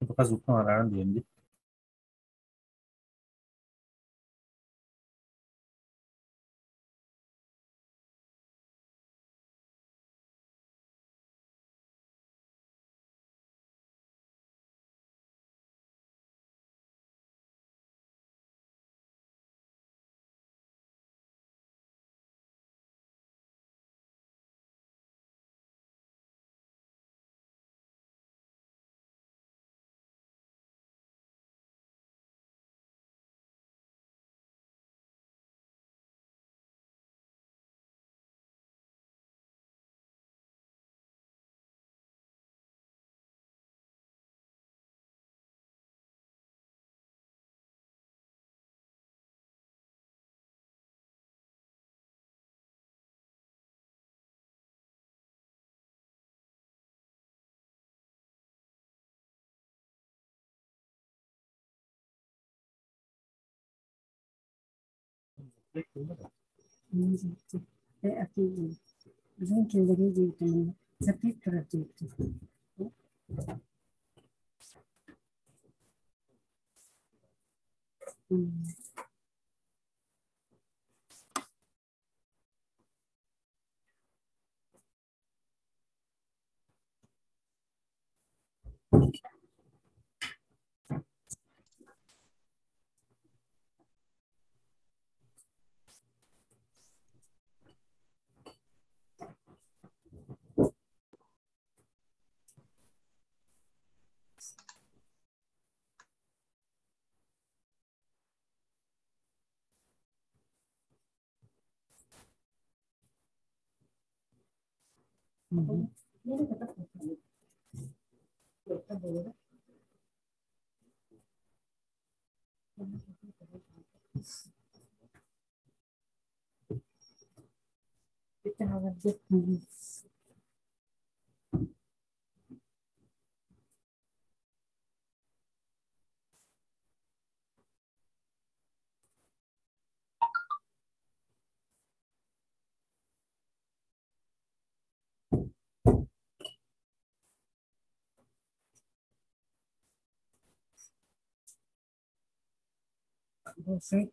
Пока звукун арааран биэриэм дии. Билигин киллэриэ диэбитим запрет турар диэбитим.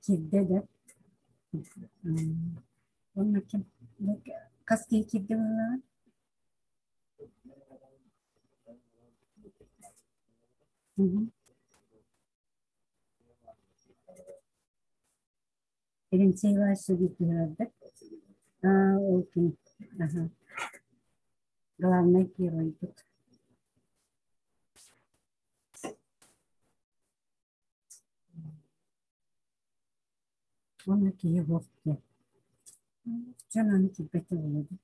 Киирдэ да уонна ким хас киһи киирдэ буоллаҕа? Терентий Иванович түһэрдэ. Аа, ол ким аха главный геройбут. Уонна киһи буох диэн. Дьон аны киирбэтэ буолуо дии.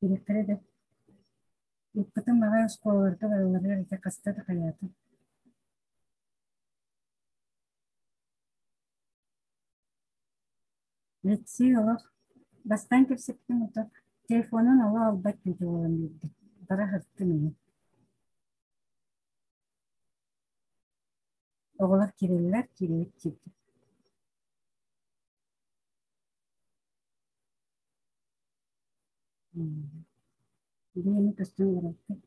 Дириэктэрэ да ыыппытым аҕай оскуолаларга барыларыгар ити хаста да хайаатым. Алексей олох бастаан кэпсэппитим ото телефонун олох албат киһи буолан биэрдэ. Бара сырыттым ини. Оҕолор киирэллэр, киирбит киирдим. Билигин көстөн олорбуппун.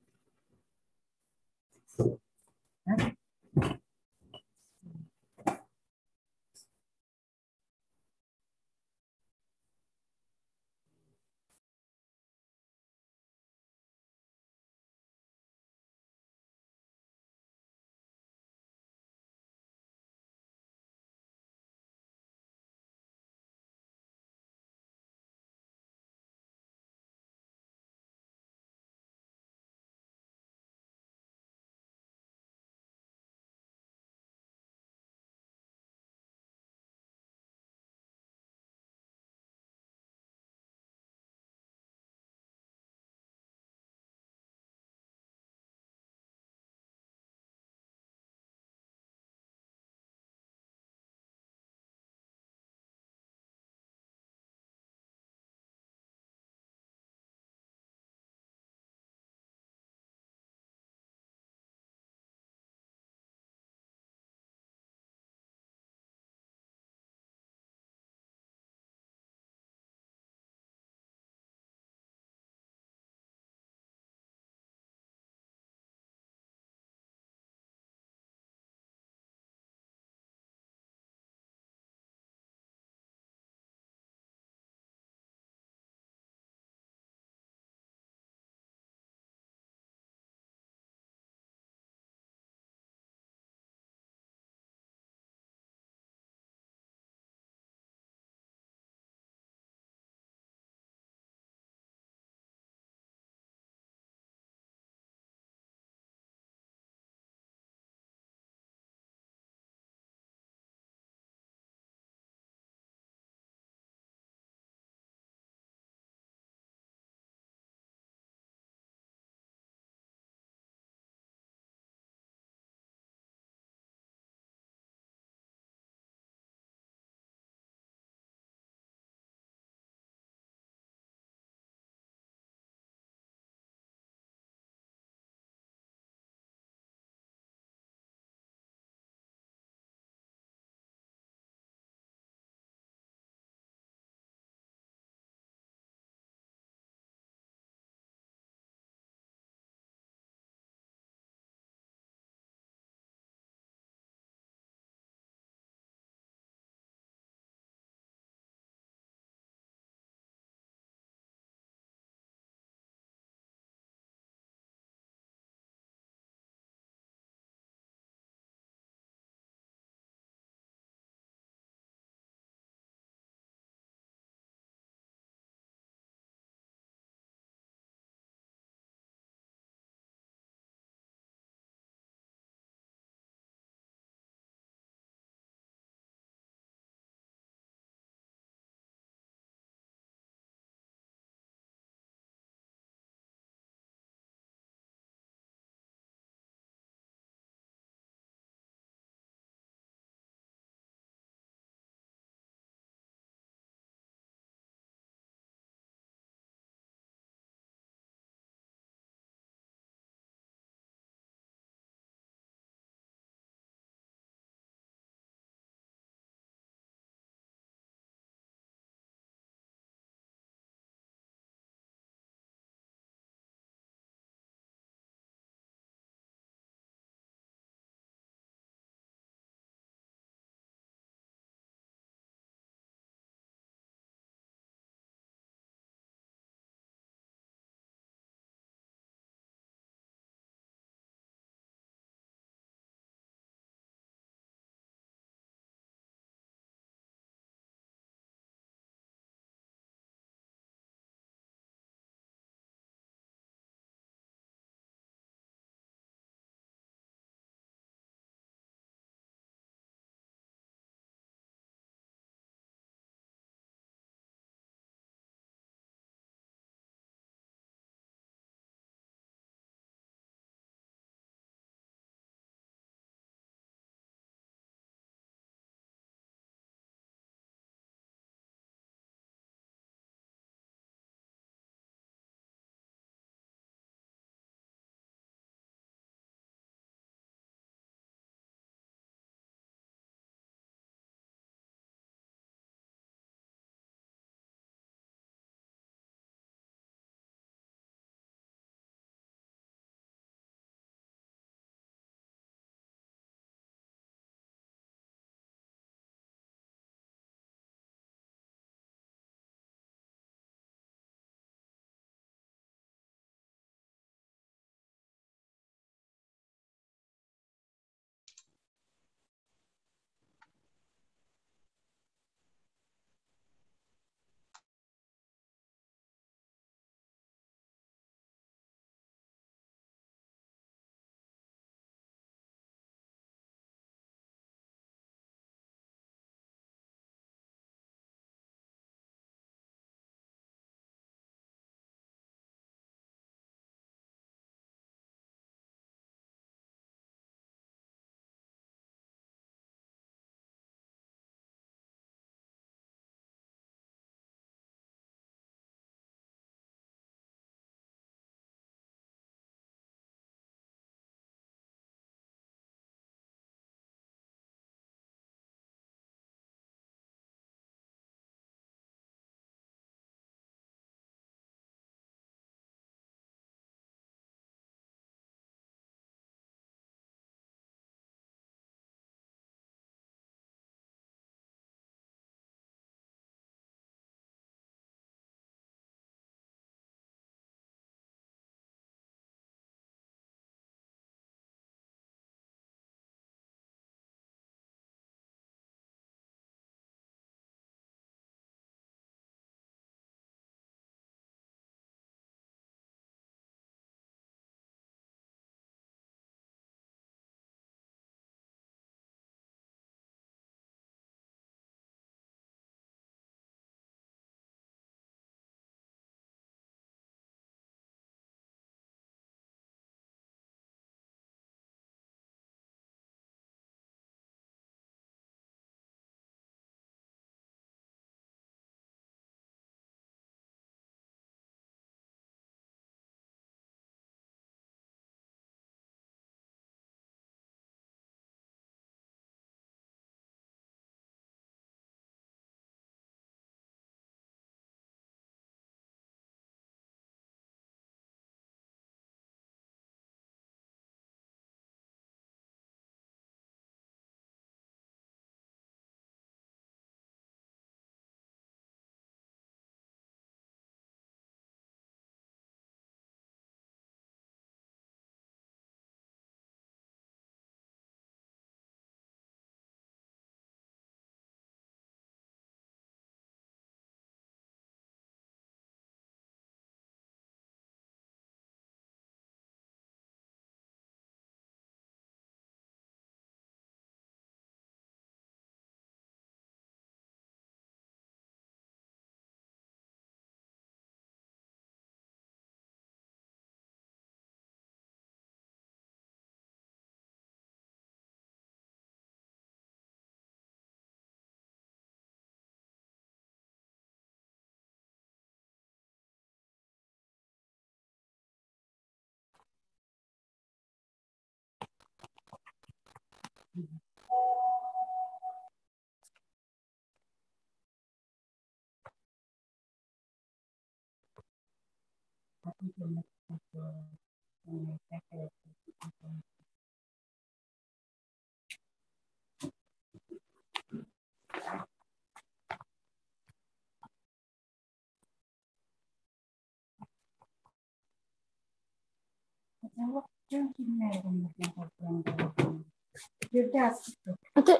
Это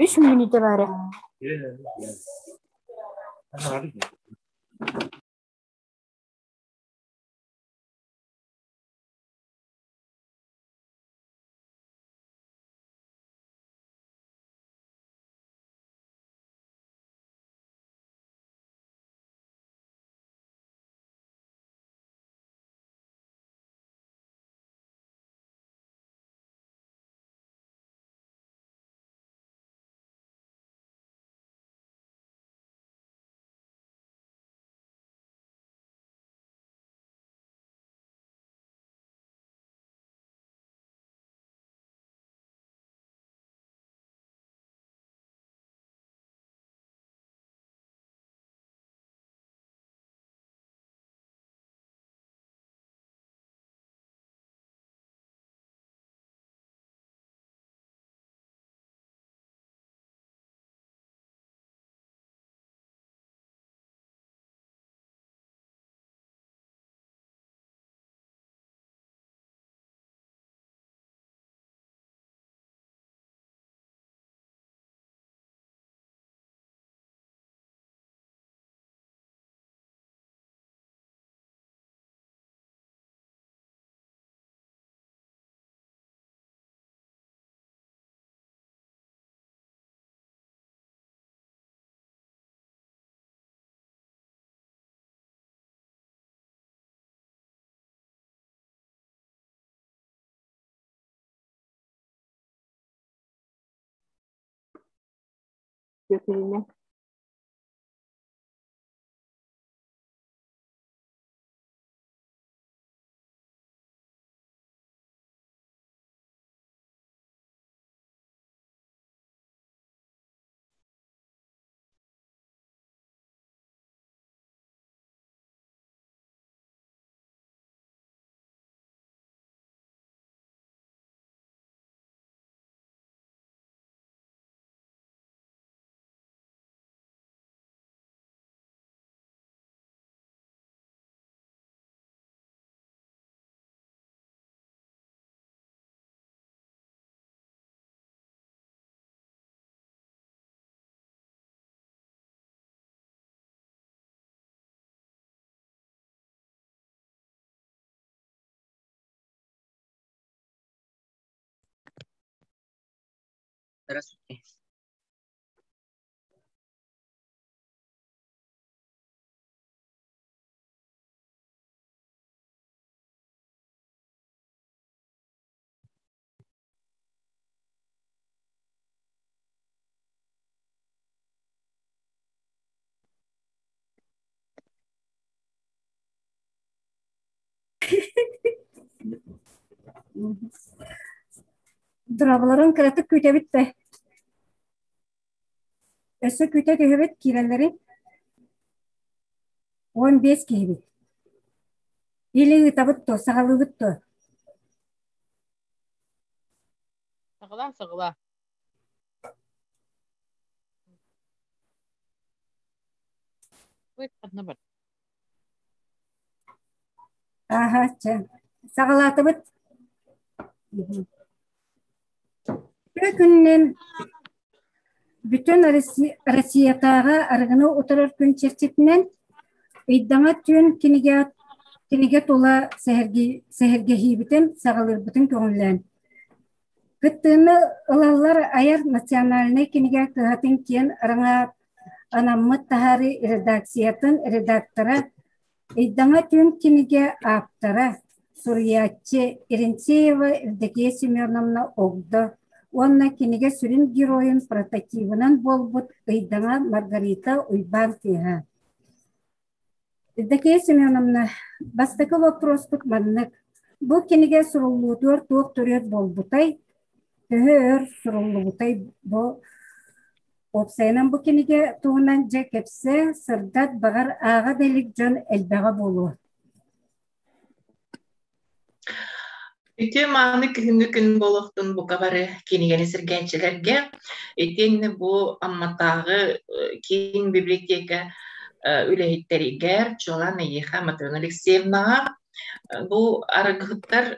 үс мүнүүтэ баара. Түөкүнүнэн Здравствуйте. Дорооболорун кыратык күүтэбит да. Өссө күүтэ түһэбит киирэллэрин. 15 киһибит. Или ыытабыт то, саҕалыыбыт то. Саҕалаа, саҕалаа. Ханна бар? Ааһа, чэ. Саҕалаатыбыт. Үтүө күнүнэн бүтүн Россиятааҕы арыгыны утарар күн чэрчитинэн Ыйдаҥа түүн кинигэ кинигэ тула сэһэргэһиибитин саҕалыырбытын көҥүллээн Кыттыыны ылаллар айар национальнай кинигэ кыһатын киэн араҥа анаммыт таһаарыы редакциятын редактора, Ыйдаҥа түүн кинигэ ааптара, суруйааччы Иринцеева Евдокия Семеновна Огдо уонна кинигэ сүрүн геройун прототибынан буолбут Ыйдаҥа Маргарита Уйбаан кыыһа. Евдокия Семеновна, бастакы боппуруоспут маннык: бу кинигэ суруллуутугар туох төрүөт буолбутай? Төһө өр суруллубутай бу Уопсайынан бу кинигэ туһунан дьэ кэпсээ, сырдат, баҕар ааҕа да илик дьон элбэҕэ буолуо. Үтүө мааны күһүҥҥү күн буолуохтун бука бары кинигэни сэргээччилэргэ. Итиэннэ бу Амматааҕы киин библиотека үлэһиттэригэр, чуолаан эйиэхэ Матрена Алексеевнаҕа бу арыгыһыттар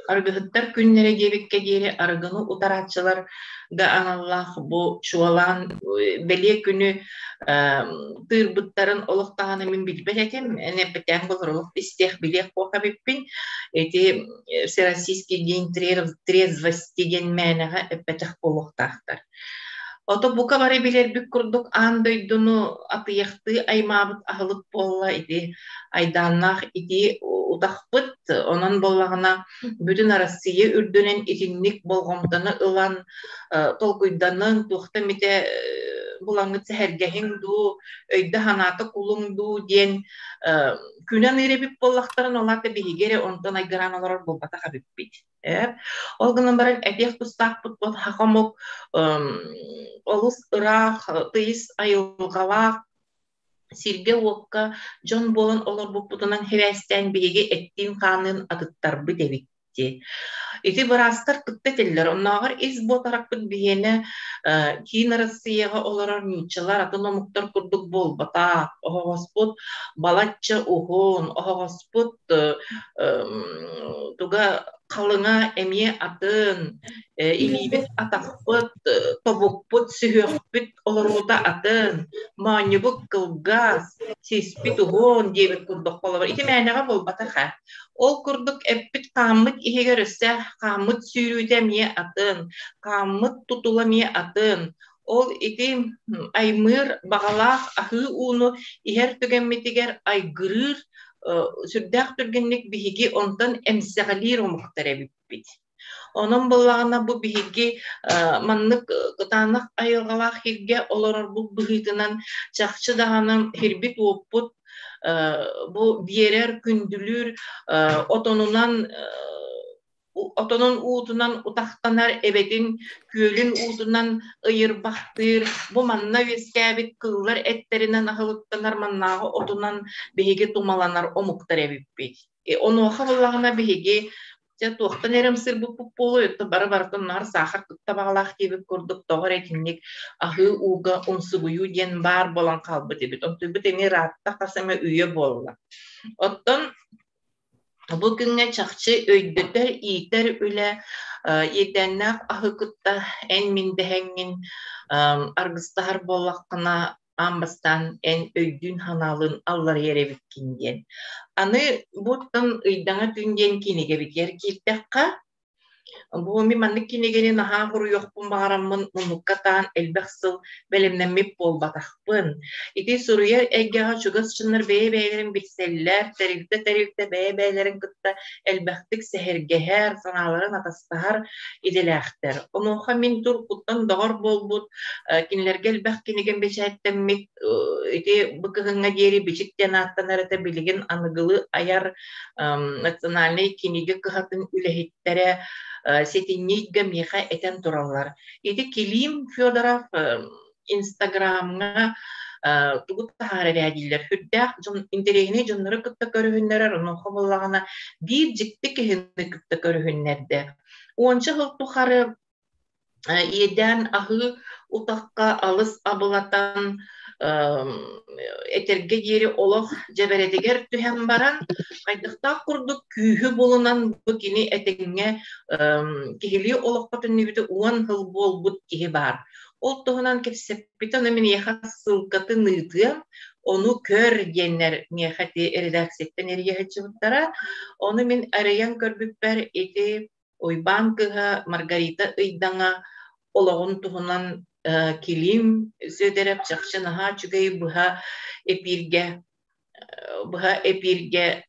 Арыгыһыттар күннэрэ диэбиккэ диэри арыгыны утарааччыларга аналлаах бу чуолаан бэлиэ күнү тыырбыттарын олох даҕаны мин билбэт этим. Эн эппэтээн буолар олох истиэх билиэх буох эбиппин. Ити Всероссийский день трезвости диэн мээнэҕэ эппэтэх буолуохтаахтар. Ото бука бары билэрбит курдук аан дойдуну атыйахтыы аймаабыт аһылык буолла ити айдааннаах ити утахпыт. Онон буоллаҕына бүтүн Арассыыйа үрдүнэн итинник болҕомтону ылан толкуйданан туохта эмитэ булаҥҥыт сэһэргэһиҥ дуу, өйдө-санаата кулуҥ дуу диэн күнэн ыыр эбит буоллахтарын, ол аата биһиги эрэ онтон айгыраан олорор буолбатах эбиппит. Ол гынан баран этиэх тустаахпыт бу саха омук олус ыраах, тыйыс айылҕалаах сиргэ-уокка дьон буолан олорбуппутунан сибээстээн биһиги эттиин-хаанныын атыттарбыт эбит дии. Ити быраастар кытта этэллэр, оннооҕор ис буотаракпыт биһиэнэ киин Арассыыйаҕа олорор нууччалар атын омуктар курдук буолбатах, оһоҕоспут балачча уһун, оһоҕоспут туга халыҥа эмиэ атын, илиибит атахпыт, тобукпут, сүһүөхпүт олоруута атын, моонньубут кылгас, сиспит уһун диэбит курдук холобур ити мээнэҕэ буолбатах ээ. Ол курдук эппит хааммыт иһигэр өссө хааммыт сүүрүүтэ эмиэ атын, хааммыт тутула эмиэ атын. Ол ити аймыыр баҕалаах аһыы ууну иһэр түгэммитигэр айгырыыр сүрдээх түргэнник биһиги онтон эмсэҕэлиир омуктар эбиппит. Онон буоллаҕына бу биһиги маннык кытаанах айылҕалаах сиргэ олорорбут быһыытынан чахчы даҕаны сирбит-уоппут бу биэрэр, күндүлүүр отонунан отонун уутунан утахтанар эбэтин күөлүн уутунан ыйырбахтыыр, бу манна үөскээбит кыыллар эттэринэн аһылыктанар маннааҕы отунан биһиги тумаланар омуктар эбиппит. Онуоха буоллаҕына биһиги дьэ туохтан эрэ ымсыырбыппыт буолуой, оттон бары барытын наар саахар кытта баҕалаах диэбит курдук тоҕо эрэ итинник аһыы ууга умсугуйуу диэн баар буолан хаалбыт эбит. Онтуйбут эмиэ ыраатта хас эмэ үйэ буолла. Оттон Бу күҥҥэ чахчы өйдөтөр, иитэр үлэ иэдээннээх аһы кытта эн-мин дэһэҥҥин аргыстаһар буоллаххына, аан бастаан эн өйдүүн-санаалыын алларыйар эбиккин диэн. Аны буттан Ыйдаҥа түүн диэн кинигэбитигэр киирдэххэ, Бу мин маннык кинигэни наһаа суруйуохпун баҕараммын муннукка таан элбэх сыл бэлэмнэммит буолбатахпын. Ити суруйар эйгэҕэ чугас дьоннор бэйэ-бэйэлэрин билсэллэр, тэрилтэ-тэрилтэ бэйэ-бэйэлэрин кытта элбэхтик сэһэргэһэр, санааларын атастаһар идэлээхтэр. Онуоха мин туркуттан доҕор буолбут, кинилэргэ элбэх кинигэм бэчээттэммит, ити бу кыһыҥҥа диэри Бичик диэн ааттанар этэ, билигин аныгылыы айар национальнай кинигэ кыһатын үлэһиттэрэ сэтинньигэ миэхэ этэн тураллар. Ити Килим Федоров Инстаграмҥа тугу таһаарар ээ дииллэр. Сүрдээх дьон интэриэһинэй дьоннору кытта көрүһүннэрэр, онуоха буоллаҕына биир дьикти киһини кытта көрүһүннэрдэ. Уонча сыл тухары Иэдээн аһыы утахха алыс абылатан, этэргэ диэри олох дьэбэрэтигэр түһэн баран, хайдахтаах курдук күүһү булунан бу кини этэҥҥэ киһилии олоххо төннүбүтэ 10 сыл буолбут киһи баар. Ол туһунан кэпсэппитэ, ону миэхэ ссылкатын ыытыам, ону көр диэннэр миэхэ ити редакцияттан эрийэ сылдьыбыттара. Ону мин арыйан көрбүппэр ити Уйбаан кыыһа Маргарита Ыйдаҥа олоҕун туһунан Килиим Сүөдэрэп чахчы наһаа үчүгэй быһа эпииргэ быһа эпииргэ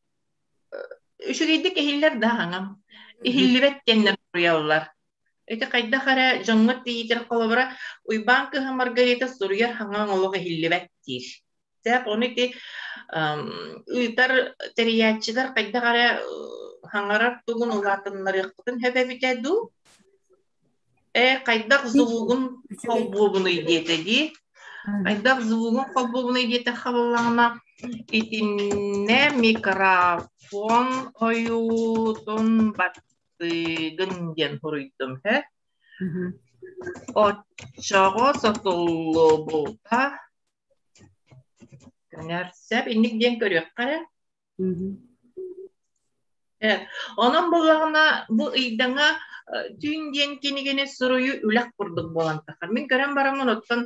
үчүгэйдик иһиллэр да аҥам иһиллибэт диэннэр суруйаллар. Ити хайдах эрэ дьоҥҥо тиийитэр холобура Уйбаан кыыһа Маргарита суруйар хаҥаҥ олох иһиллибэт диир. Сөп, ону ити ыытар тэрийээччилэр хайдах эрэ хаҥарар тугун улаатыннарыахпытын сөп эбитэ дуу? Ээ, хайдах звугун холбуубунуй диэтэ дии. Хайдах звугун холбуубунуй диэтэххэ буоллаҕына, итиннэ микрофон ойуутун баттыыгын диэн суруйдум, һэ? Оччоҕо сотуллубута көнөр сөп. Инник диэн көрүөххэ эрэ. Онон буоллаҕына бу ыйдаҥа түүн диэн кинигэни суруйуу үлэх курдук буолан тахар. Мин көрөн бараммын оттон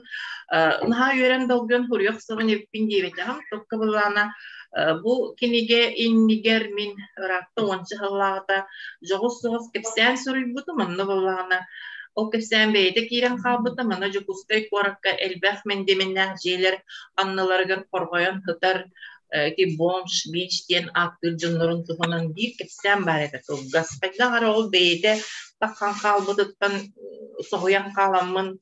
наһаа үөрэн долгуйан суруйуох сабын эбиппин диэбэтэҕим. Токка буоллаҕына бу кинигэ иннигэр мин ыраатта уонча сыллааҕыта дьоҕус соҕус кэпсээн суруйбутум. Онно буоллаҕына ол кэпсээн бэйэтэ киирэн хаалбыта. Манна Дьокуускай куоракка элбэх мэндиэмэннээх дьиэлэр анныларыгар хорҕойон сытар ити бомж, бич диэн ааттыыр дьоннорун туһунан биир кэпсээн баар этэ кылгас. Хайдах эрэ ол бэйэтэ таххан хаалбытыттан соһуйан хааламмын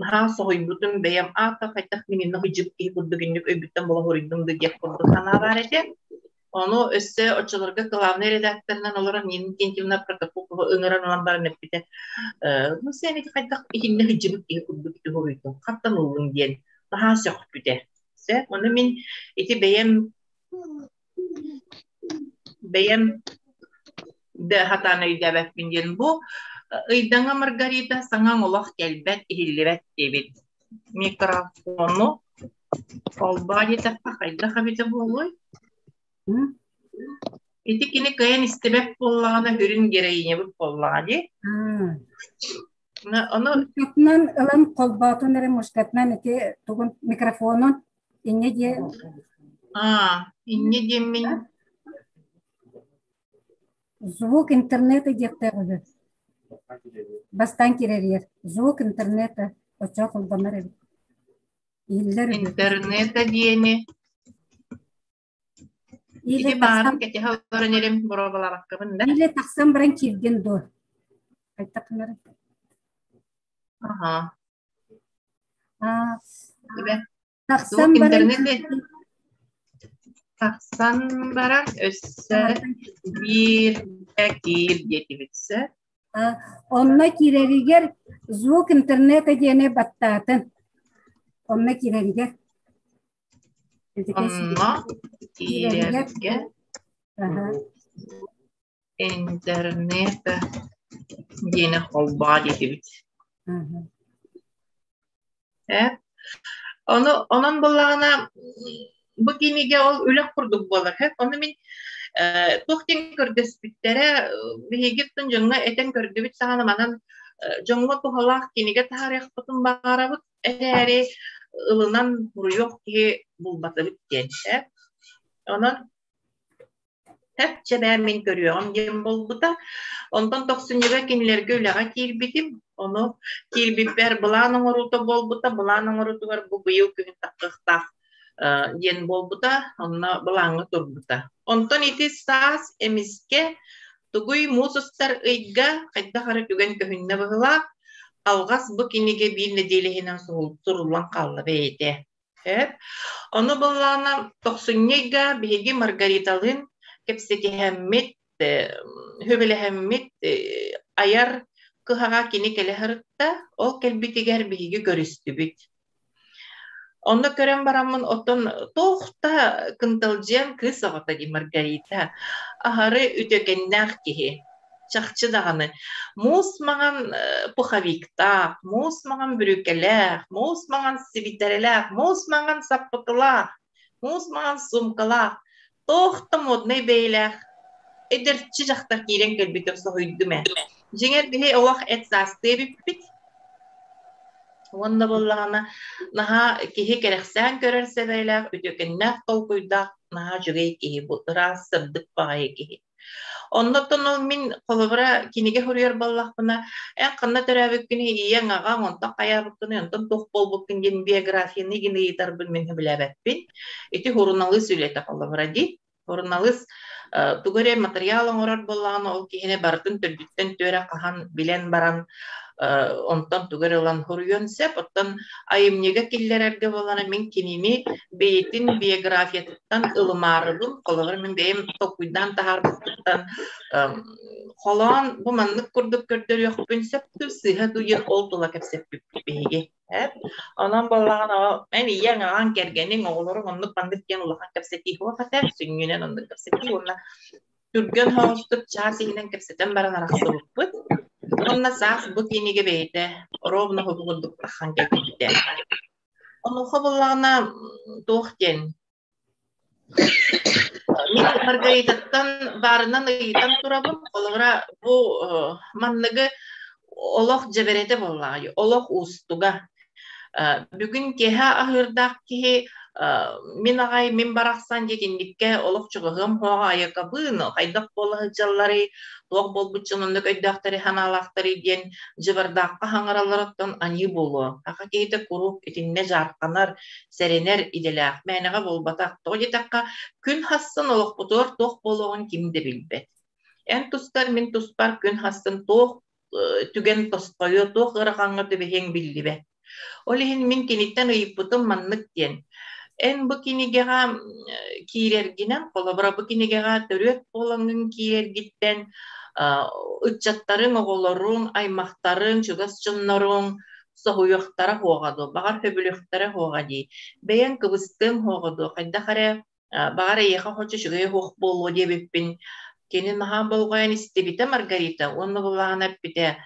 наһаа соһуйбутум бэйэм аата хайдах мин инна сылдьыбыт киһи курдук инник өйбүттэн була суруйдум да диэх курдук санаа баар этэ. Ону өссө оччолорго главный редакторынан олорон Нина Иннокентьевна Протопопова ыҥыран ылан баран эппитэ, «Ну, сен ити хайдах итиннэ сылдьыбыт киһи курдук ити суруйдуҥ, хантан ыллыҥ?» диэн наһаа сөхпүтэ. Сөп. Ону мин ити бэйэм бэйэм да сатаан өйдөөбөппүн диэн бу ыйдаҥа Маргарита саҥаҥ олох кэлбэт, иһиллибэт диэбит. Микрофону холбоо диэтэххэ хайдах эбитэ буолуой? Ити кини кыайан истибэт буоллаҕына сүрүн героинябыт буоллаҕа дии. Ону Мушкатынан ылан холбоотун эрэ мушкатынан ити тугун микрофонун инньэ диэ Аа, инньэ диэммин Звук интернета диэхтээх үһү. Бастаан киирэригэр звук интернета оччоҕо холбонор эбит. Иһиллэр үһү. Интернета диэни Или Ити баарын кэтэһэ олорон эрим боруобалаабаккабын да. Или тахсан баран кииргин дуо? Хайдах гынары? Аха. Аа, Ибэ. Тахсан баран Тахсан баран өссө биир киир диэтибит сөп. Онно киирэригэр звук интернета диэни баттаатын. Онно киирэригэр. Онно киирэргэ интернет диэни холбоо диэтибит. Э? Ону онон буоллаҕына бу кинигэ ол үлэх курдук буолар. Ону мин туох диэн көрдөспүттэрэ биһиги дьоҥҥо этэн көрдүбүт саҕана манан дьоҥҥо туһалаах кинигэ таһаарыахпытын баҕарабыт эрээри ылынан буруйуох киһи булбатыбыт диэн э. Онон Чэбээн мин көрүөҕүм диэн буолбута. Онтон тохсунньуга кинилэргэ үлэҕэ киирбитим. Ону киирбиппэр былаан оҥоруута буолбута. Былаан оҥоруутугар бу быйыл күһүн тахсыахтаах диэн буолбута. Онно былааҥҥа турбута. Онтон ити саас эмискэ тугуй муус устар ыйга хайдах эрэ түгэн көһүннэ быһыылаах. Алҕас бу кинигэ биир нэдиэлэ иһинэн суруллан хаалла бэйэтэ. Сөп. Ону былаана тохсунньу ыйга биһиги Маргариталыын кэпсэтиһэммит, сүбэлэһэммит айар кыһаҕа кини кэлэ сырытта. Ол кэлбитигэр биһиги көрүстүбүт. Онно көрөн бараммын оттон туох да кынталдьыйан кыыс оҕото дии Маргарита. Аһары үтүөкэннээх киһи. Чахчы даҕаны, муус маҥан пуховиктаах, муус маҥан бүрүүкэлээх, муус маҥан сибиитэрэлээх, муус маҥан саппыкылаах, муус маҥан суумкалаах, туох да моднай бэйэлээх эдэрчи дьахтар киирэн кэлбитэ соһуйдум ээ. Дьиҥэр биһи олох эт саастыы эбиппит. Уонна буоллаҕына наһаа киһи кэрэхсээн көрөр сэбээлээх, үтүөкэннээх толкуйдаах наһаа үчүгэй киһи бу ыраас сырдык баҕайы киһи. Оннуттан ол мин холобура кинигэ суруйар буоллахпына, эн ханна төрөөбүккүнүй, ийэҥ, аҕаҥ, онтон хайаабыккыный, онтон туох буолбуккун диэн биографияны игин ыйытарбын мин сөбүлээбэппин. Ити суруналыыс үлэтэ холобура дии. Суруналыыс тугу эрэ матырыйаал оҥорор буоллаҕына, ол киһини барытын төрдүттэн түөрэ хаһан билэн баран Онтон тугу эрэ ылан суруйуон сөп. Оттон айымньыга киллэрэргэ буоллаҕына мин кинини бэйэтин биографиятыттан ылымаарыбын, холобур, мин бэйэм толкуйдаан таһаарбыппыттан холоон бу маннык курдук көрдөрүөхпүн сөп дуу, сыыһа дуу диэн ол тула кэпсэппиппит биһиги. Онон буоллаҕына эн ийэҥ, аҕаҥ, кэргэниҥ, оҕолоруҥ оннук маннык диэн улахан кэпсэтии суох этэ, сүнньүнэн оннук кэпсэтии уонна түргэн соҕустук чаас иһинэн кэпсэтэн баран арахсыбыппыт. Уонна саас бу кинигэ бэйэтэ ровно хобу курдук таххан кэлбитэ. Онуоха буоллаҕына туох диэн мин Маргаритаттан баарынан ыйытан турабын. Холобура, бу манныгы олох дьэбэрэтэ буоллаҕа дии, олох уустуга. Бүгүн киэһэ аһыырдаах киһи мин аҕай мин барахсан диэтинниккэ олох чугаһыам суоҕа айакабыын хайдах буола сылдьалларый, туох буолбут дьон оннук өйдөөхтөрүй санаалаахтарый диэн дьыбардаахха хаҥаралларыттан аньыы буолуо. Саха киһитэ куруук итиннэ дьаарханар, сэрэнэр идэлээх, мээнэҕэ буолбатах. Тоҕо диэтэххэ, күн хассын олохпутугар туох буолуоҕун ким да билбэт. Эн тустар, мин туспар күн хассын туох түгэн тосхойуо, туох ыарахаҥҥа түбэһиэҥ биллибэт. Ол иһин мин киниттэн ыйыппытым маннык диэн: эн бу кинигэҕэ киирэргинэн, холобура бу кинигэҕэ төрүөт буолаҥҥын киирэргиттэн ыччаттарыҥ, оҕолоруҥ, аймахтарыҥ, чугас дьонноруҥ соһуйуохтара суоҕа дуо, баҕар сөбүлүөхтэрэ суоҕа дии. Бэйэҥ кыбыстыаҥ суоҕа дуо, хайдах эрэ баҕар эйиэхэ хочо үчүгэй суох буолуо диэбиппин кини наһаа болҕойон истибитэ Маргарита уонна былаана эппитэ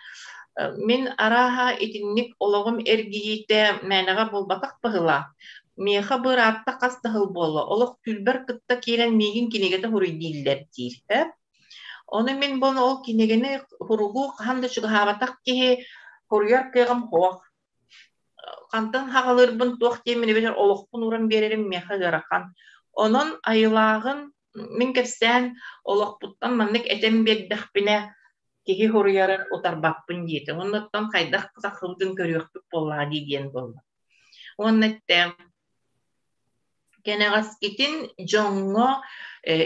мин арааһа итинник олоҕум эргийиитэ мээнэҕэ буолбатах быһыылаах миэхэ быраатта хас да сыл буолла олох түүлбэр кытта киирэн миигин кинигэтэ суруй дииллэр диир ону мин буолла ол кинигэни суругу хаһан да чугаһаабатах киһи суруйар кыаҕым суох хантан хаҕалыырбын туох диэммин эбэтэр олохпун ууран биэрэрим миэхэ ыарахан. Онон айылааҕын мин кэпсээн олохпуттан маннык этэн биэрдэхпинэ киһи суруйарын утарбаппын диэтэ. Оннуттан хайдах тахсыбытын көрүөхпүт буоллаҕа дии диэн буолла. Уонна эттэ Кэнэҕэскитин дьоҥҥо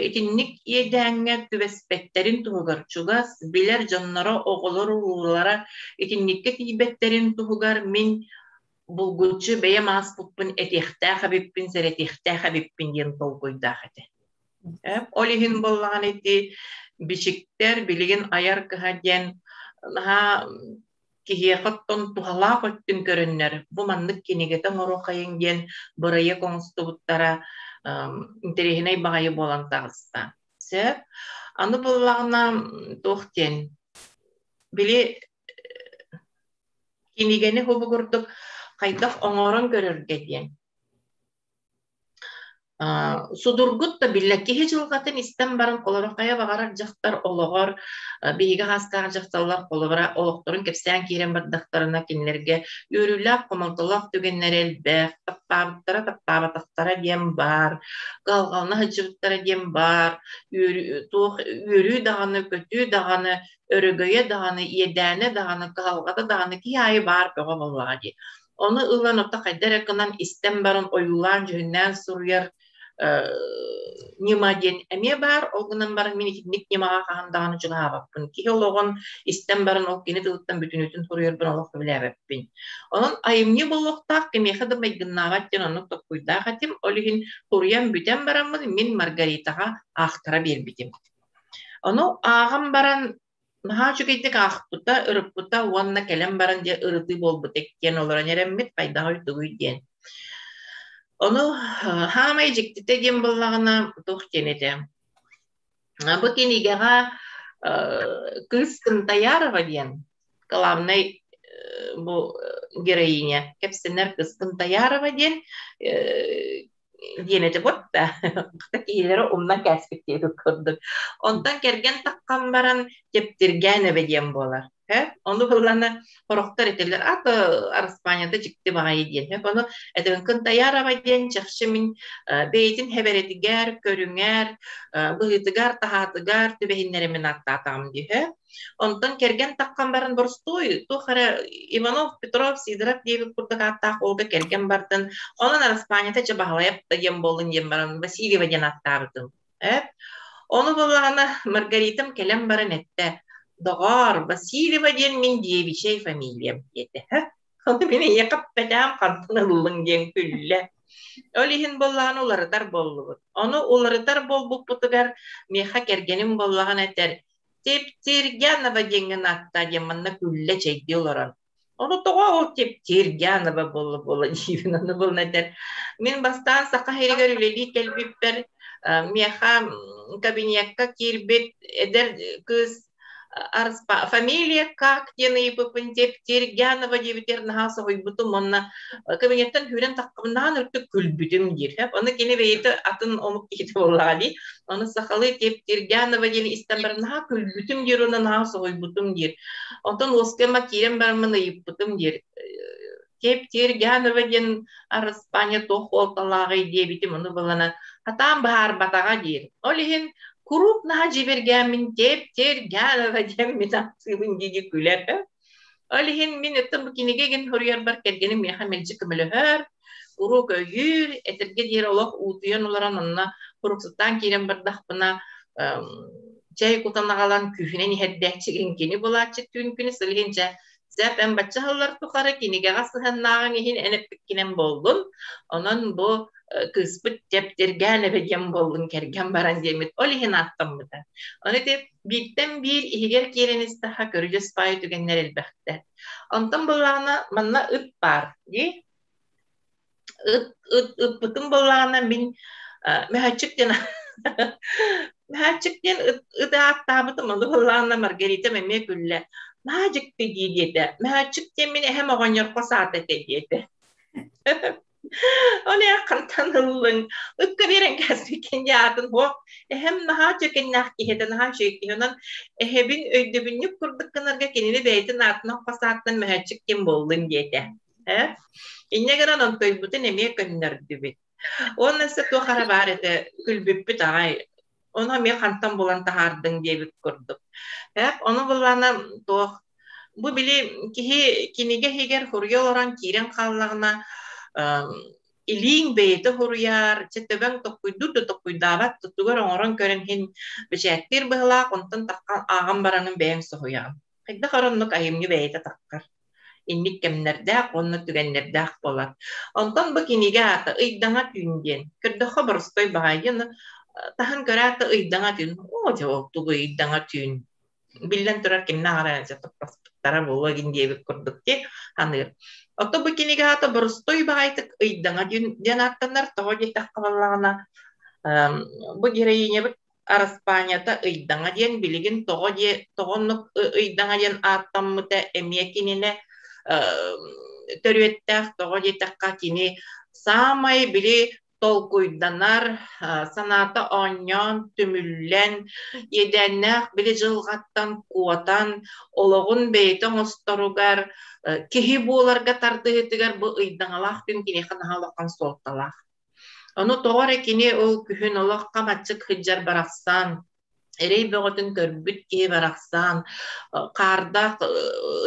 итинник иэдээҥҥэ түбэспэттэрин туһугар чугас, билэр дьонноро, оҕолор уруулара итинниккэ тиийбэттэрин туһугар мин булгуччу бэйэм ааспыппын этиэхтээх эбиппин, сэрэтиэхтээх эбиппин диэн толкуйдаах этэ. Ол иһин буоллаҕына ити бичиктэр билигин айар кыһа диэн наһаа киһиэхэ оттон туһалаах өттүн көрөннөр, бу маннык кинигэтэ оҥоруоххайыҥ диэн бырайыак оҥостубуттара интэриэһинэй баҕайы буолан таҕыста. Сөп. Аны буоллаҕына туох диэн били кинигэни хобу курдук хайдах оҥорон көрөргө диэн Судургут да биллэ киһи дьылҕатын истэн баран холоро хайа баҕарар дьахтар олоҕор биһиги хаастаах дьахталлар холобура олохторун кэпсээн киирэн бардахтарына кинилэргэ үөрүүлээх хомолтолоох түгэннэрэ элбэх, таптаабыттара таптаабатахтара диэн баар, кыһалҕалана сылдьыбыттара диэн баар, туох үөрүү даҕаны, көтүү даҕаны, өрөгөйө даҕаны, иэдээнэ даҕаны, кыһалҕата даҕаны киһи аайы баар бөҕө буоллаҕа дии. Ону ылан ото хайда эрэ гынан истэн баран ойуулаан-дьүһүннээн суруйар ньыма диэн эмиэ баар. Ол гынан баран мин итинник ньымаҕа хаһан даҕаны чугаһаабаппын. Киһи олоҕун истэн баран ол кини тылыттан бүтүнүүтүн суруйарбын олох сөбүлээбэппин. Онон айымньы буолуохтаах кимиэхэ да майгыннаабат диэн оннук толкуйдаах этим. Ол иһин суруйан бүтэн бараммын мин Маргаритаҕа аахтара биэрбитим. Ону ааҕан баран наһаа үчүгэйдик аахпыта, ырыппыта уонна кэлэн баран дьэ ырытыы буолбут иккиэн олорон эрэммит хайдаҕый тугуй диэн. Ону хаамай дьиктитэ диэн буоллаҕына туох диэн этэ. Бу кинигэҕэ кыыс Кынтаярова диэн главнай бу героиня кэпсэнэр кыыс Кынтаярова диэн диэн этэ буотта киһилэрэ умнан кээспит диэбит курдук. Онтон кэргэн таххан баран тэптиргээн эбэ диэн буолар. Ону буллана хорохтор этэллэр ата Араспаанньата дьикти баҕайы диэн. Ону этэн Кынтаярова диэн чахчы мин бэйэтин хэбэрэтигэр, көрүҥэр, быһыытыгар, таһаатыгар түбэһиннэримин ааттаатаҕым дии. Онтон кэргэн таххан баран боростуой туох эрэ Иванов, Петров, Сидоров диэбит курдук ааттаах уолга кэргэн бардын. Онон араспаанньата чэ Баһылайап да диэн буоллун диэн баран Васильева диэн ааттаабытым. Э? Ону буоллаҕына Маргаритам кэлэн баран эттэ. Доҕоор, Васильева диэн мин девичьей фамилиям диэтэ. Ону мин эйиэхэ эппэтэҕим хантан ыллыҥ диэн күллэ. Ол иһин буоллаҕына уларытар буоллубут. Ону уларытар буолбуппутугар миэхэ кэргэним буоллаҕына этэр Типтиргянова диэҥҥин ааттаа диэн манна күллэ чэйдии олорон. Ону тоҕо ол Типтиргянова буолла буола диибин ону буолан этэр. Мин бастаан Саха сиригэр үлэлии кэлбиппэр миэхэ кабинекка киирбит эдэр кыыс Арспа фамилия как диэн ыйыппыппын Типтиргянова диэбитигэр наһаа соһуйбутум уонна кабинеттан сүүрэн таххабынаан үрдүк күлбүтүм диир. Ону кини бэйэтэ атын омук киһитэ буоллаҕа дии. Ону сахалыы Типтиргянова диэн истэн баран наһаа күлбүтүм диир уонна наһаа соһуйбутум диир. Онтон уоскуйама киирэн бараммын ыйыппытым диир. Типтиргянова диэн Араспаанньа туох суолталааҕый диэбитим ону булана хатаан быһаарбатаҕа диир. Ол иһин куруук наһаа дьиибэргээммин Типтиргянова диэн мин ахсыыбын дии күлэр. Ол иһин мин өттөн бу кинигэ игин суруйарбар кэргэним миэхэ мэлдьи көмөлөһөр, куруук өйүүр, этэргэ диэри олох уутуйан олорон онно куруксуттаан киирэн бардахпына чэй кутан аҕалан күүһүнэн иһэрдээччигин кини булааччы түүн күнүс ол иһин дьэ сөп эн бачча сыллар тухары кинигэҕэ сыһыаннааҕыҥ иһин эн эппиккинэн буоллун онон бу кыыспыт Тэптиргээн эбэ диэн буоллун кэргэн баран диэммит ол иһин ааттаммыта. Ону ити бииртэн биир иһигэр киирэн истэххэ көрүдьүөс баайы түгэннэр элбэхтэр. Онтон буоллаҕына манна ыт баар дии. Ыт ыт ыппытым буоллаҕына мин мөһөччүк диэн мөһөччүк диэн ыт ыт ааттаабытым ону буоллаҕына Маргаритам эмиэ күллэ. Наһаа дьикти дии диэтэ. Мөһөччүк диэн мин эһэм оҕонньор хос аата этэ диэтэ. Ол хантан ыллыҥ? Ыкка биэрэн кээспиккин дии аатын суох. Эһэм наһаа чэкиннээх киһи этэ, наһаа үчүгэй киһи. Онон эһэбин өйдөбүнньүк курдук гынарга кинини бэйэтин аатынан хос ааттан мөһөөччүк ким буоллун диэтэ. Э? Инньэ гынан онтойбутун эмиэ көннөрдүбүт. Уонна өссө туох эрэ баар этэ, күлбүппүт аҕай. Ону эмиэ хантан булан таһаардыҥ диэбит курдук. Эп, ону буллаана туох бу били киһи кинигэ иһигэр хуруйа олорон киирэн хааллаҕына илииҥ бэйэтэ хуруйар, чэ төбөҥ токкуйдуур да токкуйдаабат туттугар оҥорон көрөн иһин бэчээттиир быһылаах, онтон таххан ааҕан бараҥын бэйэҥ соһуйаҕын. Хайдах эрэ оннук айымньы бэйэтэ таххар. Инник кэмнэрдээх уонна түгэннэрдээх буолар. Онтон бу кинигэ аата «Ыйдаҥа түүн» диэн. Көрдөххө боростуой баҕайы таһын көрөөт да ыйдаҥа түүн. Оо дьэ ол тугуй ыйдаҥа түүн? Биллэн турар кимнээх эрэ дьэ топпоспуттара буолуо гин диэбит курдук дии саныыр. Оттон бу кинигэ аата боростуой баҕайытык «Ыйдаҥа түүн» диэн ааттанар. Тоҕо диэтэххэ буоллаҕына бу героинябыт Араспаанньата Ыйдаҥа диэн билигин тоҕо диэ тоҕо оннук Ыйдаҥа диэн ааттаммыта эмиэ кининэ төрүөттээх тоҕо диэтэххэ кини саамай били толкуйданар санаата оонньоон түмүллэн иэдээннээх били дьылҕаттан куотан олоҕун бэйэтэ оҥосторугар киһи буоларга тардыһыытыгар бу ыйдаҥалаах күн киниэхэ наһаа улахан суолталаах. Ону тоҕо эрэ кини ол күһүн олох хам аччык сылдьар барахсан, эрэй бөҕөтүн көрбүт киһи барахсан, хаардаах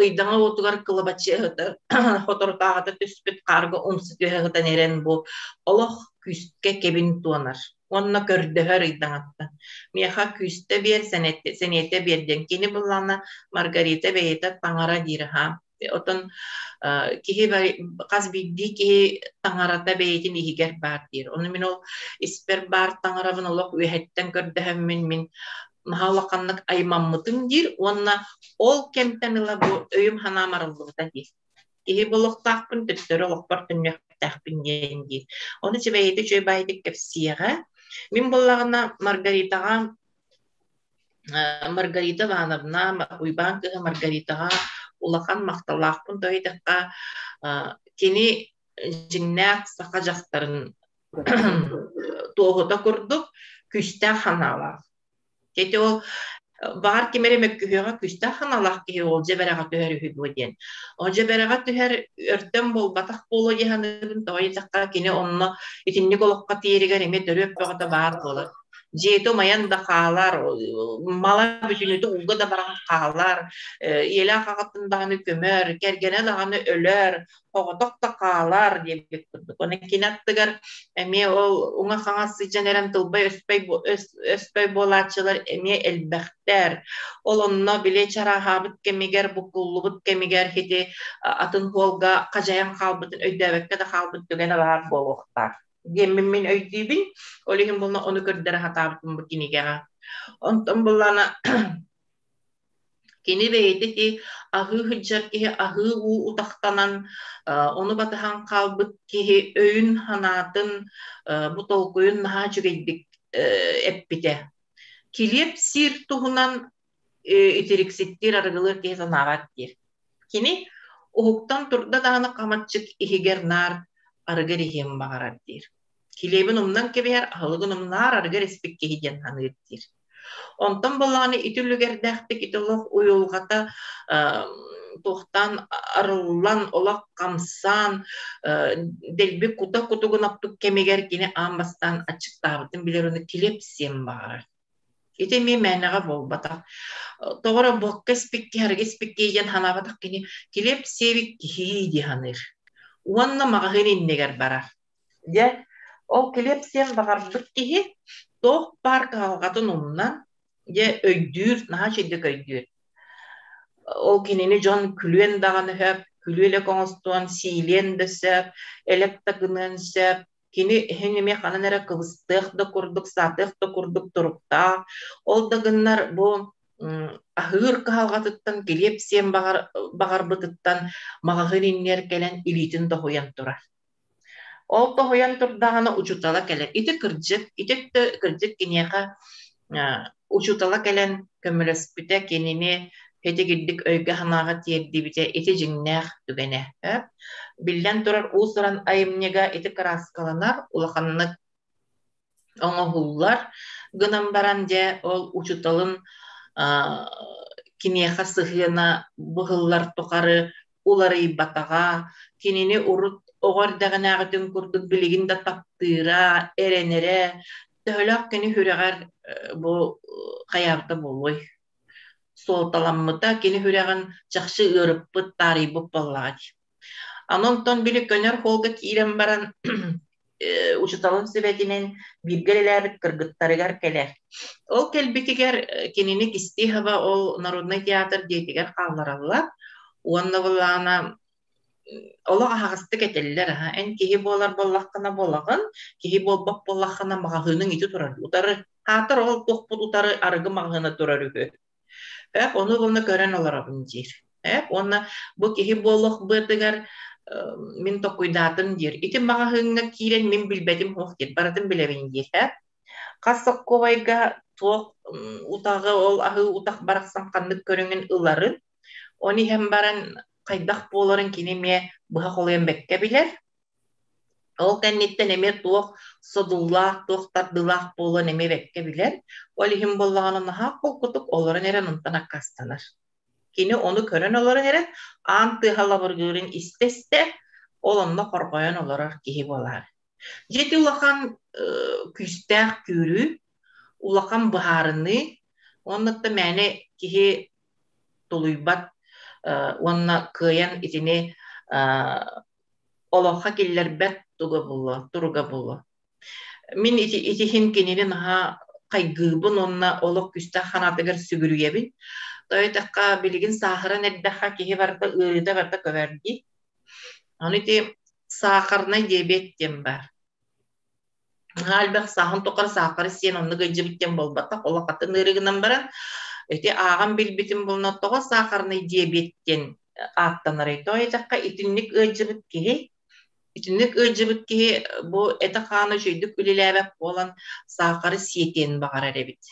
ыйдаҥа уотугар кылабачыһыта соторутааҕыта түспүт хаарга умса түһэ сытан эрэн бу олох күүскэ кэбин туонар уонна көрдөһөр ыйдаҥаттан. Миэхэ күүстэ биэр, сэниэтэ биэр диэн. Кини былаана Маргарита бэйэтэ таҥара диир аһаа. Оттон киһи хас биирдии киһи таҥарата бэйэтин иһигэр баар диир. Ону мин ол испэр баар таҥарабын олох үөһэттэн көрдөһөммүн мин наһаа улаханнык аймаммытым диир уонна ол кэмтэн ыла бу өйүм-санаам арыллыбыта диир. Киһи буолуохтаахпын, төттөрү олохпор төннүөхтээхпин диэн диир. Ону бэйэтэ үчүгэй баайдык кэпсиэҕэ. Мин буоллаҕына Маргаритаҕа Маргарита Ивановна, Уйбаан кыыһа Маргаритаҕа улахан махталлаахпын тоҕо диэтэххэ, кини дьиҥнээх саха дьахтарын туоһута курдук күүстээх санаалаах. Ити ол баҕар ким эрэ мөккүһүөҕэ күүстээх санаалаах киһи ол дьэбэрэҕэ түһэр үһү дуо диэн. Ол дьэбэрэҕэ түһэр өртөн буолбатах буолуо дии саныыбын, тоҕо диэтэххэ кини онно итинник олоххо тиийэригэр эмиэ төрүөт бөҕөтө баар буолар. Дьиэтэ умайан да хаалар, мала бүтүннүүтэ ууга да баран хаалар, ийэлээх аҕатын даҕаны көмөр, кэргэнэ даҕаны өлөр, оҕотох да хаалар диэбит курдук. Оны кини аттыгар эмиэ ол уҥа-хаҥас сылдьан эрэн тылбай өспөй өспөй буолааччылар эмиэ элбэхтэр. Ол онно били чарааһаабыт кэмигэр, буккуллубут кэмигэр ити атын суолга хадьайан хаалбытын өйдөөбөккө да хаалбыт түгэнэ баар буолуохтаах диэммин мин өйдүүбүн. Ол иһин буолла ону көрдөрө сатаабытым бу кинигэҕэ. Онтон буллаана кини бэйэтэ ити аһыы сылдьар киһи аһыы уу утахтанан ону батыһан хаалбыт киһи өйүн-санаатын бу толкуйун наһаа үчүгэйдик эппитэ. Килиэп сиир туһунан итирикситтиир арыгылыыр киһи санаабат диир. Кини уһуктан турда даҕаны хамаччык иһигэр наар арыгы иһиэн баҕарар диир. Килиэбин умнан кэбиһэр, аһылыгын умнаар арыгы испит киһи диэн саныыр диир. Онтон буоллаҕына ити үлүгэрдээхтик ити олох уйулҕата туохтаан арыллан, олох хамсаан, дэлби кута кутугунаппыт кэмигэр кини аан бастаан аччыктаабытын билэр уонна килиэп сиэн баҕарар. Ити эмиэ мээнэҕэ буолбатах. Тоҕо эрэ буокка испикки, арыгы испикки диэн санаабатах кини килиэп сиэбит киһи дии саныыр. Уонна маҕаһыын иннигэр барар. Дьэ, ол килиэп сиэн баҕарбыт киһи туох баар кыһалҕатын умнан, дьэ, өйдүүр, наһаа үчүгэйдик өйдүүр. Ол кинини дьон күлүөн даҕаны сөп, күлүө элэк оҥостуон, сиилиэн да сөп, элэк да гыныан сөп. Кини иһин эмиэ ханан эрэ кыбыстыах да курдук, саатыах да курдук туруктаах. Ол да гыннар бу аһыыр кыһалҕатыттан килиэп сиэн баҕарбытыттан маҕаһыын иннигэр кэлэн илиитин тоһуйан турар. Ол тоһуйан турдаҕына учуутала кэлэр. Ити кырдьык, ити кырдьык киниэхэ учуутала кэлэн көмөлөспүтэ, кинини итигирдик өйгө-санааҕа тиэрдибитэ ити дьиҥнээх түгэнэ. Биллэн турар, уус-уран айымньыга ити кырааскаланар, улаханнык оҥоһуллар гынан баран дьэ ол учууталын киниэхэ сыһыана быһыллар тухары уларыйбатаҕа, кинини урут оҕо эрдэҕинээҕитин курдук билигин да таптыыра, эрэнэрэ, төһөлөөх кини сүрэҕэр бу хайаабыта буолуой? Суолталаммыта, кини сүрэҕин чахчы ыарыппыт, таарыйбыт буоллаҕа дии. Аны онтон били көнөр холга киирэн баран учууталын сүбэтинэн бииргэ үлэлээбит кыргыттарыгар кэлэр. Ол кэлбитигэр кинини кистии хаба ол народнай театр дьиэтигэр хааллараллар уонна былаана олох аһаҕастык этэллэр аһа эн киһи буолар буоллаххына буолаҕын, киһи буолбат буоллаххына маҕаһыыныҥ ити турар утары хаатар ол туохпут утары арыгы маҕаһыына турар үһү. Эп ону уонна көрөн олоробун диир. Эп уонна бу киһи буолуох быатыгар мин токуйдаатым диир. Ити маҕаһыыҥҥа киирэн мин билбэтим суох диир. Барытын билэбин диир. Эп хас соккуобайга туох утаҕы ол аһыы утах барахсан ханнык көрүҥүн ыларын, оны иһэн баран хайдах буоларын кини эмиэ быһа холуйан бэккэ билэр. Ол кэнниттэн эмиэ туох содуллаах, туох тардыылаах буолуон эмиэ бэккэ билэр. Ол иһин буоллаҕына наһаа холкутук олорон эрэн онтон аккаастанар. Кини ону көрөн олорон эрэн аан тыаһа лабыргыырын истэ-истэ, ол онно хорҕойон олорор киһи буолаар. Дьэ ити улахан күүстээх күүрүү, улахан быһаарыныы уонна да мээнэ киһи тулуйбат уонна кыайан итини олоххо киллэрбэт туга буолуо, туруга буолуо. Мин ити итиһин кинини наһаа хайгыыбын уонна олох күстээх санаатыгар сүгүрүйэбин. Тоойутэххэ билигин сааһыран эрдэххэ киһи барыта ыарыыта барыта көбөр дии. Аны ити сахарнай диабет диэн баар. Наһаа элбэх сааһын тухары саахары сиэн оннук ыалдьыбыт диэн буолбатах, олох атын ыарыы гынан баран, ити ааҕан билбитим буолна тоҕо сахарный диабет диэн ааттанарый? Тоҕо диэтэххэ итинник ыалдьыбыт киһи итинник ыалдьыбыт киһи бу этэ-хаана үчүгэйдик үлэлээбэт буолан саахары сиэтиэн баҕарар эбит.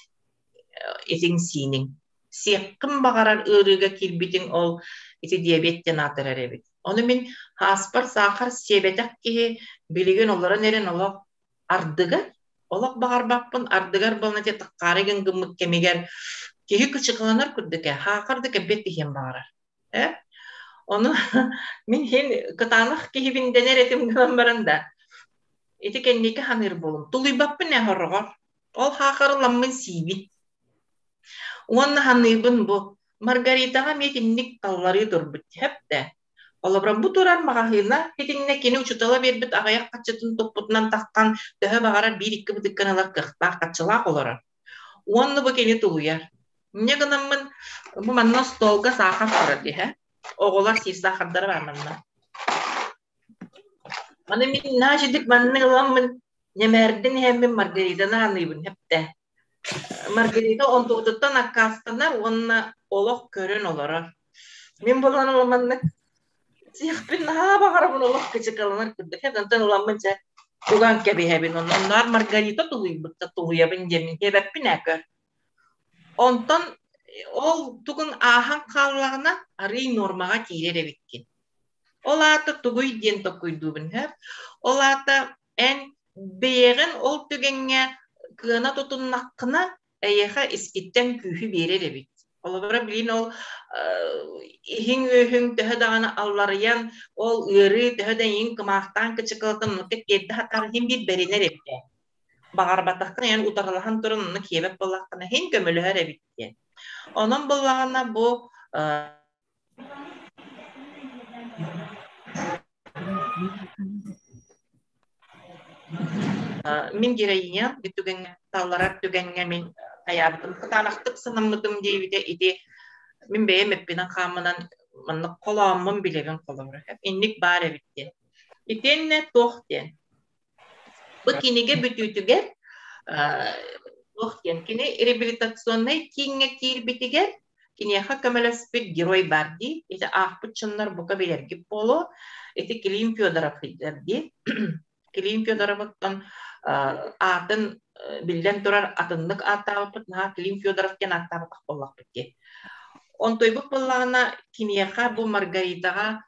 Этиҥ-сииниҥ. Сиэххин баҕарар ыарыыга киирбитиҥ ол ити диабет диэн аатырар эбит. Ону мин ааспар саахар сиэбэтэх киһи билигин олорон эрэн олох ардыгар, олох баҕарбаппын, ардыгар буолна ити таххаары гыммыт кэмигэр киһи кычыкыланар курдук ээ, хаахар да кэмпиэт иһиэн баҕарар. Э? Ону мин иһин кытаанах киһибин дэнэр этим гынан баран да, ити кэнники саныыр буолум. Тулуйбаппын ээ хороҕор. Ол хаахары ыламмын сиибин. Уонна саныыбын бу Маргаритаҕа эмиэ итинник талларыы турбут сөп да. Холобура, бу турар маҕаһыына итиннэ кини учуутала биэрбит аҕыйах харчытын туппутунан таххан төһө баҕарар биир-икки бытыккын ылар кыахтаах харчылаах олорор. Уонна бу кини тулуйар. Инньэ гынаммын бу манна остуолга саахар турар диһэ. Оҕолор сиир саахардара баар манна. Маны мин наачыдык манна ыламмын ньэмээрдин иһэммин Маргаританы аныыбын хэптэ. Маргарита онтубутуттан аккаастанар уонна олох көрөн олорор. Мин буолан ыламаннык сиэхпин наһаа баҕарабын олох кычыкаланар курдук. Онтон ыламмын дьэ уган кэбиһэбин. Онноор Маргарита тулуйбутта тулуйабын диэммин диэбэппин ээ көр. Онтон ол тугун ааһан хааллаҕына арыый нуормаҕа киирэр эбиккин. Ол аата тугуй диэн толкуйдуубун һэ. Ол аата эн бэйэҕин ол түгэҥҥэ кыана тутуннаххына, эйиэхэ искиттэн күүһү биэрэр эбит. Холобура, билин ол иһиҥ-үөһүҥ төһө даҕаны алларыйан, ол ыарыы төһө да эйигин кымаахтаан кычыкылатан оннук тиэрдэ сатаан иһин биир бэринэр эбит ээ. Баҕарбатаххына эн утарылаһан туран онно киэбэт буоллаххына иһин көмөлөһөр эбит диэн. Онон буоллаҕына бу Мин героиня бу түгэҥҥэ талларар түгэҥҥэ мин хайаабытым кытаанахтык санаммытым диэбитэ ити мин бэйэм эппинэн-хааммынан маннык холооммун билэбин холобура инник баар эбит диэн. Итиэннэ туох диэн Бу кинигэ бүтүүтүгэр туох диэн кини реабилитационнай кииҥҥэ киирбитигэр киниэхэ көмөлөспүт герой баар дии. Ити аахпыт дьоннор бука билэргит буолуо. Ити Клим Федоров дии. Клим Федоровыттан аатын биллэн турар атыннык ааттаабыппыт наһаа Клим Федоров диэн ааттаабатах буоллахпыт дии. Онтуйбут буоллаҕына киниэхэ бу Маргаритаҕа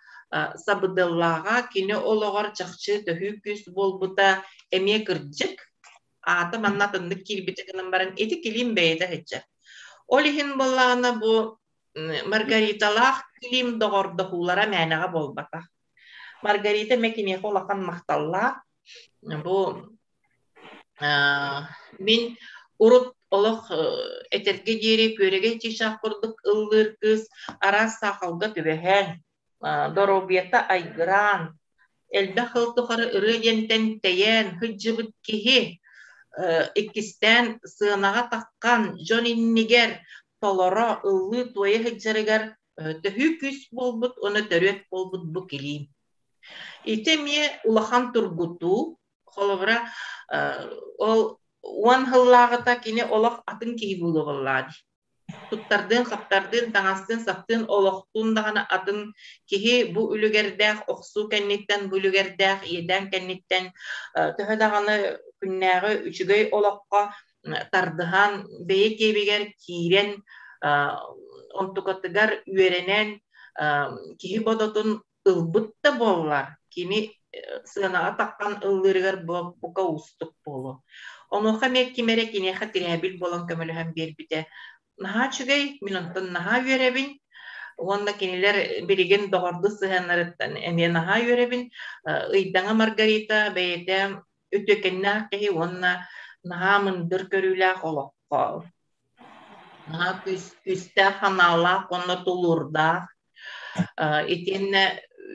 сабыдыаллааҕа кини олоҕор чахчы төһүү күүс буолбута эмиэ кырдьык. Аата манна атыннык киирбитэ гынан баран ити Клим бэйэтэ сылдьар. Ол иһин буоллаҕына бу Маргариталаах Клим доҕордоһуулара мээнэҕэ буолбатах. Маргарита эмиэ киниэхэ улахан махталлаах. Бу мин урут олох этэргэ диэри күөрэгэй чыычаах курдук ыллыыр кыыс араас саахалга түбэһэн, доруобуйата айгыраан, элбэх сыл тухары ырыа диэнтэн тэйэн сылдьыбыт киһи иккистээн сыанаҕа таххан дьон иннигэр толоро ыллыы-туойа сылдьарыгар төһүү күүс буолбут уонна төрүөт буолбут бу килиим. Ити эмиэ улахан тургутуу, холобура, ол 10 сыллааҕыта кини олох атын киһи буолуоҕуллаа дии. Туттардыын-хаптардыын, таҥастыын-саптыын, олохтуун даҕаны атын киһи бу үлүгэрдээх охсуу кэнниттэн, бу үлүгэрдээх иэдээн кэнниттэн төһө даҕаны күннээҕи үчүгэй олоххо тардыһан, бэйэ киэбигэр киирэн, онтукатыгар үөрэнэн, киһи бодотун ылбыт да буоллар, кини сыанаҕа таххан ыллыырыгар бука уустук буолуо. Онуоха эмиэ ким эрэ киниэхэ тирээбил буолан көмөлөһөн биэрбитэ наһаа үчүгэй, мин онтон наһаа үөрэбин. Уонна кинилэр билигин доҕордуу сыһыаннарыттан эмиэ наһаа үөрэбин. Ыйдаҥа Маргарита бэйэтэ үтүөкэннээх киһи уонна наһаа мындыр көрүүлээх олоххо наһаа күүстээх санаалаах уонна тулуурдаах итиэннэ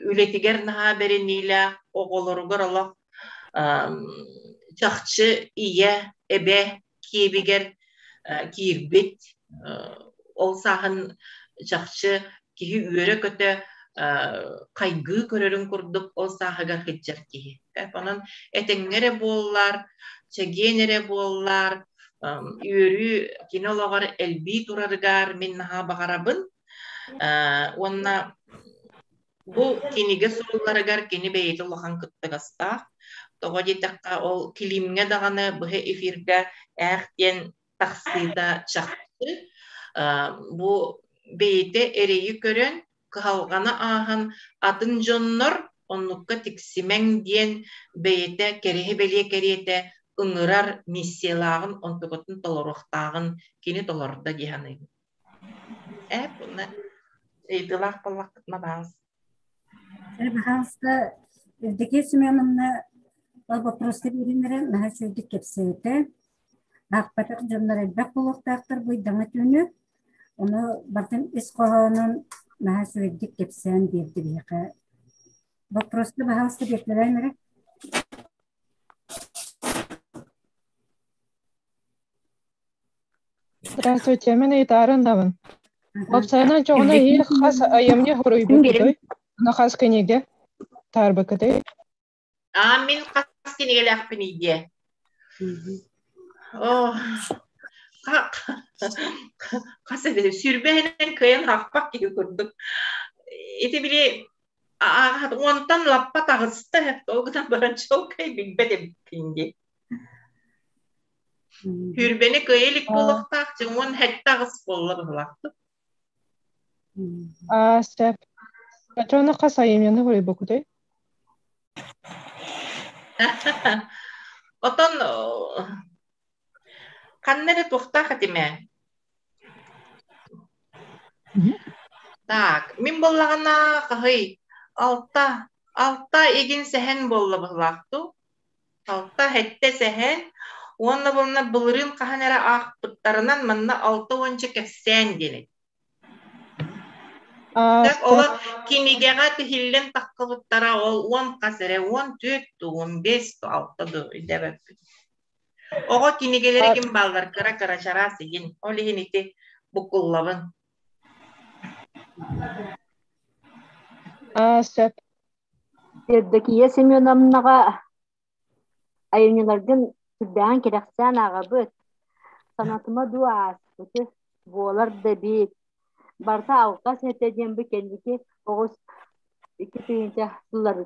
үлэтигэр наһаа бэриниилээх оҕолоругар олох чахчы ийэ эбэ киэбигэр киирбит ол сааһын чахчы киһи үөрэ-көтө хайгыы көрөрүн курдук ол сааһыгар сылдьар киһи. Онон этэҥҥэ эрэ буоллар, чэгиэн эрэ буоллар, үөрүү кини олоҕор элбии турарыгар мин наһаа баҕарабын. Уонна бу кинигэ сурулларыгар кини бэйэтэ улахан кыттыгастаах. Тоҕо диэтэххэ, ол Килиимҥэ даҕаны быһа эфиргэ ээх диэн тахсыыта чахчы. Бу бэйэтэ эрэйи көрөн, кыһалҕаны ааһан атын дьоннор оннукка тиксимэҥ диэн бэйэтэ кэрэһи бэлиэ кэриэтэ ыҥырар миссиялааҕын онтукатын толоруохтааҕын кини толордо дии саныыбын. Ээ, уонна ыйытыылаах буоллаххытына баҕас. Баҕаста Евдокия Семеновна ол боппуруоска биэринэрэ наһаа үчүгэйдик кэпсээтэ. Аахпатах дьоннор элбэх буолуохтаахтар бу ыйдаҥа түүнү. Ону бартын ис хоһоонун наһаа үчүгэйдик кэпсээн биэрди биһиэхэ. Вопросты баһаалыста биэртэлээн эрэ. Здравствуйте, мен ыйытаарын давын. Опсайынан чоҕуна иһи хас айымньы хоруйбуккутой? На хас книге таарбыкытай? Аа, мин хас кинигэлээхпин ийдиэ. Оо, хас эбит сүүрбэһинэн кыайан аахпат киһи курдук. Ити били уонтан лаппа таҕыста, ол гынан баран чуолкай билбэт эбиппин дии. Сүүрбэни кыайа илик буолуохтаах, 17-8 буолла быһыылаахтык. Аа, сөп. Оччоҕуна хас айымньыны хоруйбуккутуй? Отон ханна эрэ туохтаах этим ээ. Так, мин буоллаҕына хаһый 6, 6 игин сэһэн буолла быһыылаах дуу? 6-7 сэһэн уонна буолна былырыын хаһан эрэ аахпыттарынан манна 60 кэпсээн диэн эт. Аа, Так олор сөп. кинигэҕэ тиһиллэн таххыбыттара ол 10 хас эрэ 14 дуу, 15 дуу, 6 дуу өйдөөбөппүн. Оҕо кинигэлэрэ А, ким бааллар кыра-кыра чараас игин, ол иһин ити буккуллабын. аа, сөп. Евдокия Семеновнаҕа айымньыларгын сүрдээҕин кэрэхсээн ааҕабыт, санатыма дуу ааспыты, буолар да эбит, барыта алҕас этэ диэн бу кэнники оҕус 2000 сыллар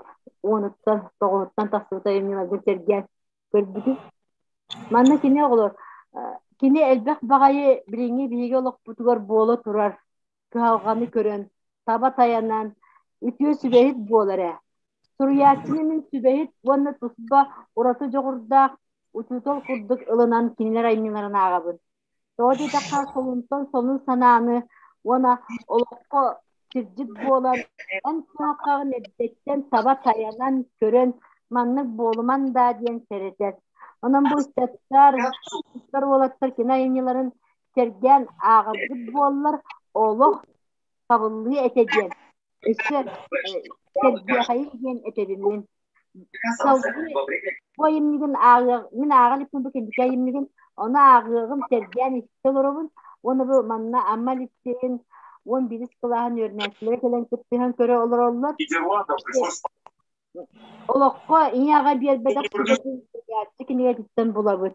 10-уттан 9-уттан тахсыбыт айымньыларгын сэргээн көрбүтүм. Манна кини оҕолор кини элбэх баҕайы билиҥҥи биһиги олохпутугар буола турар кыһалҕаны көрөн, таба тайанан, үтүө сүбэһит буолар ээ. Суруйааччыны мин сүбэһит уонна туспа ураты дьоҕурдаах учуутал курдук ылынан кинилэр айымньыларын ааҕабын. Тоҕо диэтэххэ, солунтан сонун санааны уонна олоххо сирдьит буолан, эн кыһалҕаҕын эрдэттэн таба тайанан көрөн, маннык буолуман даа диэн сэрэтэр. Онон бу ыччаттар, уолаттар кини айымньыларын сэргээн ааҕаргыт буоллар, олох табыллыы этэ диэн, өссө сэргиэхэйин диэн этэбин мин. Салгыы бу айымньыгын ааҕыах, мин ааҕа иликпин бу кэнники айымньыгын, ону ааҕыаҕым, сэргээн истэ олоробун. Уонна бу манна Амма лицейин 11 кылааһын үөрэнээччилэрэ кэлэн кыттыһан көрө олороллор. Олоххо ийэ-аҕа биэрбэтэх сүбэтин суруйааччы кинигэтиттэн булабыт.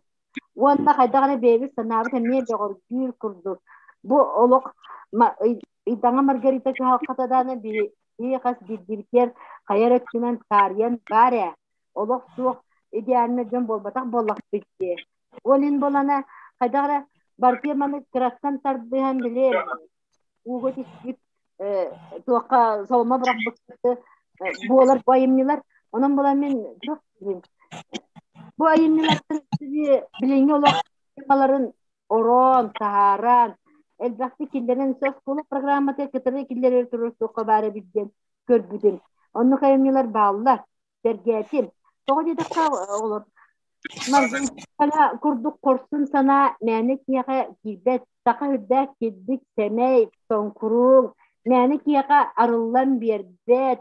Уонна хайдах эрэ бэйэбит санаабыт эмиэ бөҕөргүүр курдук. Бу олох Ыйдаҥа Маргарита кыһалҕата даҕаны биһиги хас биирдиибитигэр хайа эрэ өттүнэн таарыйан баар ээ. Олох суох идеальнай дьон буолбатах буоллахпыт дии. Ол иһин буолана хайдах эрэ барытыгар маны кыраттан тардыһан били ууга түспүт туохха соломо бырахпыккыт буолар бу айымньылар. Онон буолан мин туох бу айымньылартан билиҥҥи олох темаларын ороон, таһааран, элбэхтик киллэрэн оскуола программата кытары киллэрэр турар суохха баар эбит диэн көрбүтүм. Оннук айымньылар бааллар. Сэргээтим. Тоҕо диэтэххэ, оҕолор Маргарита курдук хорсун санаа мээнэ киһиэхэ киирбэт, саха үрдээх кирдик, сэмэй, тоҥкуруҥ, мээнэ киһиэхэ арыллан биэрбэт,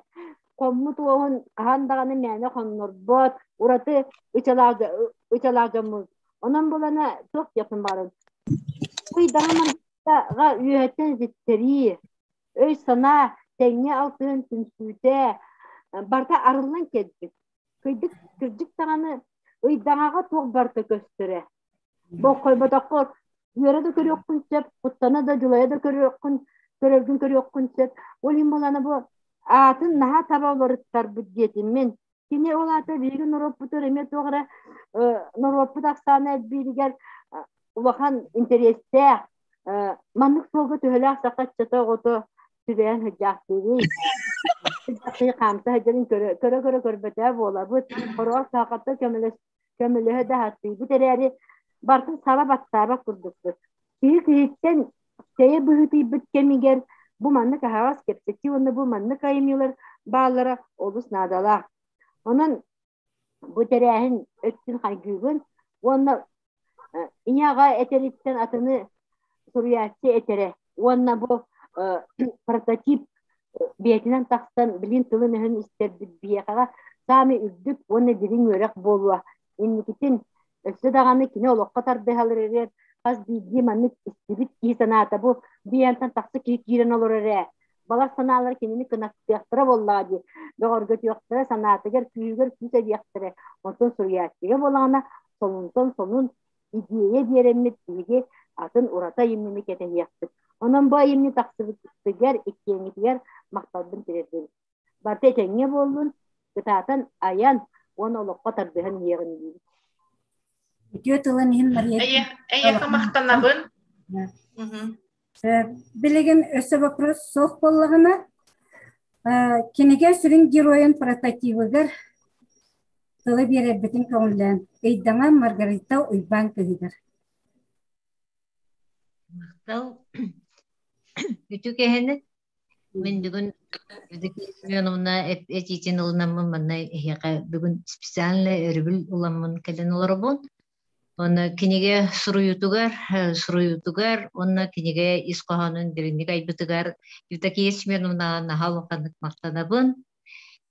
хоммут уоһун хаһан даҕаны мээнэ хоннорбот, ураты ычалаах дьоммут. Онон булана туох диэхпин баҕарабын. Ыйдаҥа Маргаритаҕа үөһэттэн этиттэрии, өй-санаа тэҥҥэ алтыһан түмсүүтэ барыта арыллан кэлбит. Кырдьык, кырдьык даҕаны ыйдаҥаҕа туох барыта көстөрө. Бокхойботоххо үөрэ да көрүөххүн сөп, куттана да, дьулайа да көрүөххүн, көрөргүн көрүөххүн сөп. Ол иһин буолана бу аатын наһаа таба уларыттарбыт диэтим мин. Кини ол аата биһиги норуоппутугар эмиэ туох эрэ норуоппут ахсаана элбииригэр улахан интэриэстээх маннык суолга төһөлөөх саха ыччата оҕото түбэһэн сылдьаахтыырый? Хаамта сылдьарын көрө-көрө көрбөтөө буолабыт. Хороҕор саахаттан көмөлөһө да сатыыбыт эрээри, барытын саба баттаабат курдукпут. Киһи киһиттэн тэйэ быһыытыйбыт кэмигэр бу маннык аһаҕас кэпсэтии уонна бу маннык айымньылар бааллара олус наадалаах. Онон бу тэрээһин өттүн хайгыыбын уонна Ийэ аҕа этэриттэн атыны суруйааччы этэрэ уонна бу прототип бэйэтинэн тахсан билин тылын-өһүн истэрбит биһиэхэҕэ саамай үрдүк уонна дириҥ үөрэх буолуо. Инникитин өссө даҕаны кини олоххо тардыһаларыгар хас биирдии маннык истибит киһи санаата бу биэнтэн тахса киһи киирэн олорор ээ. Балар санаалара кинини кынаттыахтара буоллаҕа дии, бөҕөргөтүөхтэрэ, санаатыгар күүһүгэр күүс эбиэхтэрэ. Онтон суруйааччыга буоллаҕына сонунтан сонун идиэйэ биэрэммит биһиги атын ураты айымньыны кэтэһиэхпит. Онон бу айымньы тахсыбытыгар иккиэҥҥитигэр махталбын тириэрдэбин. Барыта этэҥҥэ буоллун, кытаатан айан уонна олоххо тардыһан иһиэҕин диибит. Үтүө тылын иһин Мария. Эйиэхэ махтанабын. Билигин өссө вопрос суох буоллаҕына, кинигэ сүрүн геройун прототивыгар тылы биэрэрбитин көҥүллээн Ыйдаҥа Маргарита Уйбаан кыыһыгар. Махтал. Үтүө кэһэни. Мин бүгүн Евдокия Семеновна этиитин ылынаммын манна эһиэхэ бүгүн специальный өрөбүл ыламмын кэлэн олоробун. Уонна кинигэ суруйуутугар, суруйуутугар уонна кинигэ ис хоһоонун дириҥник айбытыгар Евдокия Семеновнаҕа наһаа улаханнык махтанабын.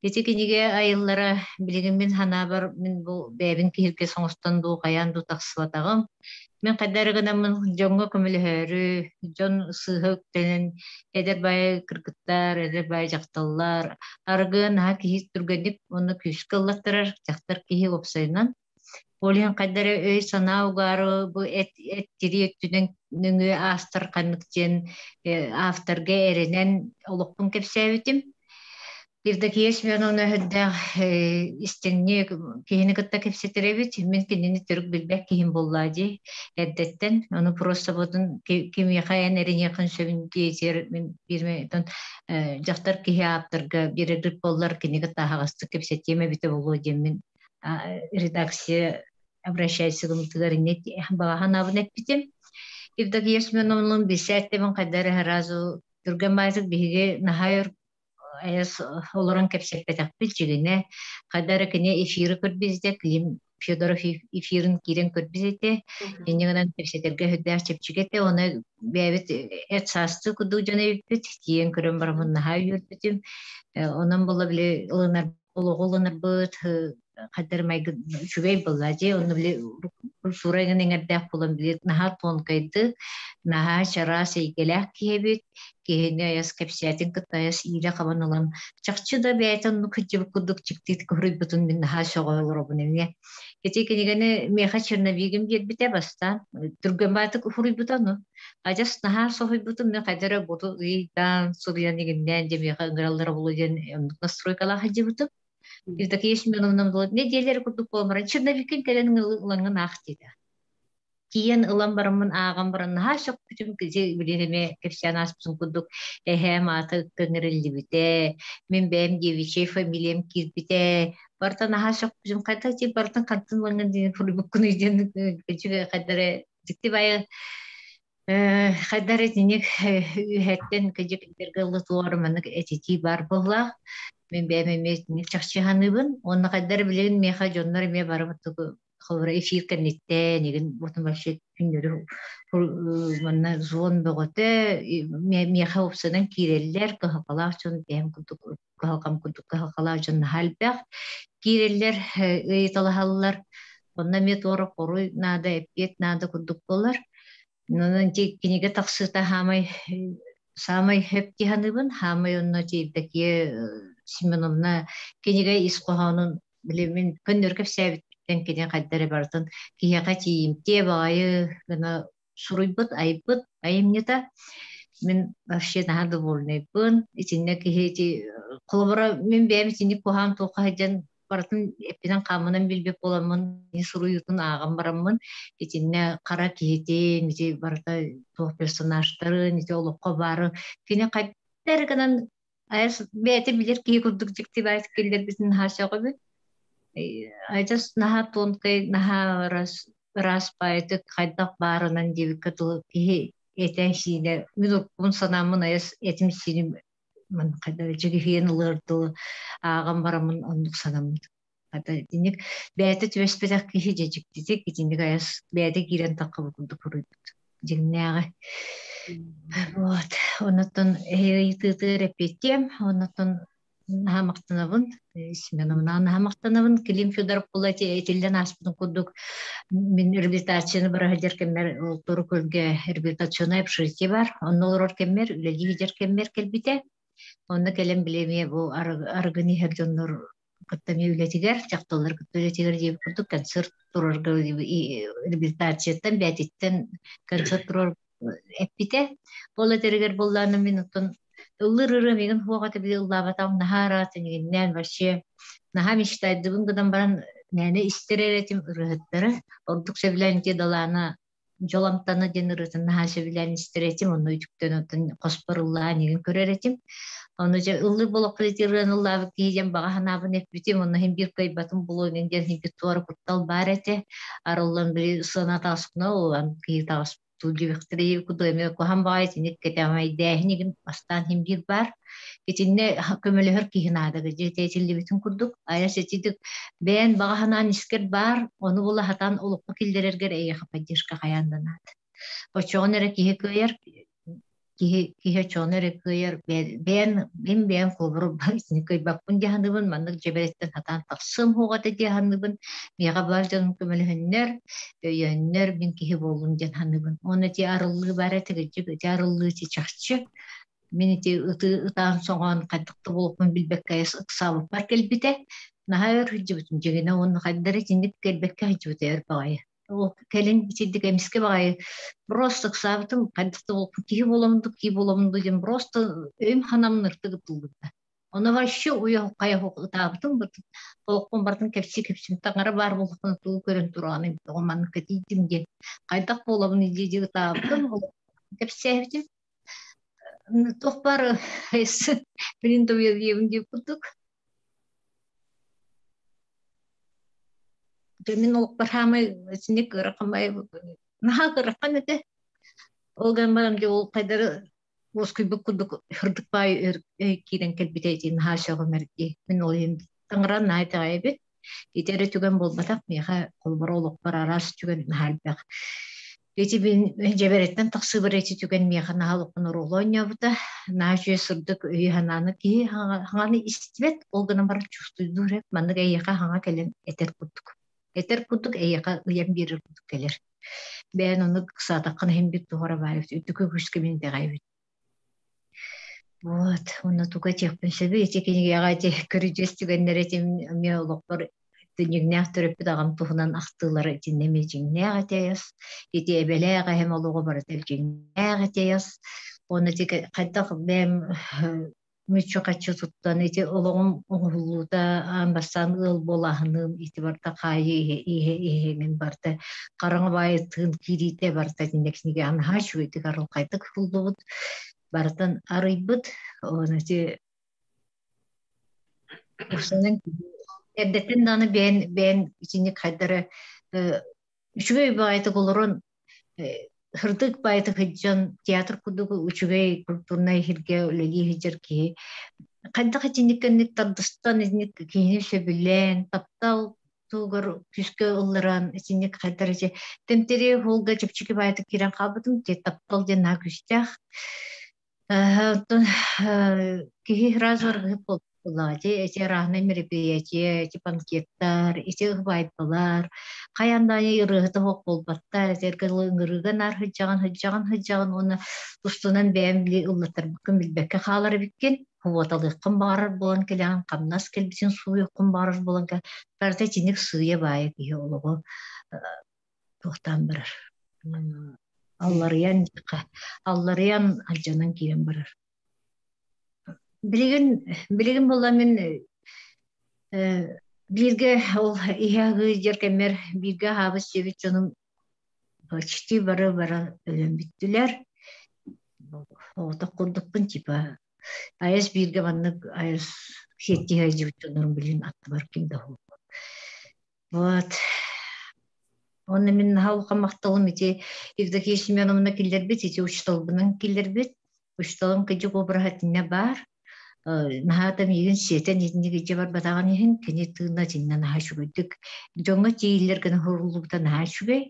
Ити кинигэ айыллара билигин мин санаабар мин бу бэйэбин киһиргэс оҥостон дуу хайаан дуу тахсыбатаҕым. Мин хайда эрэ гынаммын дьоҥҥо көмөлөһөөрү, дьон сыыһа үктэнэн эдэр баайы кыргыттар, эдэр баайы дьахталлар арыгы наһаа киһи түргэнник уонна күүскэ ыллаттарар дьахтар киһи уопсайынан. Ол иһин хайда эрэ өй-санаа угаары бу эт эт тирии өттүнэн нөҥүө аастар ханнык диэн авторга эрэнэн олохпун кэпсээбитим. Евдокия Семеновна өһөрдөөх истиҥник киһини кытта кэпсэтэр эбит. Мин кинини төрүк билбэт киһим буоллаа дии эрдэттэн. Ону просто ботун кимиэхэ эн эриниэххин сөбүн диэтиэр мин биирмэ дьахтар киһи ааптарга биэрэрбит буоллар кинигэ кытта аһаҕастык кэпсэтиэм эбитэ буолуо диэммин редакция обращайся гыммытыгар инне баҕаһан абын эппитим. Евдокия Семеновналыын билсээттибин хайда эрэ сразу түргэн баайдык биһиги наһаа өр айас олорон кэпсэппэтэхпит дьигинэ хайда эрэ кини эфиры көрбүтэ Клим Федоров эфирин киирэн көрбүт этэ инньэ гынан кэпсэтэргэ сүрдээх чэпчэки этэ оны бэйэбит эт саастыы курдук дьон эбиппит тиийэн көрөн бараммын наһаа үөрбүтүм онон була били ылынар олоҕу ылынарбыт хайдар майгы үчүгэй буолла дии онно били культура эҥин эҥэрдээх буолан били наһаа тонкайды наһаа чараас эйгэлээх киһи эбит киһини айас кэпсээтин кытта айас иилэ хабан ылан чахчы да бэйэтэ оннук кырдьыбыт курдук чиктиит куһуруйбутун мин наһаа сөҕө олоробун эмиэ ити кинигэни миэхэ черновигин биэрбитэ бастаан түргэн баайтык уһуруйбута ону Адьас наһаа соһуйбутум, мин хайда эрэ буту ыйдаан, суруйан игиннээн дьэ миэхэ ыҥыраллара буолуо диэн оннук настройкалаах сылдьыбытым. Евдокия Семеновна буолан нэдиэлэ курдук буолан баран черновиккин кэлэн ылаҥҥын аах диэтэ. Тиийэн ылан бараммын ааҕан баран наһаа сөхпүтүм, билин эмиэ кэпсээн ааспытым курдук эһээм аата ыҥырыллыбитэ, мин бэйэм девичьей фамилиям киирбитэ, барыта наһаа сөхпүтүм, хайда ти барытын хантан ылаҥҥын диэн суруйбуккунуй диэн хайда эрэ Дьикти баайы хайдар итинник үөһэттэн кыдьык этэргэ ыллатылар маннык этитии баар буоллаах. Мин бэйэм эмиэ итинник чахчы саныыбын. Уонна хайдар билигин миэхэ дьоннор эмиэ бары холобура эфир кэнниттэн игин бутун вообще күннөрү манна звон бөҕөтө миэхэ уопсанан киирэллэр кыһалҕалаах дьон бэйэм курдук кыһалҕам курдук кыһалҕалаах дьон наһаа элбэх киирэллэр, ыйыталаһаллар. Онно эмиэ туора хоруй наада, эппиэт наада курдук буолар. Онон ити кинигэ тахсыыта хаамай саамай сөп дии саныыбын. Хаамай онно Евдокия Семеновна кинигэ ис хоһоонун били мин көннөрү кэпсээбиттэн кини хайда эрэ барытын киһиэхэ тиийимтиэ баҕайы гына суруйбут, айбыт айымньыта. Мин вообще наһаа довольнайбын. Итиннэ киһи ити холобура мин бэйэм итинник куһаҕан туохха сылдьан барытын эппинэн хааммынан билбит буоламмын суруйуутун ааҕан бараммын итиннэ хара киһитин ити барыта туох персонажтарын ити олоххо баары кини хайдах эрэ гынан айас бэйэтэ билэр киһи курдук дьикти баайт киллэрбитин наһаа сөҕөбүн. Адьас наһаа тонкай, наһаа ыраас, ыраас баайытык хайдах баарынан диэбиккэ дылы киһи этэ-сиинэ мин уруккубун санааммын айас этим-сииним ман хайдах дьигиһийэн ылыар дылы ааҕан бараммын оннук санаммыт. Хата итинник бэйэтэ түбэспэтэх киһи дьэ дьиктитик итинник айас бэйэтэ киирэн таххыбыт курдук суруйбут дьиҥнээҕи. Вот. Оннуттан ыйытыытыгар эппиэттиэм. Оннуттан наһаа махтанабын. Семеновнаҕа наһаа махтанабын. Клим Федоров була этиллэн ааспытын курдук мин реабилитацияны бара сылдьар кэммэр ол Тору көлгө реабилитационнай общежитие бар. Онно олорор кэммэр, үлэлии сылдьар кэммэр кэлбитэ. Онно кэлэн били эмиэ бу арыгыны иһэр дьоннор кытта эмиэ үлэтигэр, дьахталлар кытта үлэтигэр диэбит курдук концерт турарга реабилитацияттан бээтиттэн концерт турар эппитэ. Ол этэригэр буоллаана мин оттон ыллыр ырыа миигин суох этэ били ыллаабатаҕым наһаа ыраат инигиннээн вообще наһаа мечтайдыбын гынан баран мээнэ истэр эрэ этим ырыаһыттары ордук сөбүлээн ити Далаана Дьол амтана диэн ырыатын наһаа сөбүлээн истэр этим, онно үтүктэн оттон хоспор ыллаан игин көрөр этим. Ону дьэ ыллыыр болохпут ити ырыаны ыллаабыт киһи диэн баҕа санаабын эппитим, онно иһин биир кыайбатым булуо иҥин диэн иһин туора куттал баар этэ. Арыллан били сыана таҕыспына улан киһи таҕыс тулдьубэхтэрэ куду эмиэ куһан баҕайы итинник кэтэҕэйдээһин игин бастаан иһин биир баар. Итиннэ көмөлөһөр киһи наада дьиэтэ этиллибитин курдук айа ситидик бэйэн баҕа санаан искэр баар ону була сатаан олоххо киллэрэргэр эйиэхэ поддержка хайаан да наада оччоҕун эрэ киһи кыайар киһи киһи оччоҕуна эрэ кыайар бэйэн мин бэйэм холобур итини кыайбаппын дии саныыбын маннык дьэбэрэттэн сатаан тахсыам суоҕа этэ дии саныыбын миэхэ баар дьонум көмөлөһөннөр өйөөннөр мин киһи буоллум диэн саныыбын уонна ити арыллыы баар этэ кырдьык ити арыллыы ити чахчы Мин ити ытыы ытаан соҥоон хайдах да буолуохпун билбэккэ ыксаабыппар кэлбитэ. Наһаа өр сылдьыбытым дьиҥинэ уонна хайдах эрэ итинник кэлбэккэ сылдьыбыта өр баҕайы. Ол кэлин итинник эмискэ баҕайы просто ыксаабытым хайдах да буолуохпун киһи буоламмын дуу, киһи буоламмын дуу диэн просто өйүм санаам ынырыктык ытыллыбыта. Ону вообще уйа-хайа ытаабытым олохпун барытын кэпсии-кэпсии таҥара баар буоллахпына тугу көрөн тураҕыный тоҕо маннык тиийдим диэн хайдах буолабын дии-дии ытаабытым кэпсээбитим Туох баар билин диэбин диир курдук. Дьэ мин олохпор хаамай итинник ыарахамай наһаа ыарахан этэ. Ол гынан баран дьэ ол хайдары уоскуйбут курдук ырдык баай өй киирэн кэлбитэ ити наһаа сөҕүмэр дии. Мин ол иһин таҥара наһаа итэҕэйэбин. Ити эрэ түгэн буолбатах, миэхэ холобура олохпор араас түгэн наһаа элбэх. Ити мин дьэбэрэттэн тахсыыбар ити түгэн миэхэ наһаа улахан оруолу оонньообута. Наһаа үчүгэй сырдык өйү-санааны киһи хаҥаны истибэт, ол гынан баран чувствуйдуур эбит. Маннык эйиэхэ хаҥа кэлэн этэр курдук. Этэр курдук эйиэхэ ыйан биэрэр курдук кэлэр. Бэйэн ону ыксаатаххына иһин бит туһара баар эбит. Үрдүкү күүскэ мин итэҕэйэбин. Вот, уонна тугу этиэхпин сөбүй ити кинигэҕэ ити көрүдьүөс түгэннэр этим эмиэ олохпор дьиҥнээх төрөппүт аҕам туһунан ахтыылара итиннэ эмиэ дьиҥнээх этиэс ити эбэлээх эһэм олоҕо барыта дьиҥнээх этиэс уонна ити хайдах бэйэм мүччү-хаччы туттан ити олоҕум оҥоһуллуута аан бастаан ыал буолааһыным ити барыта хаайыы иһэ иһэ иһэҥин барыта хараҥа баайы тыын киириитэ барыта итиннэ кинигэҕэ наһаа үчүгэйдик арылхайдык уһуллубут барытын арыйбыт уонна ити эрдэттэн даҕаны бэйэн бэйэн итинник хайдары үчүгэй баҕайытык олорон сырдык баҕайытык сылдьан театр курдук үчүгэй культурнай сиргэ үлэлии сылдьар киһи хайдах итинник кэнник тардыстан итинник киһини сөбүлээн таптал тугар күүскэ ылларан итинник хайдар ити тэмтэри холга чэпчэки баҕайытык киирэн хаалбытым те таптал диэн наһаа күүстээх Оттон киһи сразу аргыһыт буоллаҕа ити эти разные мероприятия, эти банкеттар, ити ыбайбалар, хайаан даҕаны ырыаһыта суох буолбаттар, этэргэ дылы ыҥырыыга наар сылдьаҕын, сылдьаҕын, сылдьаҕын уонна устунан бэйэм били ыллаттарбыккын билбэккэ хаалар эбиккин, уоталыаххын баҕарар буолан кэлэҕин, хамнас кэлбитин сууйуоххун баҕарар буолан барыта итинник сыыйа-баайа киһи олоҕу туохтаан барар алларыйан алларыйан алдьанан киирэн барар билигин билигин буолла мин бииргэ ол иһэ аһыы дьэр кэммэр бииргэ аһаабыт сиэбит дьонум почти бары бары өлөн бүттүлэр оҕотох курдукпун типа айас бииргэ маннык айас сиэттиһэ дьибит дьоннорум билигин аттыбар ким да суох Вот. Уонна мин наһаа улахан махталым ити Евдокия Семеновна киллэрбит, ити учууталбынан киллэрбит. Учууталым кыдьык обраһа итиннэ баар. Наһаа да миигин сиэтэн итинник илдьэ барбатаҕын иһин кини тыына итиннэ наһаа үчүгэйдик дьоҥҥо тиийиллэр гына уһуруллубута наһаа үчүгэй.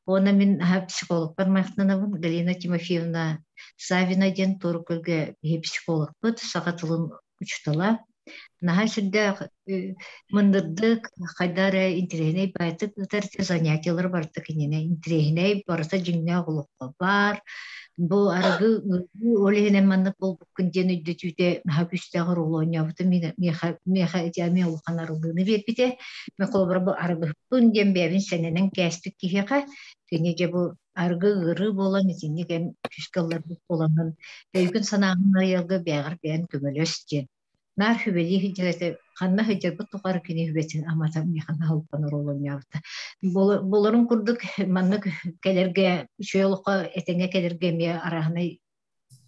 Уонна мин наһаа психологпар махтанабын Галина Тимофеевна Савина диэн Туорукөлгө биһи психологпыт, саха тылын учуутала. Наһаа сүрдээх мындырдык, хайда эрэ интэриэһинэй баайтык ыытар занятиелар барыта кинини интэриэһинэй, барыта дьиҥнээх олоххо баар. Бу арыгы ол иһинэн маннык буолбуккун диэн өйдөтүүтэ наһаа күүстээх оруолу оонньообута миэхэ миэхэ ити эмиэ улахан арыллыыны биэрбитэ. Мен холобура бу арыгыһыппын диэн бэйэбин сэнэнэн кээспит киһиэхэ кини дьэ бу арыгы ыарыы буолан итинник эн күүскэ ылларбыт буоламмын өйгүн-санааҕын арыйарга бэйэҕэр бэйэн көмөлөс диэн наар сүбэлии сылдьар этэ ханна сылдьарбыт тухары кини сүбэтин амата миэхэ наһылпан оруолунньаабыта буоларын курдук маннык кэлэргэ үчүгэй олоххо этэҥҥэ кэлэргэ эмиэ арааһынай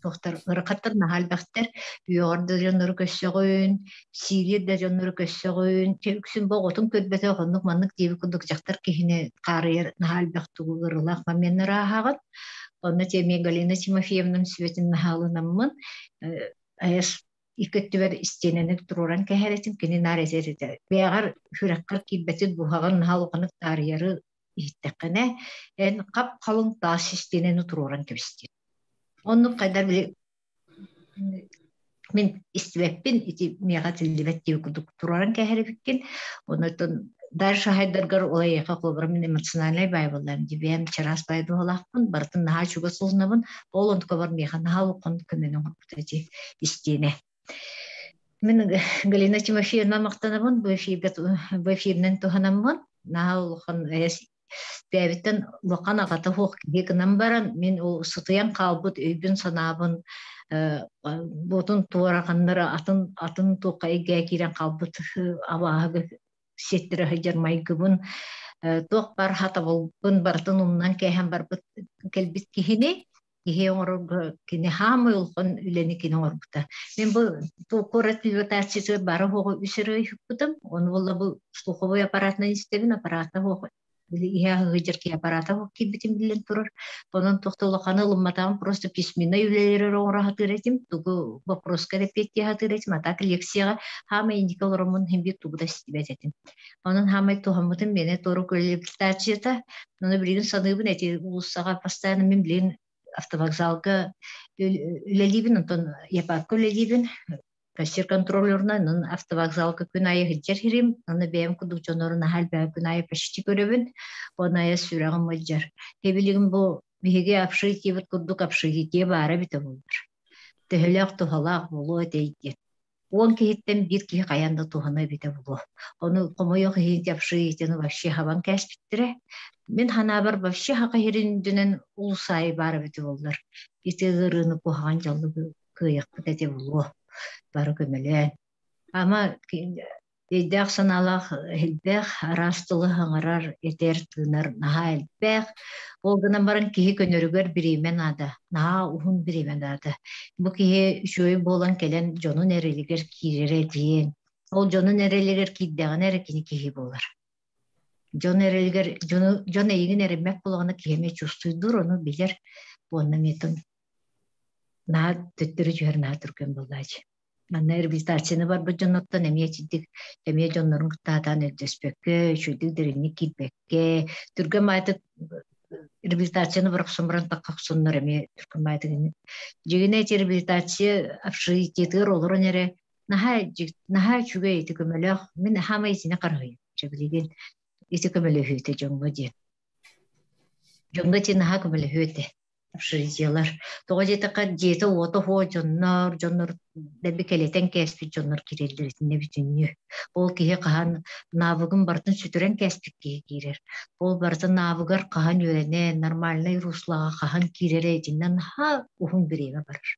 туохтар ыарахаттар наһаа элбэхтэр үөҕэр да дьоннору көрсөҕүн сиилиир да дьоннору көрсөҕүн үксүн бу оҕотун көрбөтөх оннук маннык диэбит курдук дьахтар киһини хаарыйар наһаа элбэх тугу ыарыылаах моменнары ааһаҕын онно эмиэ Галина Тимофеевнам сүбэтин наһаа ылынаммын айас икки өттүбэр истиэнэни туруоран кэһэр этим кини наар этэр этэ бэйэҕэр сүрэххэр киирбэтин буһаҕын наһаа улаханнык таарыйары иһиттэххинэ эн хап-халыҥ таас истиэнэни туруоран кэбистиэн оннук хайдар били мин истибэппин ити миэхэ тиллибэт диэбит курдук туруоран кэһэр эбиккин онтон дальше хайдаргар ол эйиэхэ холобура мин эмоциональнай баайбыллаам дибиэм чараас баай дууһалаахпын барытын наһаа чугас ылынабын ол онтукабар миэхэ наһаа улахан көмөнү оҥорбута ити истиэнэ мин Галина Тимофеевна махтанабын бу эфиргэ бу эфиринэн туһанаммын наһаа улахан бэйэбиттэн улахан аҕата суох киһи гынан баран мин ол сытыйан хаалбыт өйбүн-санаабын буотун туораханнары атын атын туохха эйгэ киирэн хаалбыт абааһыга сиэттэрэ сылдьар майгыбын туох баар хатабылбын барытын умнан кээһэн барбыт кэлбит киһини киһи оҥорорго кини хаамай улахан үлэни кини оҥорбута. Мин бу куорат реабилитациятыгар бары оһоҕу үс эрэ ыйыппытым. Ону буолла бу слуховой аппаратынан истэбин, аппарата оһох били иһэ сылдьар киһи аппарата оһох киирбитин биллэн турар. Онон туох да улаханы ылымматаҕым, просто письменнай үлэлэри оҥоро сатыыр этим, тугу вопроска эппиэттии сатыыр этим, а так лекцияҕа хаамай инники олороммун иһин биир тугу да истибэт этим. Онон хаамай туһаммытым миэнэ туору реабилитацията Ону билигин саныыбын эти уулуссаҕа постоянно мин билигин автовокзалга үлэлиибин, онтон ЯПАКка үлэлиибин, кассир контролерунан, онон автовокзалга күн аайы сылдьар сирим, аны бэйэм курдук дьоннору наһаа элбэҕи күн аайы почти көрөбүн, онно айа сүрэҕим ыалдьар. Билигин бу биһиги общежитиебыт курдук общежитие баара эбитэ буоллар. Төһөлөөх туһалаах буолуо этэй диэн. Уон киһиттэн биир киһи хайаан да туһана эбитэ буолуо. Ону хомойуох иһин общежитиены вообще хабан кээспиттэрэ. Мин санаабар вообще хака иһирин үрдүнэн улус аайы баар эбитэ буоллар. Ити ыарыыны куһаҕан дьаллыгы кыайыахпыт этэ буолуо. Бары көмөлөөн. Ама Өйдөөх санаалаах элбэх, араас тылы саҥарар, этэр, тыынар наһаа элбэх. Ол гынан баран киһи көнөрүгэр бириэмэ наада, наһаа уһун бириэмэ наада. Бу киһи үчүгэй буолан кэлэн дьонун эрэлигэр киирэрэ диэн. Ол дьонун эрэлигэр киирдэҕинэ эрэ кини киһи буолар. Дьон эрэлигэр дьону дьон эйигин эрэммэт буоллаҕына киһи эмиэ чувствуйдуур, ону билэр. Уонна эмиэ наһаа төттөрү түһэр наһаа түргэн буоллааччы. Манна реабилитацияны барбыт дьоннортон эмиэ итинник эмиэ дьоннорун кытта сатаан өйдөспөккө, үчүгэйдик дириҥник киирбэккэ, түргэн баайытык реабилитацияны бырахсан баран тахха охсоннор эмиэ түргэн баайытык дьиҥинэ ити реабилитация общежитиетыгар олорон эрэ наһаа наһаа үчүгэй ити көмөлөөх мин хаамай итини харыһыйым чэ билигин ити көмөлөһүүтэ дьоҥҥо диэн дьоҥҥо ити наһаа көмөлөһүө этэ общежитиелар. Тоҕо диэтэххэ, дьиэтэ-уота суох дьоннор, дьоннор дэлби кэлэтэн кээспит дьоннор киирэллэр итиннэ бүтүннүү. Ол киһи хаһан навыгын барытын сүтэрэн кээспит киһи киирэр. Ол барытын навыгар хаһан үөрэнэн, нормальнай руслаҕа хаһан киирэрэ итиннэ наһаа уһун бириэмэ барар.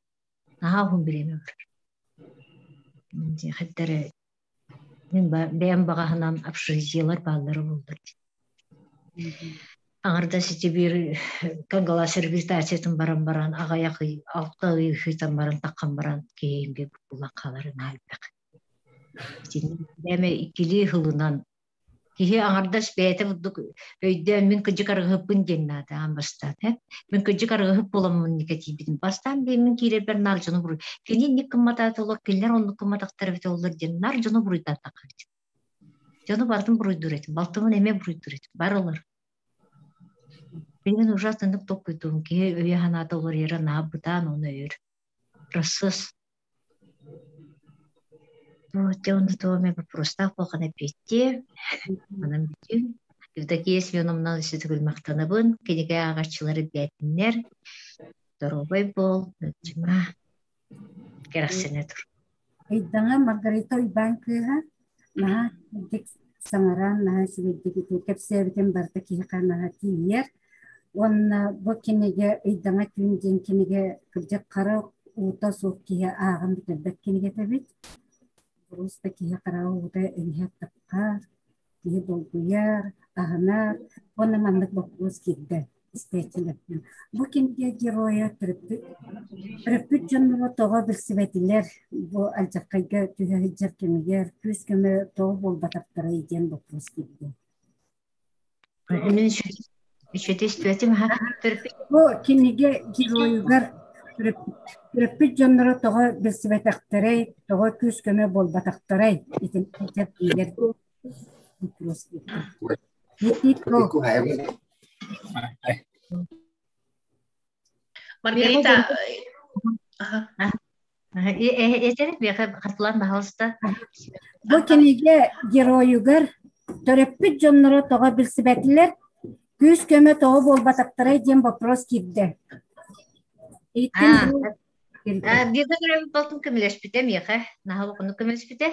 Наһаа уһун бириэмэ барар. Дьиэхэттэрэ мин бэйэм баҕаһынан общежитиелар бааллара буоллар. Аҥардас ити биир Кангалас реабилитациятын баран баран аҕыйах ый, алта ый ыытан баран таххан баран киһи булан хааларын элбэх. Итинник эмэ иккилии сылынан Киһи аҥардас бэйэтэ бурдук өйдөөн мин кыдьык арыгыһыппын диэн наада аан бастаан э. Мин кыдьык арыгыһыт буоламмын никэтиийбитим. Бастаан диэммин киирэрбэр наар дьону буруй. Кини инник гымматаатылар, кинилэр оннук гымматахтар эбитэ оллор диэн наар дьону буруйдаатахха эбит. Дьону барытын буруйдуур этим. Балтыбын эмиэ буруйдуур этим. Барылар. Билигин ужаснык толкуйдуум. Киһи өйө-санаата уларыйара наһаа бытаан уонна өйөр. Процесс Вот, онно туох эмэ боппуруостаах буолхан эппиэттиэ. Манан бүтүн. Евдокия Семеновна өссө махтанабын. Кинигэ ааҕааччылар ирдээтиннэр. Доруобай буол, ыалдьыма. Кэрэхсэнэ тур. Ыйдаҥа Маргарита Уйбаан кыыһа наһаа үчүгэйдик саҥаран, наһаа үчүгэйдик ити кэпсээбитин барыта киһиэхэ наһаа тиийэр. Уонна бу кинигэ Ыйдаҥа түүн диэн кинигэ кырдьык хара уута суох киһи ааҕан бүтэрбэт кинигэтэ эбит. Просто киһи хара уута эбиһэр таххар, киһи долгуйар, аһынар. Уонна маннык боппуруос киирдэ истээччилэртэн. Бу кинигэ геройа төрөппүт төрөппүт дьонноро тоҕо билсибэтилэр бу алдьархайга түһэ сылдьар кэмигэр күүс-көмө тоҕо буолбатахтарай диэн боппуруос киирдэ. Мин үчүгэй истибэтим аха. Төрөппүт Бу кинигэ геройугар төрөппүт дьонноро тоҕо билсибэтэхтэрэй, тоҕо күүс-көмө буолбатахтарай итин диир вопрос киирдэ. Маргарита, Этэр миэхэ хатылаан баһалыста. Бу кинигэ геройугар төрөппүт дьонноро тоҕо билсибэтилэр, күүс-көмө тоҕо буолбатахтарай диэн вопрос киирдэ. Ииттин Бииргэ төрөөбүт балтым көмөлөспүтэ миэхэ, наһаа улаханнык көмөлөспүтэ.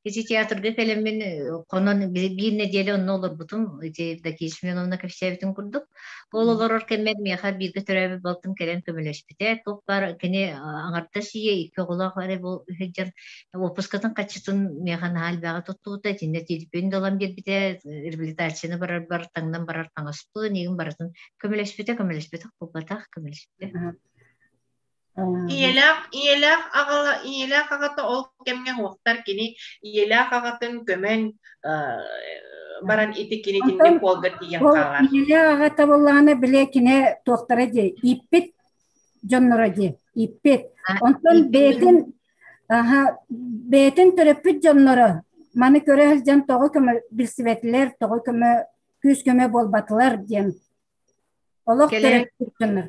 Ити театрга кэлэммин хонон биир нэдиэлэ онно олорбутум, ити Евдокия Семеновна кэпсээбитин курдук. Ол олорор кэммэр миэхэ бииргэ төрөөбүт балтым кэлэн көмөлөспүтэ. Туох баар кини аҥардас ийэ икки оҕолоох эрэ бу сылдьар уоппускатын хаччытын миэхэ наһаа элбэҕи туттубута. Итиннэ тиийбин да ылан биэрбитэ, реабилитацияны барарбар таҥнан барар таҥаспын, игин барытын көмөлөспүтэ, көмөлөспөтөх буолбатах, көмөлөспүтэ. Ийэлээх ийэлээх аҕала ийэлээх аҕата ол кэмҥэ уохтар кини ийэлээх аҕатын көмөн баран ити кини итинник уолга тиийэн хаалар. Ийэлээх аҕата буоллаҕына бile кини туохтара дии ииппит дьонноро дии ииппит. Онтон бэйэтин аха бэйэтин төрөппүт дьонноро маны көрө сылдьан тоҕо көмө билсибэтилэр, тоҕо көмө күүс көмө буолбатылар диэн Олох төрөппүт дьоннор.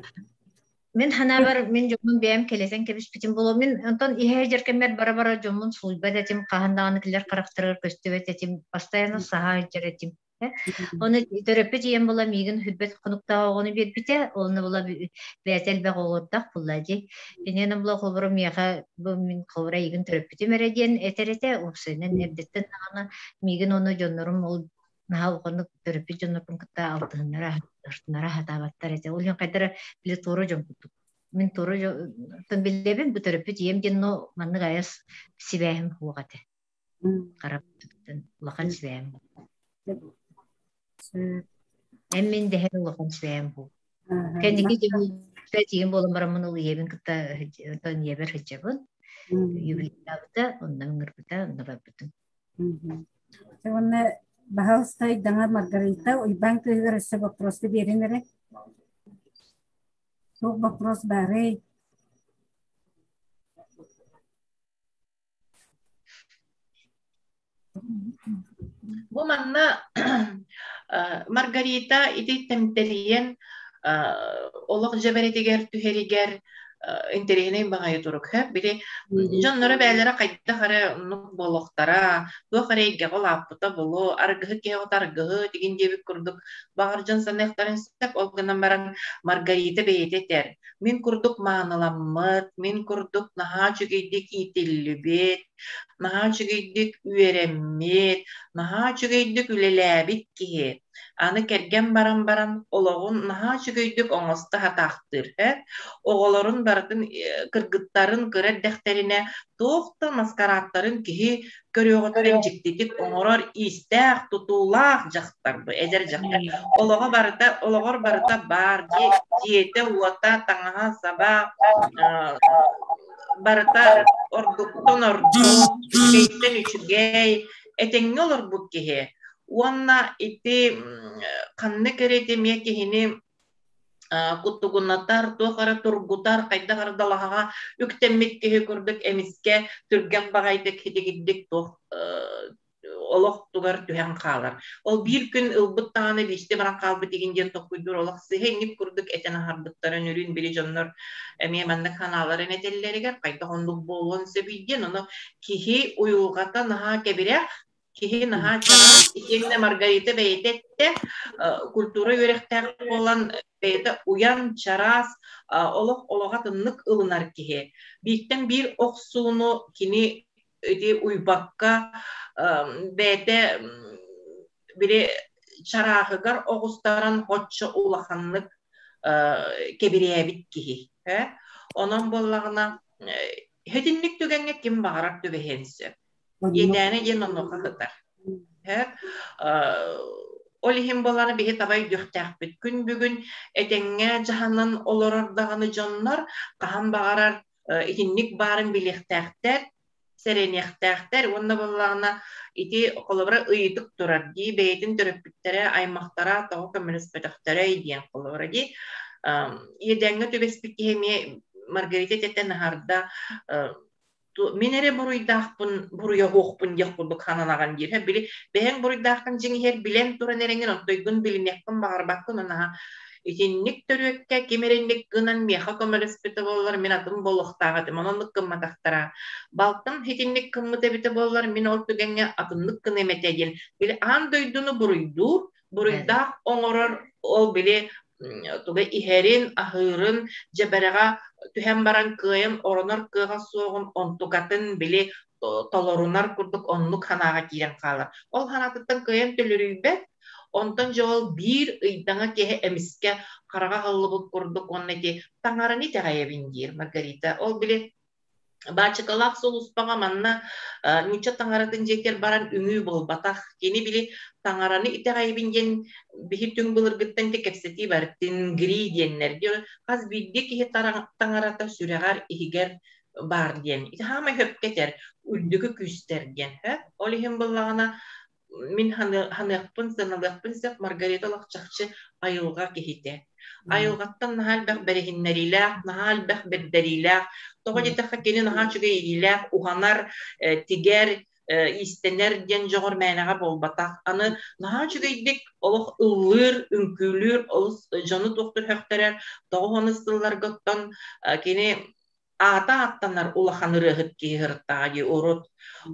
Мин ханаабар мин дьоммун бэйэм кэлэтэн кэбиспитим буолуо. Мин онтон иһэ дьэркэммэр бара-бара дьоммун сулуйбат этим, хаһан даҕаны кинилэр харахтарыгар көстүбэт этим, постоянно саһаа сылдьар этим. Оны төрөппүт ийэм була миигин хүрбэт хонуктаах оҕону биэрбитэ, онно була бэйэтэ элбэх оҕолордоох буолла дии. Иннинэ була холобура миэхэ бу мин холобура эйигин төрөппүтүм эрэ диэн этэр этэ, уопсайынан эрдэттэн даҕаны миигин уонна дьоннорум ол наһаа улаханнык төрөппүт дьоннорбун кытта алтыһыннара алтыһыннара сатаабаттар этэ. Ол иһин хайдах эрэ били туора дьон курдук. Мин туора дьонтон биллэбин, бу төрөппүт ийэм диэн но маннык айас сибээһим суох этэ. Харабыттан улахан сибээһим. Эн мин дэһэр улахан сибээһим бу. Кэнники дьиҥ буолан бараммын ол ийэбин кытта оттон ийэбэр сылдьабын. Юбилейдаабыта, онно ыҥырбыта, онно барбытым. Уонна баһаалыста Ыйдаҥа Маргарита Уйбаан кыыһыгар өссө боппуруоста биэрин эрэ. Туох боппуруос баарый? Бу манна Маргарита ити тэмтэрийэн олох дьэбэрэтигэр түһэригэр интэриэһинэй баҕайы турук һэ били дьонноро бэйэлэрэ хайдах эрэ оннук буолуохтара туох эрэ эйгэҕэ улааппыта буолуо аргыһы киһи оҕото аргыһы тигин диэбит курдук баҕар дьон саныахтарын сөп ол гынан баран Маргарита бэйэтэ этэр мин курдук мааныламмыт мин курдук наһаа үчүгэйдик иитиллибит наһаа үчүгэйдик үөрэммит наһаа үчүгэйдик үлэлээбит киһи Аны кэргэн баран баран олоҕун наһаа үчүгэйдик оҥосто сатаахтыыр ээ. Оҕолорун барытын кыргыттарын кыра эрдэхтэринэ туох да маскарааттарын киһи көрүөҕүттэн дьиктитик оҥорор иистээх, тутуулаах дьахтар бу эдэр дьахтар. Олоҕо барыта олоҕор барыта баар дьиэтэ-уота, таҥаһа-саба барыта ордуктан ордук, үчүгэйтэн үчүгэй, этэҥҥэ олорбут киһи. Уонна ити ханнык эрэ ити эмиэ киһини куттугунатар, туох эрэ тургутар, хайдах эрэ далаһаҕа үктэммит киһи курдук эмискэ түргэн баҕайытык хитигирдик туох олох тугар түһэн хаалар. Ол биир күн ылбыт даҕаны биирдэ баран хаалбыт игин диэн толкуйдуур олох сыһа инник курдук этэн аһарбыттарын үрүн били дьоннор эмиэ маннык санааларын этэллэригэр хайдах оннук буолуон сөбүй диэн ону киһи уйулҕата наһаа кэбирэх киһи наһаа чараас итиэннэ Маргарита бэйэтэ эттэ культура үөрэхтээх буолан бэйэтэ уйан чараас олох олоҕо атыннык ылынар киһи бииртэн биир охсууну кини ити уйбакка бэйэтэ били чарааһыгар оҕустаран оччо улаханнык кэбирээбит киһи онон буоллаҕына итинник түгэҥҥэ ким баҕарар түбэһиэн сөп иэдээнэ диэн онуоха сытар ол иһин буоллаҕына биһи таба өйдүөхтээхпит күн бүгүн этэҥҥэ дьаһанан олорор даҕаны дьоннор хаһан баҕарар итинник баарын билиэхтээхтэр сэрэниэхтээхтэр уонна буоллаҕына ити холобура ыйытык турар дии бэйэтин төрөппүттэрэ аймахтара тоҕо көмөлөспөтөхтөрөй диэн холобура дии иэдээҥҥэ түбэспит киһи эмиэ Маргарита тетен аһарда мин эрэ буруйдаахпын буруйаһуохпун диэх курдук хананаҕын диир били бэйэҥ буруйдааххын дьиҥ иһэр билэн туран эрэҥин онтойгун билиниэххин баҕарбаккын онаһа Итинник төрүөккэ ким эрэнник гынан миэхэ көмөлөспүтэ буоллар, мин атын буолуохтаах этим, онон гымматахтара. Балтым итинник гыммыт эбитэ буоллар, мин ол түгэҥҥэ атыннык гыныам этэ диэн. Били аан дойдуну буруйдуур, буруйдаах оҥорор ол били туга иһэрин, аһыырын, дьэбэрэҕэ түһэн баран кыайан оронор кыаҕа суоҕун онтукатын били толорунар курдук оннук санааҕа киирэн хаалар. Ол санаатыттан кыайан төлөрүйбэт, Онтон дьэ ол биир ыйдаҥа киһи эмискэ хараҕа аһыллыбыт курдук уонна ити таҥараны итэҕэйэбин диир Маргарита. Ол били баачыкалаах сулууспаҕа манна нуучча таҥаратын дьиэтигэр баран үҥүү буолбатах. Кини били таҥараны итэҕэйэбин диэн биһи түҥ былыргыттан ити кэпсэтии бар тингри диэннэр. Хас биирдии киһи таҥарата сүрэҕэр иһигэр баар диэн. Ити хаамай хөпкө этэр үрдүкү күүстэр диэн. Ол иһин буоллаҕына мин ханыахпын, сыаналыахпын сөп Маргарита олох чахчы айылҕа киһитэ. Айылҕаттан наһаа элбэх бэриһиннэриилээх, наһаа элбэх бэрдэриилээх. Тоҕо диэтэххэ кини наһаа үчүгэй илиилээх, уһанар, тигэр, иистэнэр диэн дьоҕур мээнэҕэ буолбатах. Аны наһаа үчүгэйдик олох ыллыыр, үҥкүүлүүр, олус дьону туохтур сөхтөрөр. Тоҕо уонус сылларга оттон кини аата ааттанар улахан ырыаһыт киһи сырыттаҕа дии урут.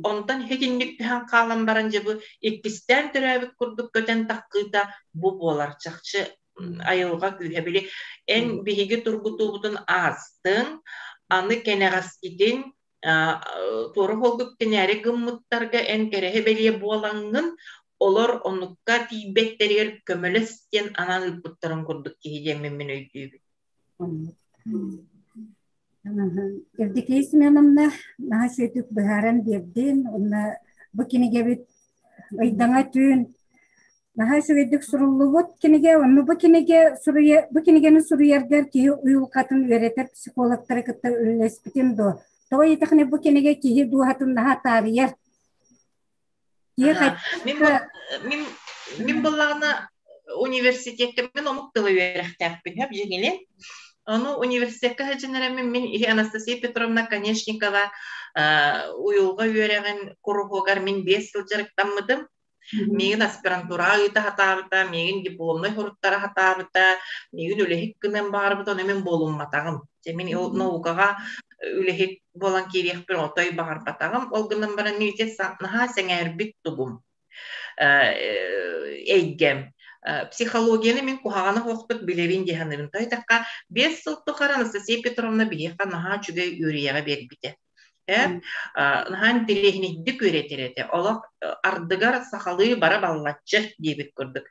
Онтон итинник түһэн хаалан баран дьэ бу иккистээн төрөөбүт курдук көтөн таххыыта бу буолар чахчы айылҕа күүһэ били эн биһиги тургутуубутун аастыҥ аны кэнэҕэскитин туора холгук тэнээри гыммыттарга эн кэрэһи бэлиэ буолаҥҥын олор оннукка тиийбэттэригэр көмөлөс диэн анаан ыыппыттарын курдук киһи диэммин мин өйдүүбүн. Евдокия Семеновна наһаа үчүгэйдик быһааран биэрдин. Уонна бу кинигэбит Ыйдаҥа түүн наһаа үчүгэйдик суруллубут кинигэ. Онно бу кинигэ суруйа бу кинигэни суруйаргар киһи уйулҕатын үөрэтэр психологтары кытта үлэлэспитин дуо? Тоҕо диэтэххинэ бу кинигэ киһи дууһатын наһаа таарыйар. Киһи Мин мин мин буоллаҕына университекка мин омук тыла үөрэхтээхпин сөп дьиҥинэн. Ону университекка сылдьан эрэммин мин иһи Анастасия Петровна Конечникова уйулҕа үөрэҕин куруһуогар мин 5 сыл дьарыктаммытым. Миигин аспирантураҕа ыыта сатаабыта, миигин дипломнай суруттара сатаабыта, миигин үлэһит гыныан баҕарбыта, ону мин буолумматаҕым. Дьэ мин наукаҕа үлэһит буолан киириэхпин отой баҕарбатаҕым. Ол гынан баран мин ити наһаа сэҥээрбит тугум эйгэм. Психологияны мин куһаҕана суохтук билэбин дии саныыбын. Тоҕо диэтэххэ, 5 сыл тухары Анастасия Петровна биһиэхэ наһаа үчүгэй үөрүйэҕи биэрбитэ. Наһаа интэриэһинэйдик үөрэтэр этэ. Олох ардыгар сахалыы бара баллаччы диэбит курдук.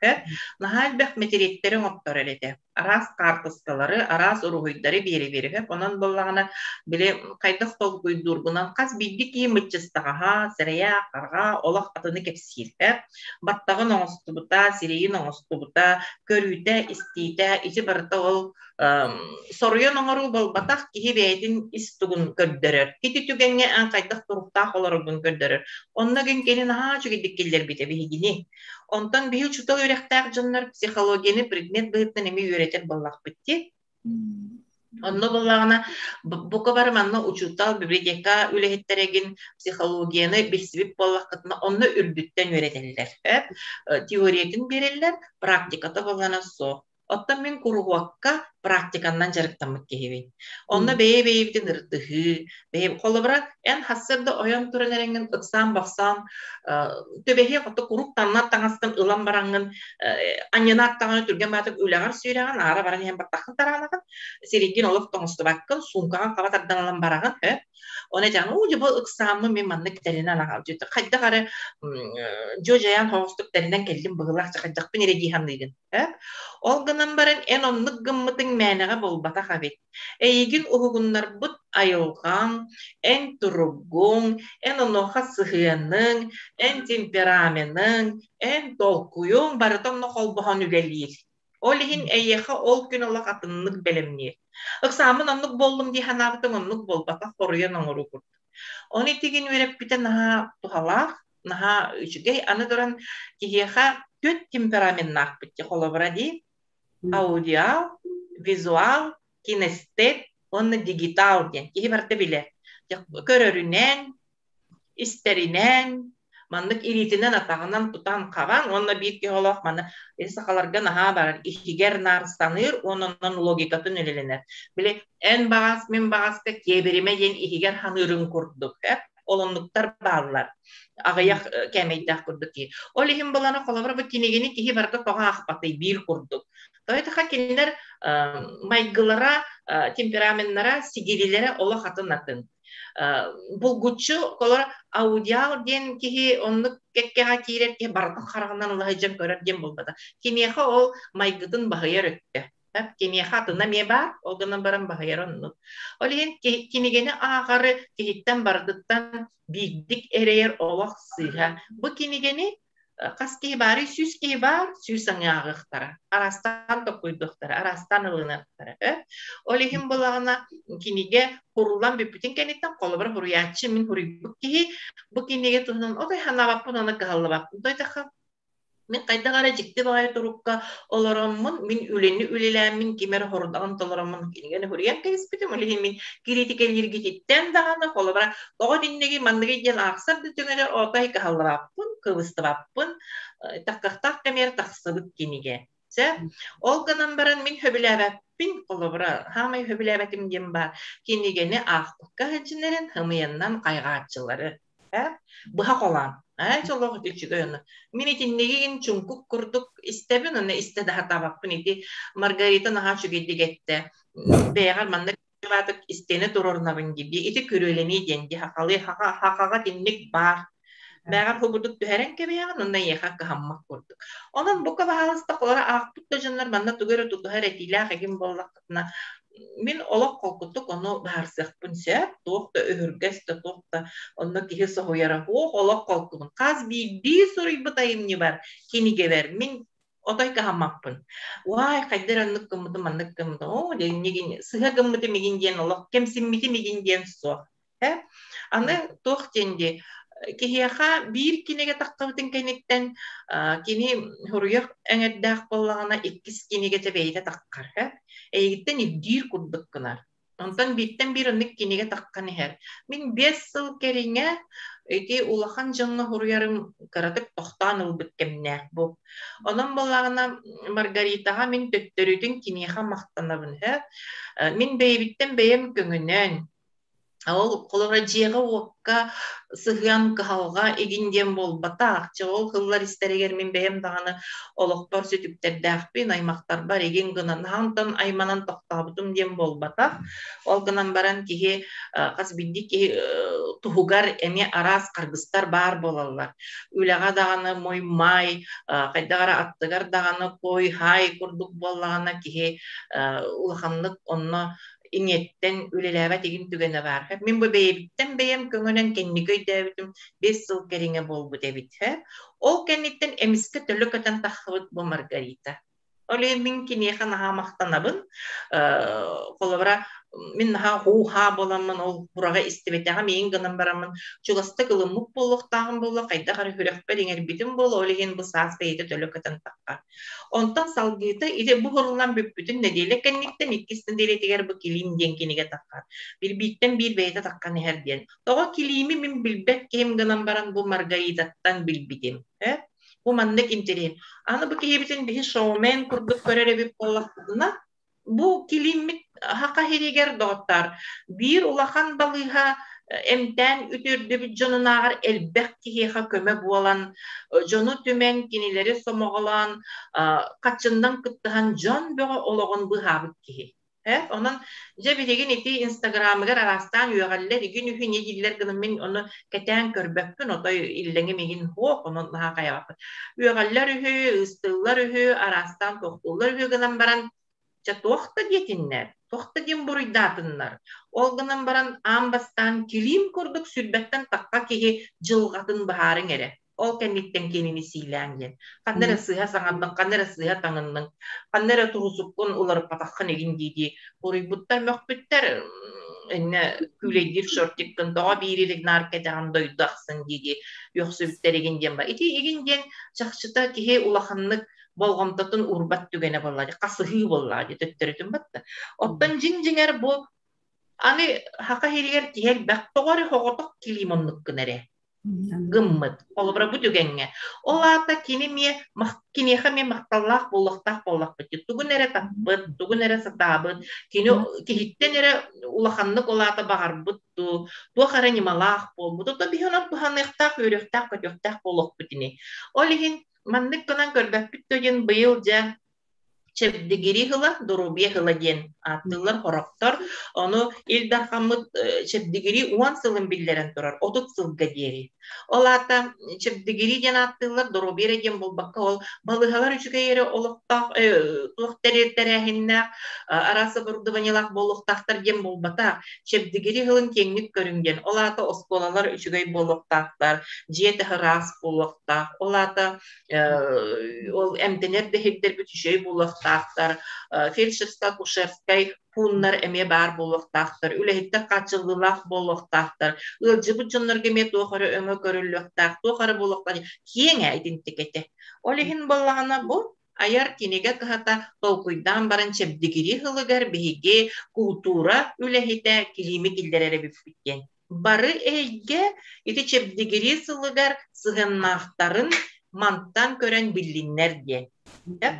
Наһаа элбэх мэтириэттэри оҥотторор этэ. Араас хаартыскалары, араас уруһуйдары биэрэ-биэрэ. Онон буоллаҕына, били хайдах толкуйдуургунан хас биирдии киһи мыччыстаҕаһа, сирэйэ, хараҕа олох атыны кэпсиир. Баттаҕын оҥостубута, сирэйин оҥостубута, көрүүтэ, истиитэ ити барыта ол соруйан оҥоруу буолбатах киһи бэйэтин ис тугун көрдөрөр. Ити түгэҥҥэ эн хайдах туруктаах олороргун көрдөрөр. Онно гин кини наһаа наһаа үчүгэйдик киллэрбитэ биһигини. Онтон биһи учуутал үөрэхтээх дьоннор психологияны предмет быһыытынан эмиэ үөрэтэр буоллахпыт дии. Онно буоллаҕына, бука бары манна учуутал, библиотека үлэһиттэригин психологияны билсибит буоллаххытына, онно үрдүттэн үөрэтэллэр. Теориятын биэрэллэр, практиката буоллаҕына суох. Оттон мин куруһуокка практиканнан дьарыктаммыт киһибин. Онно бэйэ-бэйэбитин ырытыһыы, бэйэ холобура, эн сарсыарда ойон туран эрэҥҥин ыксаан-бахсаан, төбөһүөх ото куруук таҥнар таҥаскын ылан бараҥҥын, анньынаат даҕаны түргэн баатык үлэҕэр сүүрэҕин, аара баран иһэн баттаххын тараанахын, сиригин олох тоҥустубаккын, суумкаҕын хаба тардан ылан бараҕын, Оны этэҕин, уу дьэ бу ыксааммын мин маннык тэринэн аҕал хайдах эрэ дьуо-дьайаан соҕустук тэринэн кэллим быһыылаах хайдахпын эрэ дии саныыгын. Ол гынан баран эн оннук гыммытыҥ мээнэҕэ буолбатах эбит. Эйигин уһугуннарбыт айылҕаҥ, эн туругуҥ, эн онуоха сыһыаныҥ, эн темпераменыҥ, эн толкуйуҥ барыта онно холбоһон үлэлиир. Ол иһин эйиэхэ ол күн олох атыннык бэлэмниир. Ыксааммын оннук буоллум дии санаабытыҥ оннук буолбатах, хоруйан оҥоруу курдук. Ону итигин үөрэппитэ наһаа туһалаах, наһаа үчүгэй. Аны туран киһиэхэ түөрт темпераменнаахпыт дии холобура дии. Аудиал, визуал, кинестет уонна дигитал диэн киһи барыта билэр. Көрөрүнэн, истэринэн, маннык илиитинэн-атаҕынан тутан-хабан уонна биир киһи олох маны сахаларга наһаа барар иһигэр наар саныыр уонна онон логикатын үлэлэнэр. Били эн баҕас мин баҕаска киэбиримэ диэн иһигэр ханыырын курдук ол оннуктар бааллар. Аҕыйах кээмэйдээх курдук киһи. Ол иһин балана холобура бу кинигини киһи барыта тоҕо аахпатый биир курдук. Тойтаха кинилэр майгылара, темпераменнара, сигилилэрэ олох атын-атын. Булгуччу колор аудиал диэн киһи оннук кэккэҕэ киирэр киһи барытын хараҕынан ылаһыдьан көрөр диэн буолбата. Киниэхэ ол майгытын баһыйар өттө. Киниэхэ атына эмиэ баар, ол гынан баран баһыйар оннук. Ол иһин кинигэни ааҕары киһиттэн барытыттан биирдик эрэйэр олох сыыһа. Бу кинигэни хас киһи баарый? 100 киһи баар, 100 аҥы ааҕыахтара. Араастаан токкуйдуохтара, араастаан ылыныахтара. Ол иһин буоллаҕына кинигэ хуруллан бүппүтүн кэнниттэн холобура суруйааччы мин суруйбут киһи бу кинигэ туһунан отой санаабаппын уонна кыһаллыбаппын. Тойтахха мин хайдах эрэ дьикти баҕайы турукка олороммун, мин үлэни үлэлээммин, ким эрэ хорудаҕын толороммун кинигэни суруйан кэбиспитим. Ол иһин мин кириитикэлииргититтэн даҕаны, холобура, тоҕо итинниги манныгы диэн аахсар да түгэнэр отой кыһаллыбаппын, кыбыстыбаппын, таккахтаах кэмигэр тахсыбыт кинигэ. Чэ, ол гынан баран мин сөбүлээбэппин, холобура, хаамай сөбүлээбэтим диэн баар, кинигэни аахпакка сылдьынарын ымыйаннан хайҕааччылары. Быһа холоон. Ээ, чолоох үчүгэй ону. Мин итиннигин чуҥкук курдук истэбин, уонна истэ да сатаабаппын. Ити Маргарита наһаа үчүгэйдик эттэ. Бэйэҕэр маннык баатык истиэнэ туруорунабын дии. Ити күрүөлэнии диэн дии хахалыы хахаҕа итинник баар. Бэйэҕэр курдук түһэрэн кэбиһэҕин, уонна эйиэхэ кыһаммат курдук. Онон бука баһаалыста холоро аахпыт да дьоннор манна тугу эрэ тутуһар этиилээх игин буоллаххытына, мин олох холкутук ону быһаарсыахпын сөп, туох да өһүргэс да туох да онно киһи соһуйара суох, олох холкубун. Хас биирдии суруйбут айымньыбар, кинигэбэр мин отой кыһаммаппын. Уай, хайда эрэ оннук гыммытым, маннык гыммытым, оо, дьэ, сыһа гыммытым игин диэн олох кэмсиммитим игин диэн суох. Э? Аны туох диэн дии, киһиэхэ биир кинигэ тахсыбытын кэнниттэн кини суруйар эҥэрдээх буоллаҕына иккис кинигэтэ бэйэтэ таххар э? Эйигиттэн ирдиир курдук гынар. Онтон бииртэн биир оннук кинигэ таххан иһэр. Мин 5 сыл кэриҥэ ити улахан дьоҥҥо суруйарым кыратык тохтоон ылбыт кэмнээх бу. Онон буоллаҕына Маргаритаҕа мин төттөрүтүн киниэхэ махтанабын э? Мин бэйэбиттэн бэйэм көҥүнэн ол холобура дьиэҕэ-уокка сыһыан кыһалҕа игин диэн буолбатах. Чэ ол сыллар истэригэр мин бэйэм даҕаны олохпор сүтүктэрдээхпин, аймахтарбар игин гынан онтон айманан тохтообутум диэн буолбатах. Ол гынан баран киһи хас биирдии киһи туһугар эмиэ араас харгыстар баар буолаллар. Үлэҕэ даҕаны муй-май, хайдах эрэ аттыгар даҕаны кой-хай курдук буоллаҕына киһи улаханнык онно иҥиэттэн үлэлээбэт игин түгэнэ баар. Мин бу бэйэбиттэн бэйэм көҥөнөн кэнники өйдөөбүтүм 5 сыл кэриҥэ буолбут эбит. Ол кэнниттэн эмискэ төлө көтөн тахсыбыт бу Маргарита. Ол иһин мин киниэхэ наһаа махтанабын. Холобура, мин наһаа һуу-һаа буоламмын ол бураҕы истибэтэҕим, иин гынан бараммын чугастык ылыммыт буолуохтааҕым буолла, хайдах эрэ сүрэхпэр иҥэрбитим буолла, ол иһин бу саас бэйэтэ төлө көтөн таххар. Онтон салгыыта ити бу хуруллан бүппүтүн нэдиэлэ кэнниттэн иккис нэдиэлэтигэр бу Килиим диэн кинигэ таххар. Билбииттэн биир бэйэтэ таххан иһэр диэн. Тоҕо Килиими мин билбэт киһим гынан баран бу Маргаритаттан билбитим. Э? Бу маннык интэриэһин. Аны бу киһибитин биһи шоумен курдук көрөр эбит буоллахпытына, бу килииммит хаха иһигэр доҕоттоор, биир улахан балыыһа эмтээн үтүөрдүбүт дьонунааҕар элбэх киһиэхэ көмө буолан, дьону түмэн, кинилэри сомоҕолоон, хаччыннан кыттыһан дьон бөҕө олоҕун быыһаабыт киһи. Онон дьэ билигин ити Инстаграмыгар араастаан үөҕэллэр, игин үһү не дииллэр гынан мин ону кэтээн көрбөппүн, отой иллэҥим игин суох, онон наһаа хайаҕаппын. Үөҕэллэр үһү, ыыстыыллар үһү, араастаан туохтууллар үһү гынан баран, дьэ туох да диэтиннэр, туох да диэн буруйдаатыннар. Ол гынан баран аан бастаан килиим курдук сүрбэттэн тахха киһи дьылҕатын быһаарыҥ эрэ. Ол кэнниттэн кинини сиилээҥ диэн. Ханна эрэ сыыһа саҥардыҥ, ханна эрэ сыыһа таҥынныҥ, ханна эрэ туһусуккун уларыппатаххын игин дии-дии буруйбуттар, мөхпүттэр иннэ күүлэйдиир шортиккын тоҕо биир илик наар кэтэҕин дойду ахсын дии-дии үөхсүбүттэр игин диэн ба. Ити игин диэн чахчыта киһи улаханнык болҕомтотун уурбат түгэнэ буолла дии, хасыһыы буоллаҕа дии төттөрүтүн батта. Оттон дьиҥ-дьиҥэр бу аны хака иһигэр киһи элбэх тоҕо эрэ соҕотох килиим оннуккун эрэ гыммыт. Холобура бу түгэҥҥэ. Ол аата кини эмиэ киниэхэ эмиэ махталлаах буолуохтаах буоллахпыт дии. Тугун эрэ таппыт, тугун эрэ сатаабыт, кини киһиттэн эрэ улаханнык ол аата баҕарбыт дуу, туох эрэ ньымалаах буолбут. Ото биһи онон туһаныахтаах, үөрүөхтээх, көтүөхтээх буолуохпут ини. Ол иһин маннык гынан көрбөппүт да диэн быйыл дьэ Чэбдигирии ыла, доруобуйа ыла диэн ааттыыллар хорохтор. Ону Ил Дархаммыт чэбдигирии 10 сылын биллэрэн турар, 30 сылга диэри. Ол аата чэбдигирии диэн ааттыыллар доруобуйа эрэ диэн буолбакка, ол балыыһалар үчүгэй эрэ олохтоох, туох тэрээһиннээх, араас оборудованиелаах буолуохтаахтар диэн буолбатах. Чэбдигирии ыһылын киэҥник көрүҥ диэн. Ол аата оскуолалар үчүгэй буолуохтаахтар, дьиэ таһа ыраас буолуохтаах. Ол аата ол эмтэнэр да иһирдэрбит үчүгэй буолуохтаахтар, фельдшерско-акушерскай пууннар эмиэ баар буолуохтаахтар, үлэһиттэр хааччыллыылаах буолуохтаахтар, ыалдьыбыт дьоннорго эмиэ туох эрэ өҥө көрүллүөхтээх, туох эрэ буолуохтаах киэҥ ээ итинтикэтэ. Ол иһин буоллаҕына бу айар кинигэ кыһата толкуйдаан баран чэбдигирии сылыгар биһиги култуура үлэһитэ килиими киллэрэр эбиппит диэн бары эйгэ ити чэбдигирии сылыгар сыһыаннаахтарын мантан көрөн биллиннэр диэн.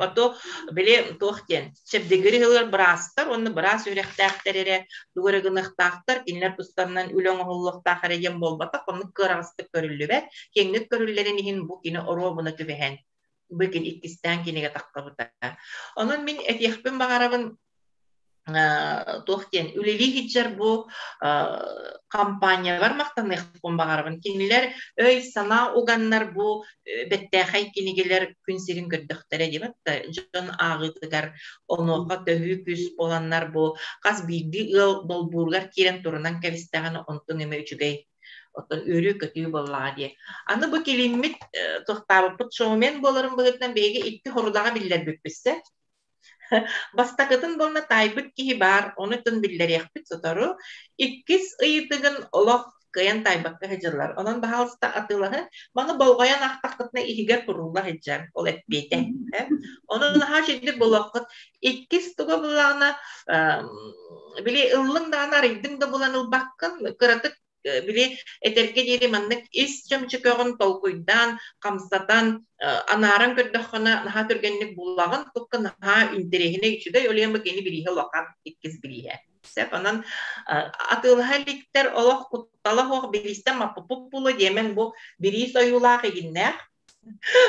Ото били туох диэн чэбдигирии сылыгар быраастар уонна быраас үөрэхтээхтэр эрэ тугу эрэ гыныахтаахтар, кинилэр тустарынан үлэ оҥоһуллуохтаах эрэ диэн буолбатах, оннук кыараҕастык көрүллүбэт. Киэҥник көрүллэрин иһин бу кини оруобуна түбэһэн бу иккистээн кинигэ тахсыбыта. Онон мин этиэхпин баҕарабын туох диэн үлэлии сылдьар бу компаниялар махтаныахпын баҕарабын. Кинилэр өй-санаа уганнар бу бэттээхэй кинигэлэр күн сирин көрдөхтөрө диэбэт да дьон ааҕыытыгар онуоха төһүү күүс буоланнар бу хас биирдии ыал долбууругар киирэн турунан кэбистэҕинэ онтуҥ эмэ үчүгэй оттон үөрүү-көтүү буоллаҕа дии. Аны бу килиммит туохтаабыппыт шоумен буоларын быһыытынан биһиги икки хорудаҕа биллэрбиппит Бастакытын буолна таайбыт киһи баар, ону тын биллэриэхпит сотору. Иккис ыйытыгын олох кыайан таайбакка сылдьаллар. Онон баһаалыста атыылаһын. Маны болҕойон аахтаххытына иһигэр турулла сылдьар. Ол эппиэтэ. Ону наһаа үчүгдүк булуоххут. Иккис туга буллаҕына, били ыллыҥ даҕаны арыйдыҥ да булан ылбаккын, кыратык били этэргэ диэри маннык ис чөмчөкөҕүн толкуйдаан, хамсатан, анааран көрдөххүнэ наһаа түргэнник булаҕын, тукка наһаа интэриэһинэй үчүгэй, ол иһин бу кини бирииһэ улахан иккис бирииһэ. Сөп, онон атыылаһа иликтэр олох куттала суох бириистэн маппыппыт буолуо диэмэҥ бу бириис ойуулаах игиннээх.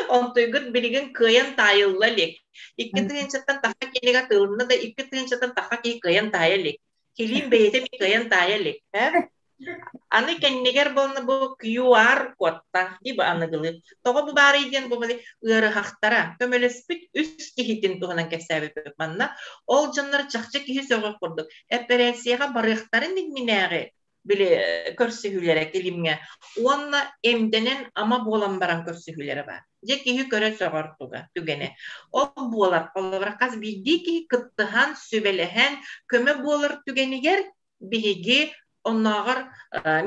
Онтуйгут билигин кыайан таайылла илик. 2 тыһыынчаттан тахса кинигэ атыыланна да 2 тыһыынчаттан тахса киһи кыайан таайа илик. Килиим бэйэтэ эмиэ кыайан таайа илик. Аны кэннигэр буолна бу QR кодтаах дии бу аныгылыы. Тоҕо бу баарый диэн бу били ыарыһахтара көмөлөспүт үс киһитин туһунан кэпсээбиппит манна. Ол дьоннор чахчы киһи сөҕөх курдук эппэрээссийэҕэ барыахтарын иннинээҕи Били көрсүһүүлэрэ килимҥэ уонна эмтэнэн ама буолан баран көрсүһүүлэрэ баар. Дьэ киһи көрө сөҕөр туга түгэнэ. Ол буолар холобура хас биирдии киһи кыттыһан, сүбэлэһэн көмө буолар түгэнигэр биһиги оннооҕор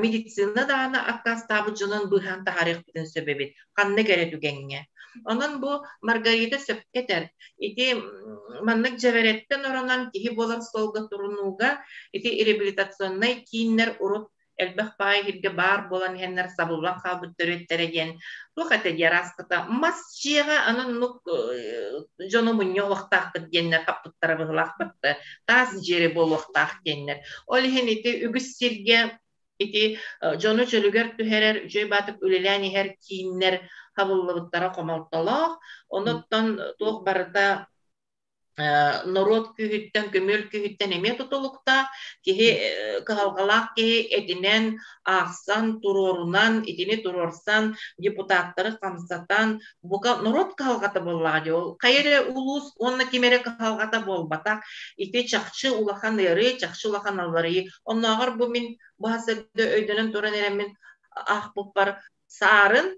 медицина даҕаны аккаастаабыт дьонун быыһаан таһаарыахпытын сөп эбит ханнык эрэ түгэҥҥэ. Онон бу Маргарита сөпкө этэр. Ити маннык дьэбэрэттэн оронон киһи буолар суолга турунууга ити реабилитационнай кииннэр урут элбэх баай иһиргэ баар буолан иһэннэр сабыллан хаалбыт төрүөттэрэ диэн туох этэ диэ араастата мас дьиэҕэ аны оннук дьону мунньа уохтаахпыт диэннэр хаппыттара быһылаахпыт таас дьиэри буолуохтаах диэннэр. Ол иһин ити үгүс сиргэ ити дьону чөлүгэр түһэрэр үчүгэй баатык үлэлээн иһэр кииннэр хабыллыбыттара хомолтолоох. Онуттан туох барыта норуот күүһүттэн, көмүөл күүһүттэн эмиэ тутулуктаах. Киһи кыһалҕалаах киһи этинэн, аахсан, туруорунан, итини туруорсан, депутаттары хамсатан, бука норуот кыһалҕата буоллаҕа дии ол. Хайа эрэ улуус уонна ким эрэ кыһалҕата буолбатах. Ити чахчы улахан ыарыы, чахчы улахан алларыйыы. Оннооҕор бу мин бу сырда өйдөнөн туран эрэммин аахпыппар саарын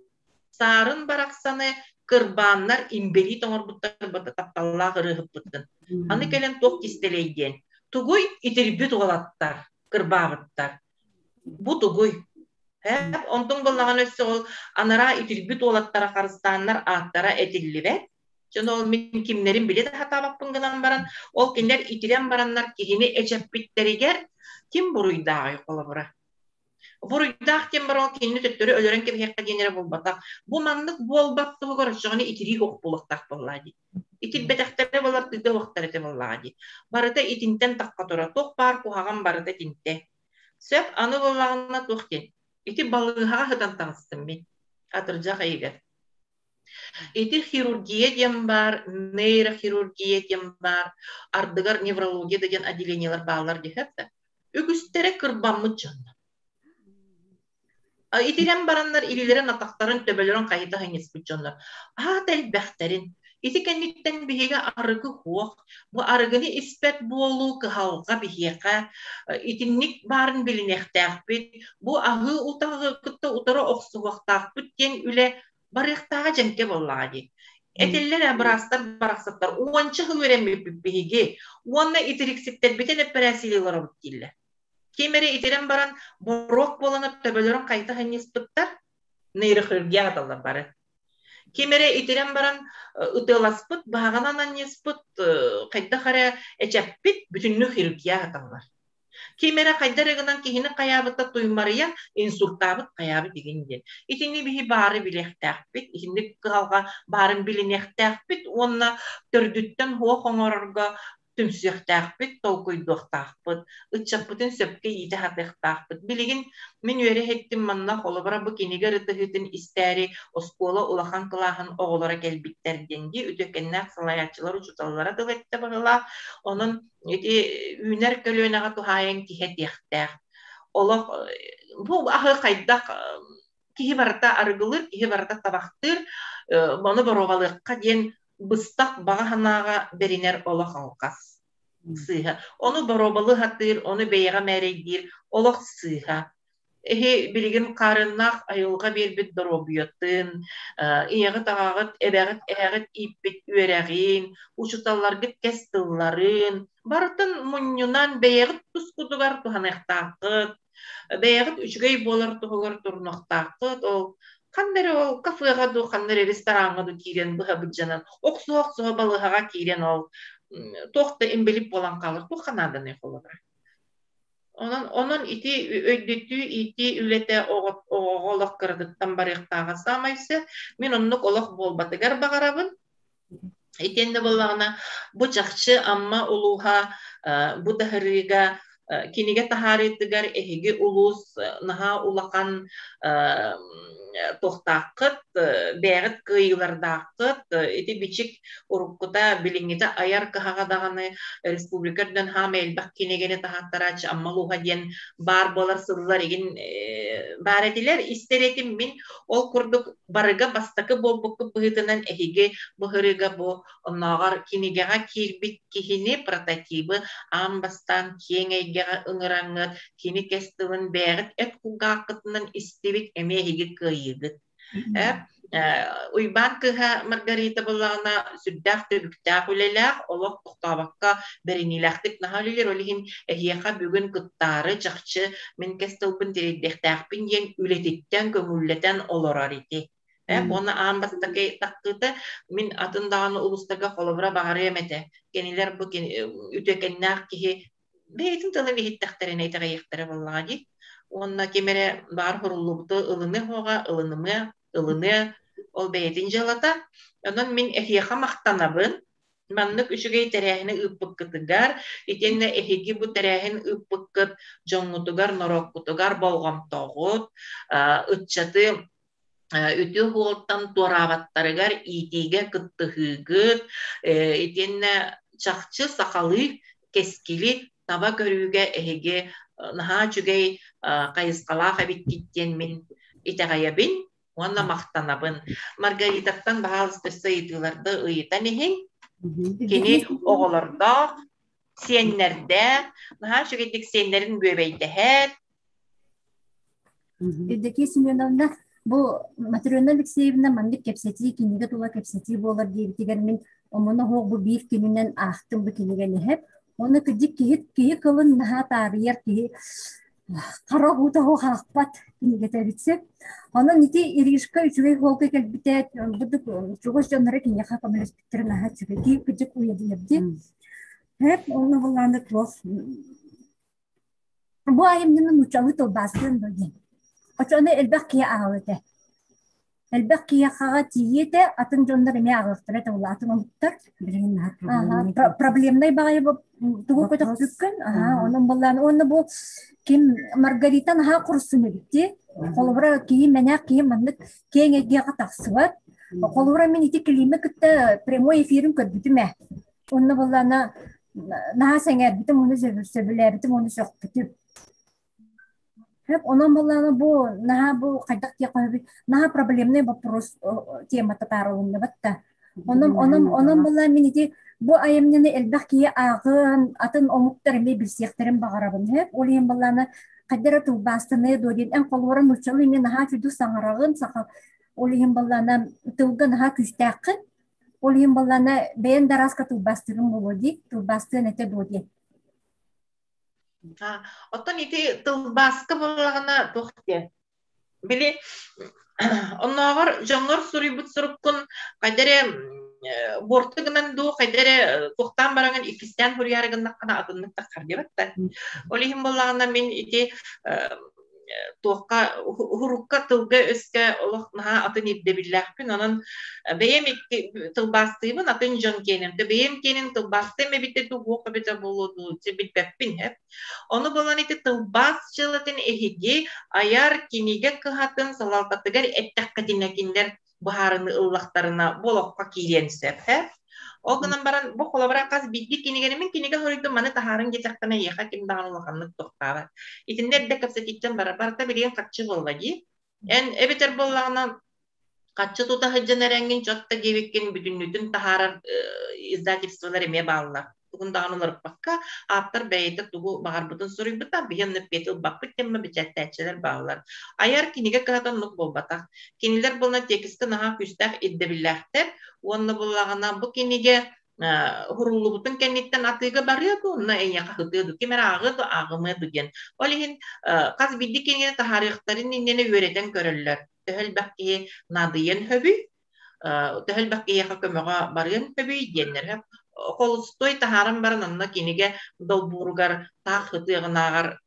Саарын барахсаны кырбааннар имбэлиит оҥорбуттар тапталлаах ырыаһыппытын. Аны кэлэн туох кистэлэй диэн. Тугуй итирбит уолаттар, кырбаабыттар. Бу тугуй? Һээп, онтон буоллаҕына өссө ол анараа итирбит уолаттара харыстааннар ааттара этиллибэт. Дьон ол мин кимнэрин билэ да сатаабаппын гынан баран, ол кинилэр итирэн бараннар киһини эчэппиттэригэр ким буруйдааҕый холобура? Буруйдаах диэн баран кинини төттөрү өлөрөн кэбиһиэххэ диэн эрэ буолбатах. Бу маннык буолбат туһугар оччоҕуна итирии ох буолуохтаах буоллаа дии. Итирбэтэхтэрэ буолар тыыта уохтар этэ буоллаҕа дии. Барыта итинтэн тахха турар. Туох баар куһаҕан барыта итинтэ. Сөп, аны буоллаҕына туох диэн. Ити балыыһаҕа сытан таҕыстым мин. Атырдьах ыйыгар. Ити хирургия диэн баар, нейрохирургия диэн баар, ардыгар неврология да диэн отделениелар бааллар диэхэ да. Үгүстэрэ кырбаммыт дьоннор. Итирэн бараннар илиилэрин, атахтарын, төбөлөрүн хайыта ханньыспыт дьоннор. Аата элбэхтэрин. Ити кэнниттэн биһиги арыгы суох. Бу арыгыны испэт буолуу кыһалҕа биһиэхэ итинник баарын билиниэхтээхпит. Бу аһыы утаҕы кытта утары охсуһуохтаахпыт диэн үлэ барыахтааҕа дьэҥкэ буоллаҕа дии. Этиллэр ээ быраастар барахсаттар уонча сыл үөрэммиппит биһиги уонна итирикситтэрбитин эппэрээссийэлии олоробут дииллэр. Ким эрэ итирэн баран боруок буолан төбөлөрүн хайта ханньыспыттар, нейрохирургия ааталлар бары. Ким эрэ итирэн баран ытыаласпыт, баһаҕынан анньыспыт, хайдах эрэ эчэппит, бүтүннүү хирургия ааталлар. Ким эрэ хайда эрэ гынан киһини хайаабыта туймарыйан, инсультаабыт хайаабыт игин диэн. Итини биһи баары билиэхтээхпит, итинник кыһалҕа баарын билиниэхтээхпит уонна төрдүттэн суох оҥорорго түмсүөхтээхпит, толкуйдуохтаахпыт, ыччаппытын сөпкө иитэ сатыахтаахпыт. Билигин мин үөрэ иһиттим манна холобура бу кинигэ ырытыһыытын истээри оскуола улахан кылааһын оҕолоро кэлбиттэр диэн дии үтүөкэннээх салайааччылар учууталлара тыл эттэ быһыылаах. Онон ити үүнэр көлүөнэҕэ туһаайан киһи этиэхтээх. Олох бу аһы хайдах киһи барыта арыгылыыр, киһи барыта табахтыыр, ону боруобалыахха диэн быстах баҕа санааҕа бэринэр олох алҕас сыыһа. Ону боруобалыы сатыыр, ону бэйэҕэ мээрэйдиир олох сыыһа. Эһи билигин хаарыаннаах айылҕа биэрбит доруобуйатын, ийэҕит-аҕаҕыт, эбэҕит, эһэҕит ииппит үөрэҕин, учууталларгыт кэс тылларын барытын мунньунан бэйэҕит тускутугар туһаныахтааххыт. Бэйэҕит үчүгэй буолар туһугар турунуохтааххыт. Ол ханна эрэ ол кафеҕа дуу, ханна эрэ рестораҥҥа дуу киирэн быһа былдьанан, охсуһа-охсуһа балыыһаҕа киирэн ол туох да инбэлиит буолан хаалар туохха нааданый холобура. Онон, онон ити өйдөтүү, иитии үлэтэ оҕоҕо олох кыратыттан барыахтааҕа саамай сөп. Мин оннук олох буолбатыгар баҕарабын. Итиэннэ буоллаҕына, бу чахчы Амма улууһа бу таһырыыга кинигэ таһаарыытыгар эһиги улуус наһаа улахан туохтааххыт, бэйэҕит кыайыылардааххыт. Ити бичик уруккута, билиҥҥитэ айар кыһаҕа даҕаны республика үрдүнэн хаамай элбэх кинигэни таһааттарааччы Амма улууһа диэн баар буолар сыллар игин баар этилэр. Истэр этим мин ол курдук барыга бастакы буолбуккут быһыытынан эһиги бу ырыга бу оннооҕор кинигэҕэ киирбит киһини прототибы аан бастаан киэҥ эйгэ эйгэҕэ ыҥыраҥҥыт, кини кэс тылын бэйэҕит эт кулгааххытынан истибит эмиэ эһиги кыайыыгыт. Уйбаан кыыһа Маргарита буоллаҕына сүрдээх түбүктээх үлэлээх, олох тохтообокко бэриниилээхтик наһаа үлэлиир. Ол иһин эһиэхэ бүгүн кыттаары чахчы мин кэс тылбын тириэрдиэхтээхпин диэн үлэтиттэн көҥүллэтэн олорор ити. Уонна аан бастакы тахтыыта мин атын даҕаны улуустарга холобура баҕарыам этэ. Кинилэр бу үтүөкэннээх киһи бэйэтин тылын иһиттэхтэринэ итэҕэйиэхтэрэ буоллаҕа дии. Уонна ким эрэ баар хуруллубуту ылыныа суоҕа, ылынымыа, ылыныа, ол бэйэтин дьыалата. Онон мин эһиэхэ махтанабын. Маннык үчүгэй тэрээһини ыыппыккытыгар, итиэннэ эһиги бу тэрээһин ыыппыккыт дьоҥҥутугар, норуоккутугар болҕомтоҕут, ыччаты үтүө суолтан туораабаттарыгар иитиигэ кыттыһыыгыт, итиэннэ чахчы сахалыы кэскили таба көрүүгэ эһиги наһаа үчүгэй хайысхалаах эбиккит диэн мин итэҕэйэбин уонна махтанабын. Маргаритаттан баһаалыста өссө ыйытыыларда ыйытан иһиҥ. Кини оҕолордоох, сиэннэрдээх, наһаа үчүгэйдик сиэннэрин бүөбэйдэһэр, Евдокия Семеновна, бу Матрена Алексеевна маннык кэпсэтии, кинигэ тула кэпсэтии буолар диэбитигэр мин омуна оһох бу биир күнүнэн аахтым бу кинигэни иһэп. Уонна кырдьык киһи, киһи кылын наһаа таарыйар киһи хара уута оһох аахпат кинигэтэ эбит сөп. Онон ити Иришка үчүгэй суолга кэлбитэ, бурдук чугас дьонноро киниэхэ көмөлөспүттэрэ наһаа үчүгэй. Киһи кырдьык уйадыйар дии. Хэп, онно буллааны туох Бу айымньыны нууччалыы тылбаастыан дуо диэн. Оччоҕуна элбэх киһи ааҕыа этэ. Элбэх киһиэхэҕэ тиийиэ этэ, атын дьоннор эмиэ ааҕыахтара этэ, атын омуктар. Проблемнай баҕайы тугу көтөхпүккүн, онон буоллаан уонна бу ким Маргарита наһаа курсун эбит дии. Холобура киһи мэнээх киһи маннык киэҥ эйгэҕэ тахсыбат. Холобура мин ити Климы кытта прямой эфирин көрбүтүм ээ. Онно буоллаана наһаа сэҥээрбитим, уну сөбүлээбитим, уну сөхпүтүм. Хөп, онон буоллаана бу наһаа бу хайдах диэххэ наһаа проблемный вопрос темата таарылынныбат да. Онон онон онон буоллаан мин ити бу айымньыны элбэх киһи ааҕыан, атын омуктар эмиэ билсиэхтэрин баҕарабын. Хөп, ол иһин буоллаана хайда эрэ тылбаастаныа дуо диэн эн холуора нууччалыы эмиэ наһаа үчүгэй саҥараҕын, саха ол иһин буоллаана тылга наһаа күүстээххин. Ол иһин буоллаана бэйэн да араска тылбаастыырын буолуо дии, тылбаастыан этэ дуо диэн. Оттон ити тылбааска буоллаҕына туох диэн? Били оннооҕор дьоҥҥор суруйбут суруккун хайда эрэ буорту гынан дуу, хайда эрэ туохтаан бараҥын иккистээн суруйаары гыннаххына атыннык тахсар диэбэт да. Ол иһин буоллаҕына мин ити туохха уһурукка тылга-өскө олох наһаа атын ирдэбиллээхпин. Онон бэйэм икки тылбаастыыбын атын дьон киэним. Бэйэм киэнин тылбаастыам эбитэ дуу, уох эбитэ буолуо дуу, билбэппин. Ону булан ити тылбаас дьыалатын эһиги айар кинигэ кыһатын салалтатыгар эттэххитинэ кинилэр быһаарыныы ыллахтарына бу олоххо киириэн сөп. Ол гынан баран бу холобура хас биирдии кинигэни мин кинигэ суруйдум маны таһаарыҥ диэтэхпинэ эйиэхэ ким даҕаны улаханнык тохтообот. Итиннэ эрдэ кэпсэтииттэн барар барыта билигин харчы буолла дии. Эн эбэтэр буоллаҕына харчы тута сылдьан эрэҥҥин чот да диэбиккин бүтүннүүтүн таһаарар издательстволар эмиэ бааллар. Тугун даҕаны уларыппакка, ааптар бэйэтэ тугу баҕарбытын суруйбута, биһи онно эппиэти ылбаппыт диэн бэчээттээччилэр бааллар. Айар кинигэ кыһата оннук буолбатах. Кинилэр буолна тиэкискэ наһаа күүстээх ирдэбиллээхтэр уонна буоллаҕына бу кинигэ уһуруллубутун кэнниттэн атыыга барыа дуу, онно эйиэхэ сытыа дуу, ким эрэ ааҕыа дуу, ааҕымыа дуу диэн. Ол иһин хас биирдии кинигэни таһаарыахтарын иннинэ үөрэтэн көрөллөр. Төһө элбэх киһи наадыйыан сөбүй, төһө элбэх киһиэхэ көмөҕө барыан сөбүй диэннэр. Холустуой таһааран баран онно кинигэ долбууругар таах сытыаҕынааҕар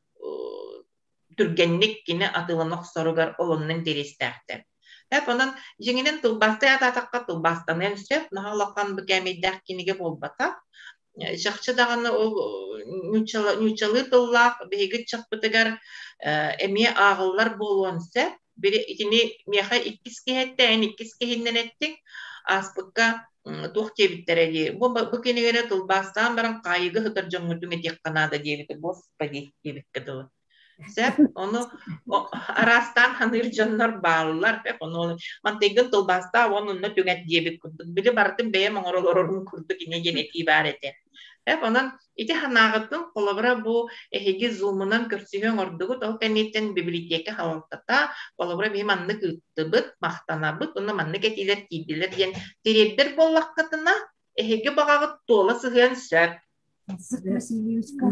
түргэнник кини атыылана охсоругар ол онно интэриэстээхтэр. Эп онон дьиҥинэн тылбаастыы атаатахха тылбаастаныан сөп, наһаа улахан бу кээмэйдээх кинигэ буолбатах. Чахчы даҕаны ол нууччалыы тыллаах биһиги ыччаппытыгар эмиэ ааҕыллар буолуон сөп. Били итини миэхэ иккис киһи эттэ, эн иккис киһиннэн эттиҥ. Ааспыкка туох диэбиттэрэ дии. Бу, бу кинигэни тылбаастаан баран хаайыыга сытар дьоҥҥутун этиэххэ наада диэбитэ. Господи диэбиккэ дылы. Сөп, ону араастаан ханыыр дьоннор бааллар. Ону мантыйгын тылбаастаа уонна онно түҥэт диэбит курдук. Били барытын бэйэм оҥоро олорорум курдук инньэ диэн этии баар этэ. Эп онон ити санааҕытын холобура бу эһиги зумунан көрсүһүү оҥордугут, ол кэнниттэн библиотека салалтата холобура биһи маннык ыыттыбыт, махтанабыт уонна маннык этиилэр киирдилэр диэн тириэрдэр буоллаххытына, эһиги баҕаҕыт туола сыһыан сөп. Август Васильевичка.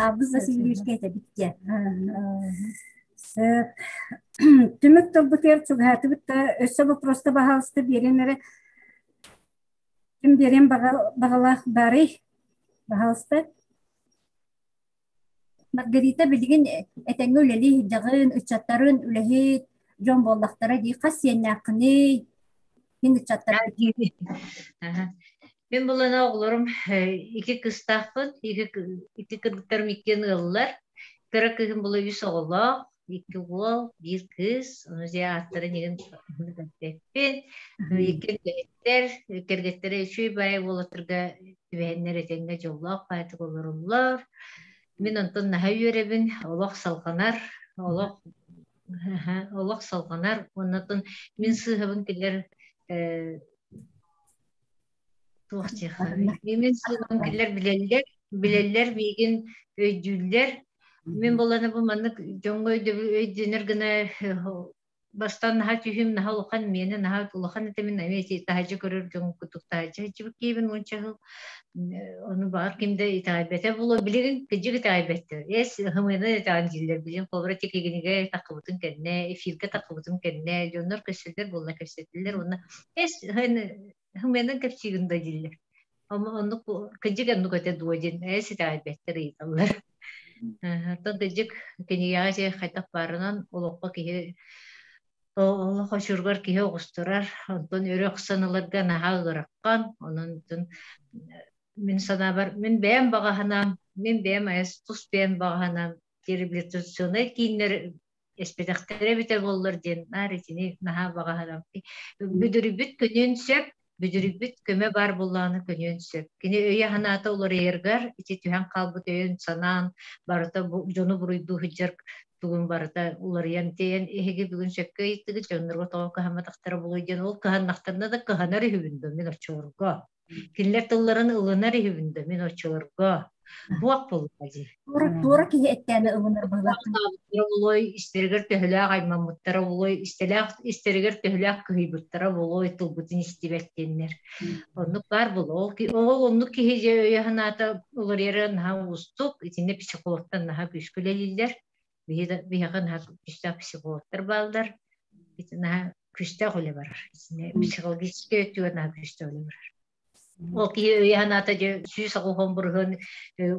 Август Васильевичка этэбит диэн. Сөп. Түмүк тылбытыгар чугаһаатыбыт да өссө боппуруоста баһаалыста биэрэн эрэ ким биэриэн баҕалаах баарый? Баһаалыста. Маргарита билигин этэҥҥэ үлэлии сылдьаҕын, ыччаттарын үлэһит дьон буоллахтара дии. Хас сиэннээххиний? Мин ыччаттар Мин булана оҕолорум икки кыстаахпын, икки кыргыттарым иккиэн ыаллар. Кыра кыыһым була үс оҕолоох, икки уол, биир кыыс. Ону дьэ ааттарын игин эппин. Икки үлэһиттэр, кэргэттэрэ үчүгэй баай уолаттарга түбэһэннэр этэҥҥэ дьоллоох баайтык олороллор. Мин онтон наһаа үөрэбин, олох салҕанар, олох олох салҕанар. Оннотон мин сыыһабын кинилэр туох диэххэ мин сыыһабын кинилэр билэллэр, билэллэр миигин өйдүүллэр. Мин буоллаҕына бу маннык дьоҥҥо өйдөнөр гына бастаан наһаа түһүүм наһаа улахан миэнэ наһаа улахан этэ мин эмиэ ити таһырдьа көрөр дьон курдук таһырдьа сылдьыбыт киһибин уонча сыл ону баҕар ким да итэҕэйбэтэ буолуо билигин кырдьык итэҕэйбэттэр эс һымыйанан итэҕэн дииллэр билигин холобура тикигинигэ таххыбытын кэннэ эфиргэ таххыбытым кэннэ дьоннор көрсөллөр буолла кэпсэтэллэр уонна эс һымыйанан кэпсиигин да дииллэр оннук кырдьык оннук этэ дуо диэн эс итэҕэйбэттэр ыйыталлар. Оттон кырдьык кинигэҕэ дьэ хайдах баарынан олоххо киһи олох очургар киһи оҕустарар, онтон өрө охсон ыларга наһаа ыарахан, онон мин санаабар мин бэйэм баҕа санаам, мин бэйэм айас тус бэйэм баҕа санаам реабилитационнай кииннэр эспэтэхтэрэ эбитэ буоллар диэн наар итини наһаа баҕаһарам. Бүдүрүйбүт көнүөн сөп, бүдүрүйбүт көмө баар буоллаҕына көнүөн сөп. Кини өйө-санаата уларыйарыгар ити түһэн хаалбыт өйүн-санаан барыта бу дьону буруйдуу сылдьар тугун барыта уларыйан тиийэн эһиги бүгүн сөпкө ыйыттыгыт дьоннорго тоҕо кыһамматахтара буолуой диэн ол кыһаннахтарына да кыһанар үһүбүн да мин оччолорго. Кинилэр тылларын ылынар үһүбүн да мин оччолорго. Буох буолла дии. Туора киһи эттээнэ ылынар быһыылаахтын. Буолуой, истэригэр төһөлөөх аймаммыттара буолуой, истэлээх истэригэр төһөлөөх кыһыйбыттара буолуой, тылбытын истибэт диэннэр. Оннук баар буолуо. Ол оннук киһи дьэ өйө-санаата уларыйара наһаа уустук. Итиннэ психологтар наһаа күүскэ үлэлииллэр. Биһиэхэ наһаа күүстээх психологтар бааллар. Ити наһаа күүстээх үлэ барар. Итиннэ психологическай өттүгэр наһаа күүстээх үлэ барар. Ол киһи өйө-санаата дьэ 180 бырыһыан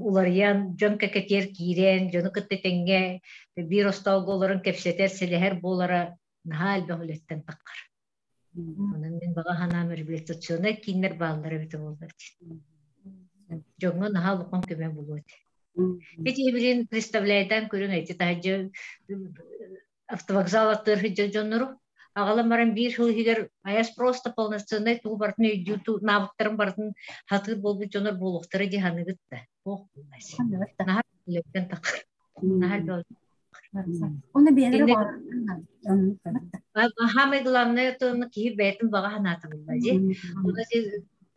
уларыйан, дьон кэкэтиэр киирэн, дьону кытта тэҥҥэ биир остоолго олорон кэпсэтэр, сэлэһэр буолара наһаа элбэх үлэттэн таххар. Онон мин баҕа санаам реабилитационнай кииннэр бааллар эбитэ буоллар дии. Дьоҥҥо наһаа улахан көмө буолуо этэ. Ити билин представляйдаан көрүҥ эти таһырдьа автовокзал аттыгар сылдьар дьоннору аҕалан баран биир сыл иһигэр айас просто полноценный тугу барытын өйдүүр навыктарын барытын хатыыр буолбут дьоннор буолуохтара дии саныгыт да туох наһаа үлэттэн тахсар наһаа Оны бэйэлэрэ Самое главное это киһи бэйэтин баҕа санаата буолла дии.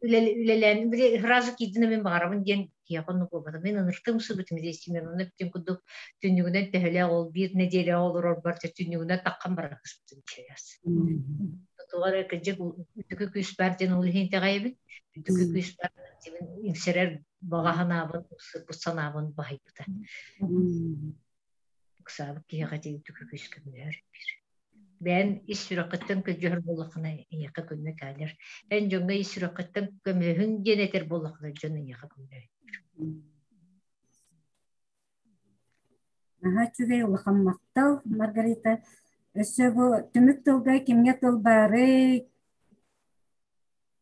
Үлэлээн сразу киирдин мин баҕарабын диэн киһиэхэ оннук буолбата. Мин ыныртым сыбытым здесь мен онно бүтүн курдук түннүгүнэн төһөлөөх ол биир нэдиэлэ олорорбор түннүгүнэн таххан баран кыспытым чэйэс. Туга эрэ кырдьык үтүкү күүс бар диэн ол иһин итэҕэйэбин. Үтүкү күүс бар диэн иҥсэрэр баҕа санаабын, сыппыт санаабын баһыйбыта. Ыксаабыт киһиэхэ ити үтүкү күүс көмөлөһөр биир. Бэйэн ис сүрэххиттэн көрдьөһөр буоллаххына эйиэхэ көмө кэлэр. Эн дьоҥҥо ис сүрэххиттэн көмөлөһүҥ диэн этэр буоллаххына дьон эйиэхэ көмөлөһөр. Наһаа үчүгэй улахан махтал, Маргарита. Өссө бу түмүк тылга кимҥэ тыл баарый?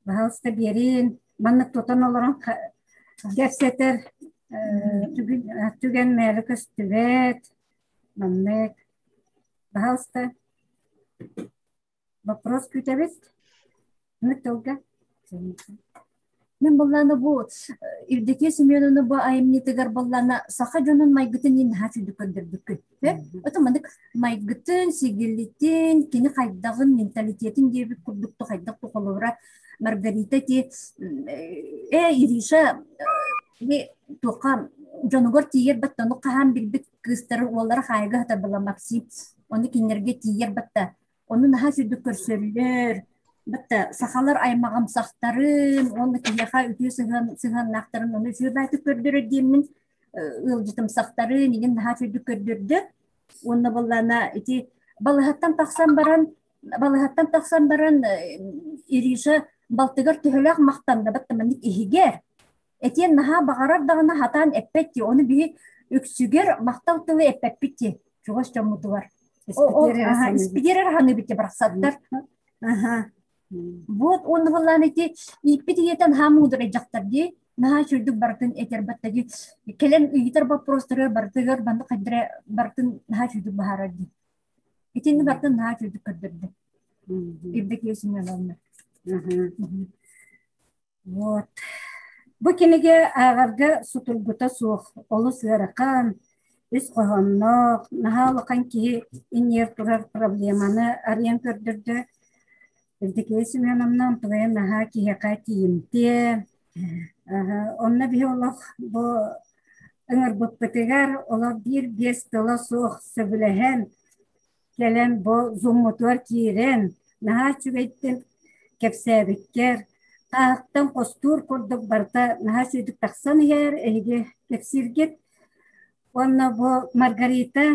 Баһаалыста биэриин. Маннык тутан олорон кэпсэтэр түгэн мээлэ көстүбэт. Маннык. Баһаалыста. Вопрос күүтэбит. Түмүк тылга. Мен боллаана бу Евдокия Семеновна бу айымньытыгар боллаана саха дьонун майгытын иин наһаа сүрдүк көрдөрбүккүн. Ото маннык майгытын, сигилитин, кини хайдаҕын, менталитетин диэбит курдук хайдах холобура Маргарита ти э Ириша туохха дьонугар тиийэр батта ону хаһан билбит кыыстары уоллара хаайга хатар была Максим ону кинилэргэ тиийэр батта Ону наһаа сүрдүк көрсөллөр. Батта сахалар аймаҕымсахтарын уонна киһиэхэ үтүө сыһыан сыһыаннаахтарын ону үчүгэй баайтык көрдөрөр диэммин ыалдьытымсахтарын игин наһаа сүрдүк көрдөрдө. Уонна буоллаана ити балыһаттан тахсан баран балыһаттан тахсан баран Ириша балтыгар төһөлөөх махтанна батта маннык иһигэр этиэн наһаа баҕарар даҕаны хатаан эппэт дии ону биһи үксүгэр махтал тылы эппэппит дии чугас дьоммутугар испитиэр эрэ саныыбыт дии барахсаттар вот уонна буоллаан ити ииппит ийэтэн наһаа муударай дьахтар дии наһаа үчүгдүк барытын этэр батта дии кэлэн ыйытар вопростары барытыгар маннык хайдара барытын наһаа үчүгдүк быһаарар дии итинни барытын наһаа үчүгдүк көрдөрдө Евдокия Семеновна Вот. Бу кинигэ ааҕарга судургута суох, олус ыарахан, ис хоһоонноох, наһаа улахан киһи иннигэр турар проблеманы арыйан көрдөрдө. Евдокия Семеновна онтугайа наһаа киһиэхэ тиийимтиэ. Онно биһи олох бу ыҥырбыппытыгар олох биир-биэс тыла суох сөбүлэһэн кэлэн бу зуммутугар киирэн наһаа үчүгэйдик кэпсээбиккэр таһыттан хостуур курдук барыта наһаа үчүгэйдик тахсан иһэр эһиги кэпсииргит уонна бу Маргарита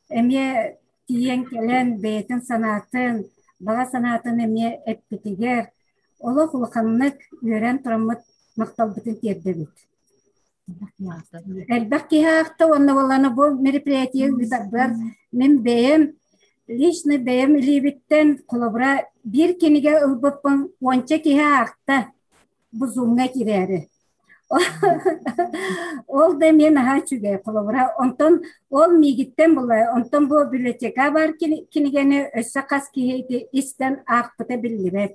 эмиэ тиийэн кэлэн бэйэтин санаатын баҕа санаатын эмиэ эппитигэр олох улаханнык үөрэн тураммыт махталбытын тиэрдэбит. Элбэх киһи аахта уонна буоллаҕына бу мероприятие ыытарбар мин бэйэм лично бэйэм илиибиттэн холобура биир кинигэ ылбыппын уонча киһи аахта бу зумҥа кирээри. Ол да эмиэ наһаа үчүгэй холобура онтон ол миигиттэн булла онтон бу библиотека баар кинигэни өссө хас киһи ити истэн аахпыта биллибэт.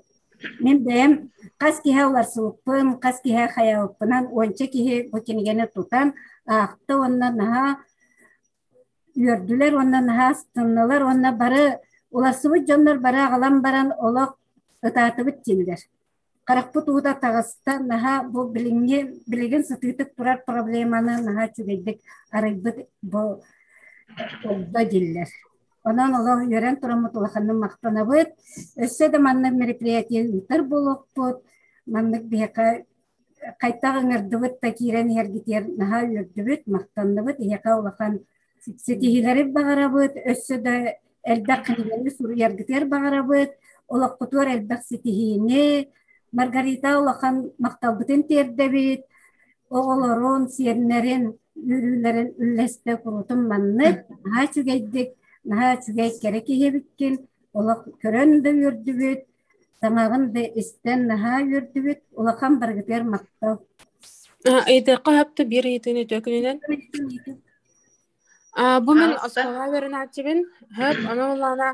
Мин бэйэм хас киһи уларсыбыппын, хас киһи хайаабыппынан уонча киһи бу кинигэни тутан аахта уонна наһаа үөрдүлэр уонна наһаа астыннылар уонна бары уларсыбыт дьоннор бары аҕалан баран олох ытаатыбыт дииллэр. Харахпыт уута таҕыста, наһаа бу билиҥҥи билигин сытыытык турар проблеманы наһаа үчүгэйдик арыйбыт бу ордо дииллэр. Онон олох үөрэн тураммыт улаханнык махтанабыт. Өссө да маннык мероприятие ыытар буолуохпут. Маннык биһиэхэ хайтах ыҥырдыбыт да киирэн иһэргитигэр наһаа үөрдүбүт, махтанныбыт. Эһиэхэ улахан ситиһиилэри баҕарабыт. Өссө да элбэх кинигэни суруйаргытыгар баҕарабыт. Олоххутугар элбэх ситиһиини. Маргарита улахан махталбытын тиэрдэбит. Оҕолорун, сиэннэрин үөрүүлэрин үллэстэ курутун маннык наһаа үчүгэйдик, наһаа үчүгэй кэрэ киһи эбиккин, олох көрөн да үөрдүбүт, саҥаҕын да истэн наһаа үөрдүбүт, улахан барыгытыгар махтал. Ыйытыахха сөптө биир ыйытыыны үтүө күнүнэн. Бу мин оскуолаҕа үөрэнээччибин. Хөп, ону былаана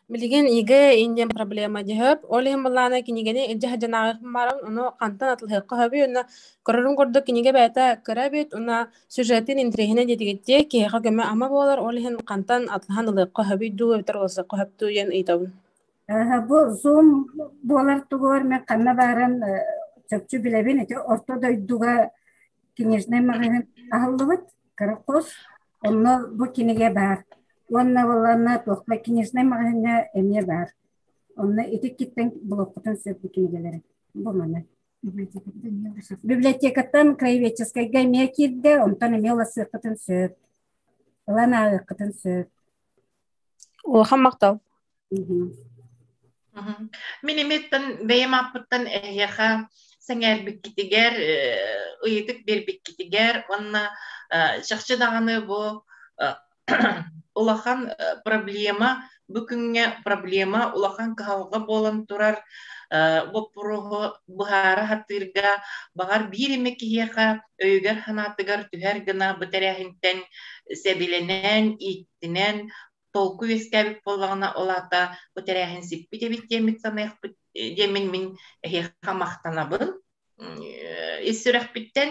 билигин ЕГЭ индиэн проблема дии хөп. Ол иһин былаана кинигэни илдьэ сылдьан ааҕыахпын баарым. Ону хантан атылыһыахха сөбүй уонна көрөрүм курдук кинигэ бэйэтэ кыра эбит уонна сюжетин интэриэһинэй диэтигиттиэ киһиэхэ көмө-ама буолар. Ол иһин хантан атылаһан ылыахха сөбүй дуу эбэтэр уларсыахха сөп дуу диэн ыйытабын. Бу Zoom буолар тугугар мен ханна баарын чопчу билэбин. Ити орто дойдуга книжный маҕаһыын аһыллыбыт. Кыра хос, онно бу кинигэ баар. Уонна буоллаҕына туохха книжнай маҕаһыыҥҥа эмиэ баар. Онно ити иккиттэн булуоххутун сөп бу кинигэлэри. Бу маны. Библиотекаттан краеведческайга эмиэ киирдэ, онтон эмиэ ыласыаххытын сөп. Ылан ааҕыаххытын сөп. Улахан махтал. Мин эмиэттэн бэйэм ааппыттан эһиэхэ сэҥээрбиккитигэр, ыйытык биэрбиккитигэр уонна чахчы даҕаны бу улахан проблема, бу күҥҥэ проблема улахан кыһалҕа буолан турар боппуруоһу быһаара сатыырга баҕар биир эмэ киһиэхэ өйүгэр-санаатыгар түһэр гына бу тэрээһинтэн сэбилэнэн, ииттинэн толкуй үөскээбит буоллаҕына, ол аата бу тэрээһин сиппит эбит диэммит саныахпыт диэммин мин эһиэхэ махтанабын. Ис сүрэхпиттэн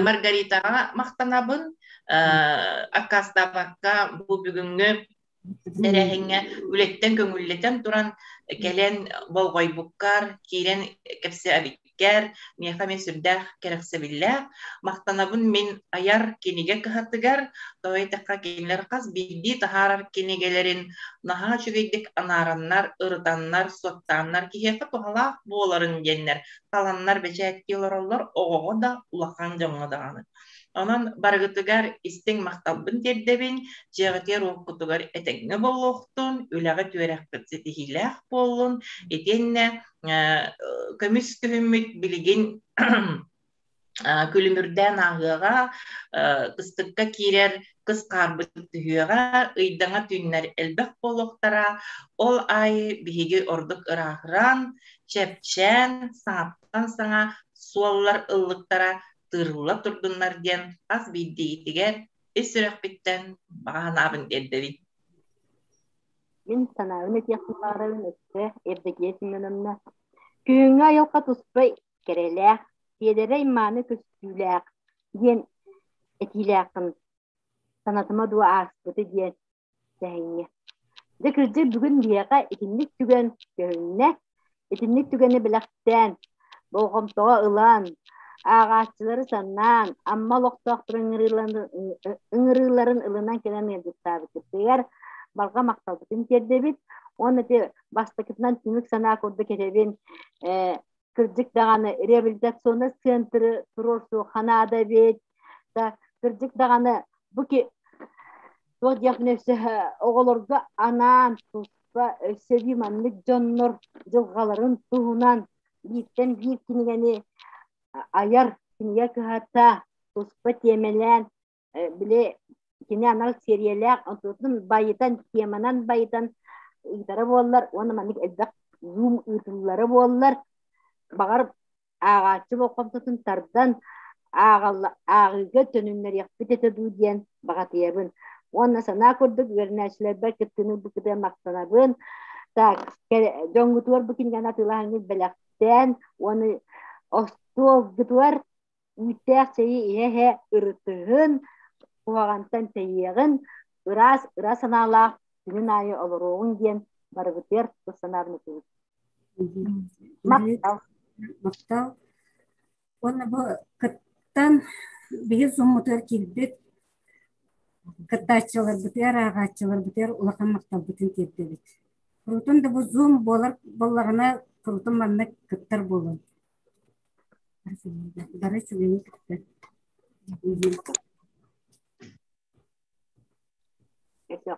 Маргаритаҕа махтанабын. Аккаастаабакка бу бүгүҥҥү тэрээһиҥҥэ үлэттэн көҥүллэтэн туран кэлэн болҕойбуккар, киирэн кэпсээбиккэр миэхэ эмиэ сүрдээх кэрэхсэбиллээх. Махтанабын мин айар кинигэ кыһатыгар, тоҕо диэтэххэ кинилэр хас биирдии таһаарар кинигэлэрин наһаа үчүгэйдик анаараннар, ырытаннар, суоттааннар киһиэхэ туһалаах буоларын диэннэр таланнар бэчээттии олороллор оҕоҕо да, улахан дьоҥҥо даҕаны. Онон барыгытыгар истиҥ махталбын тиэрдэбин, дьиэҕитигэр уоккутугар этэҥҥэ буолуохтун, үлэҕит үөрэххит ситиһиилээх буоллун, итиэннэ көмүс күһүммүт билигин күлүмүрдээн ааһыаҕа, кыстыкка киирэр кыс хаарбыт түһүөҕэ, ыйдаҥа түүннэр элбэх буолуохтара, ол аайы биһиги ордук ырааһыран, чэпчээн, саҥаттан саҥа суоллар ыллыктара тыырылла турдуннар диэн хас биирдиигитигэр ис сүрэхпиттэн баҕа санаабын тиэрдэбин. Мин санаабын этиэхпин баҕарабын өссө Евдокия Семеновна. Күһүҥҥү айылҕа туспа кэрэлээх, сиэдэрэй мааны көстүүлээх диэн этиилээххин санатыма дуо ааспыты диэн сэһэҥҥэ. Дьэ кырдьык бүгүн биһиэхэ итинник түгэн көһүннэ. Итинник түгэни бэлэхтээн, болҕомтоҕо ылан, ааҕааччылары санаан, Амма олохтоохторун ыҥырыыларын ылынан кэлэн ыалдьыттаабытыгар барҕа махталбытын тиэрдэбит. Уонна ити бастакытынан түмүк санаа курдук этэбин, кырдьык даҕаны реабилитационный центры туруорсуохха наада эбит. Да, кырдьык даҕаны бу туох диэхпин өссө оҕолорго анаан туспа өссө эбии маннык дьоннор дьылҕаларын туһунан бииртэн биир кинигэни айар кинигэ кыһата туспа тиэмэлээн били кини анал сиэрийэлээх онтутун байытан теманан байытан ыытара буоллар уонна маннык элбэх зум ыытыллара буоллар баҕар ааҕааччы болҕомтотун тардан ааҕыыга төнүннэриэхпит этэ дуу диэн баҕатыйабын. Уонна санаа курдук үөрэнээччилэрбэр кыттыыны ылбыккытыгар махтанабын. Так, дьоҥҥутугар бу кинигэни атыылаһаҥҥыт бэлэхтээн уонна остуолгутугар үүттээх чэйи иһэ-иһэ ырытыһын, куһаҕантан тэйиэҕин, ыраас ыра санаалаах күнүн аайы олоруоҕуҥ диэн барыбытыгар тус санаабын этибит. Махтал. Махтал. Уонна бу кыттан биһи зуммутугар киирбит кыттааччыларбытыгар, ааҕааччыларбытыгар улахан махталбытын тиэрдэбит. Курутун да бу зум буолар буоллаҕына, курутун маннык кыттар буолун. Бары үчүгэйи кытта. Өссө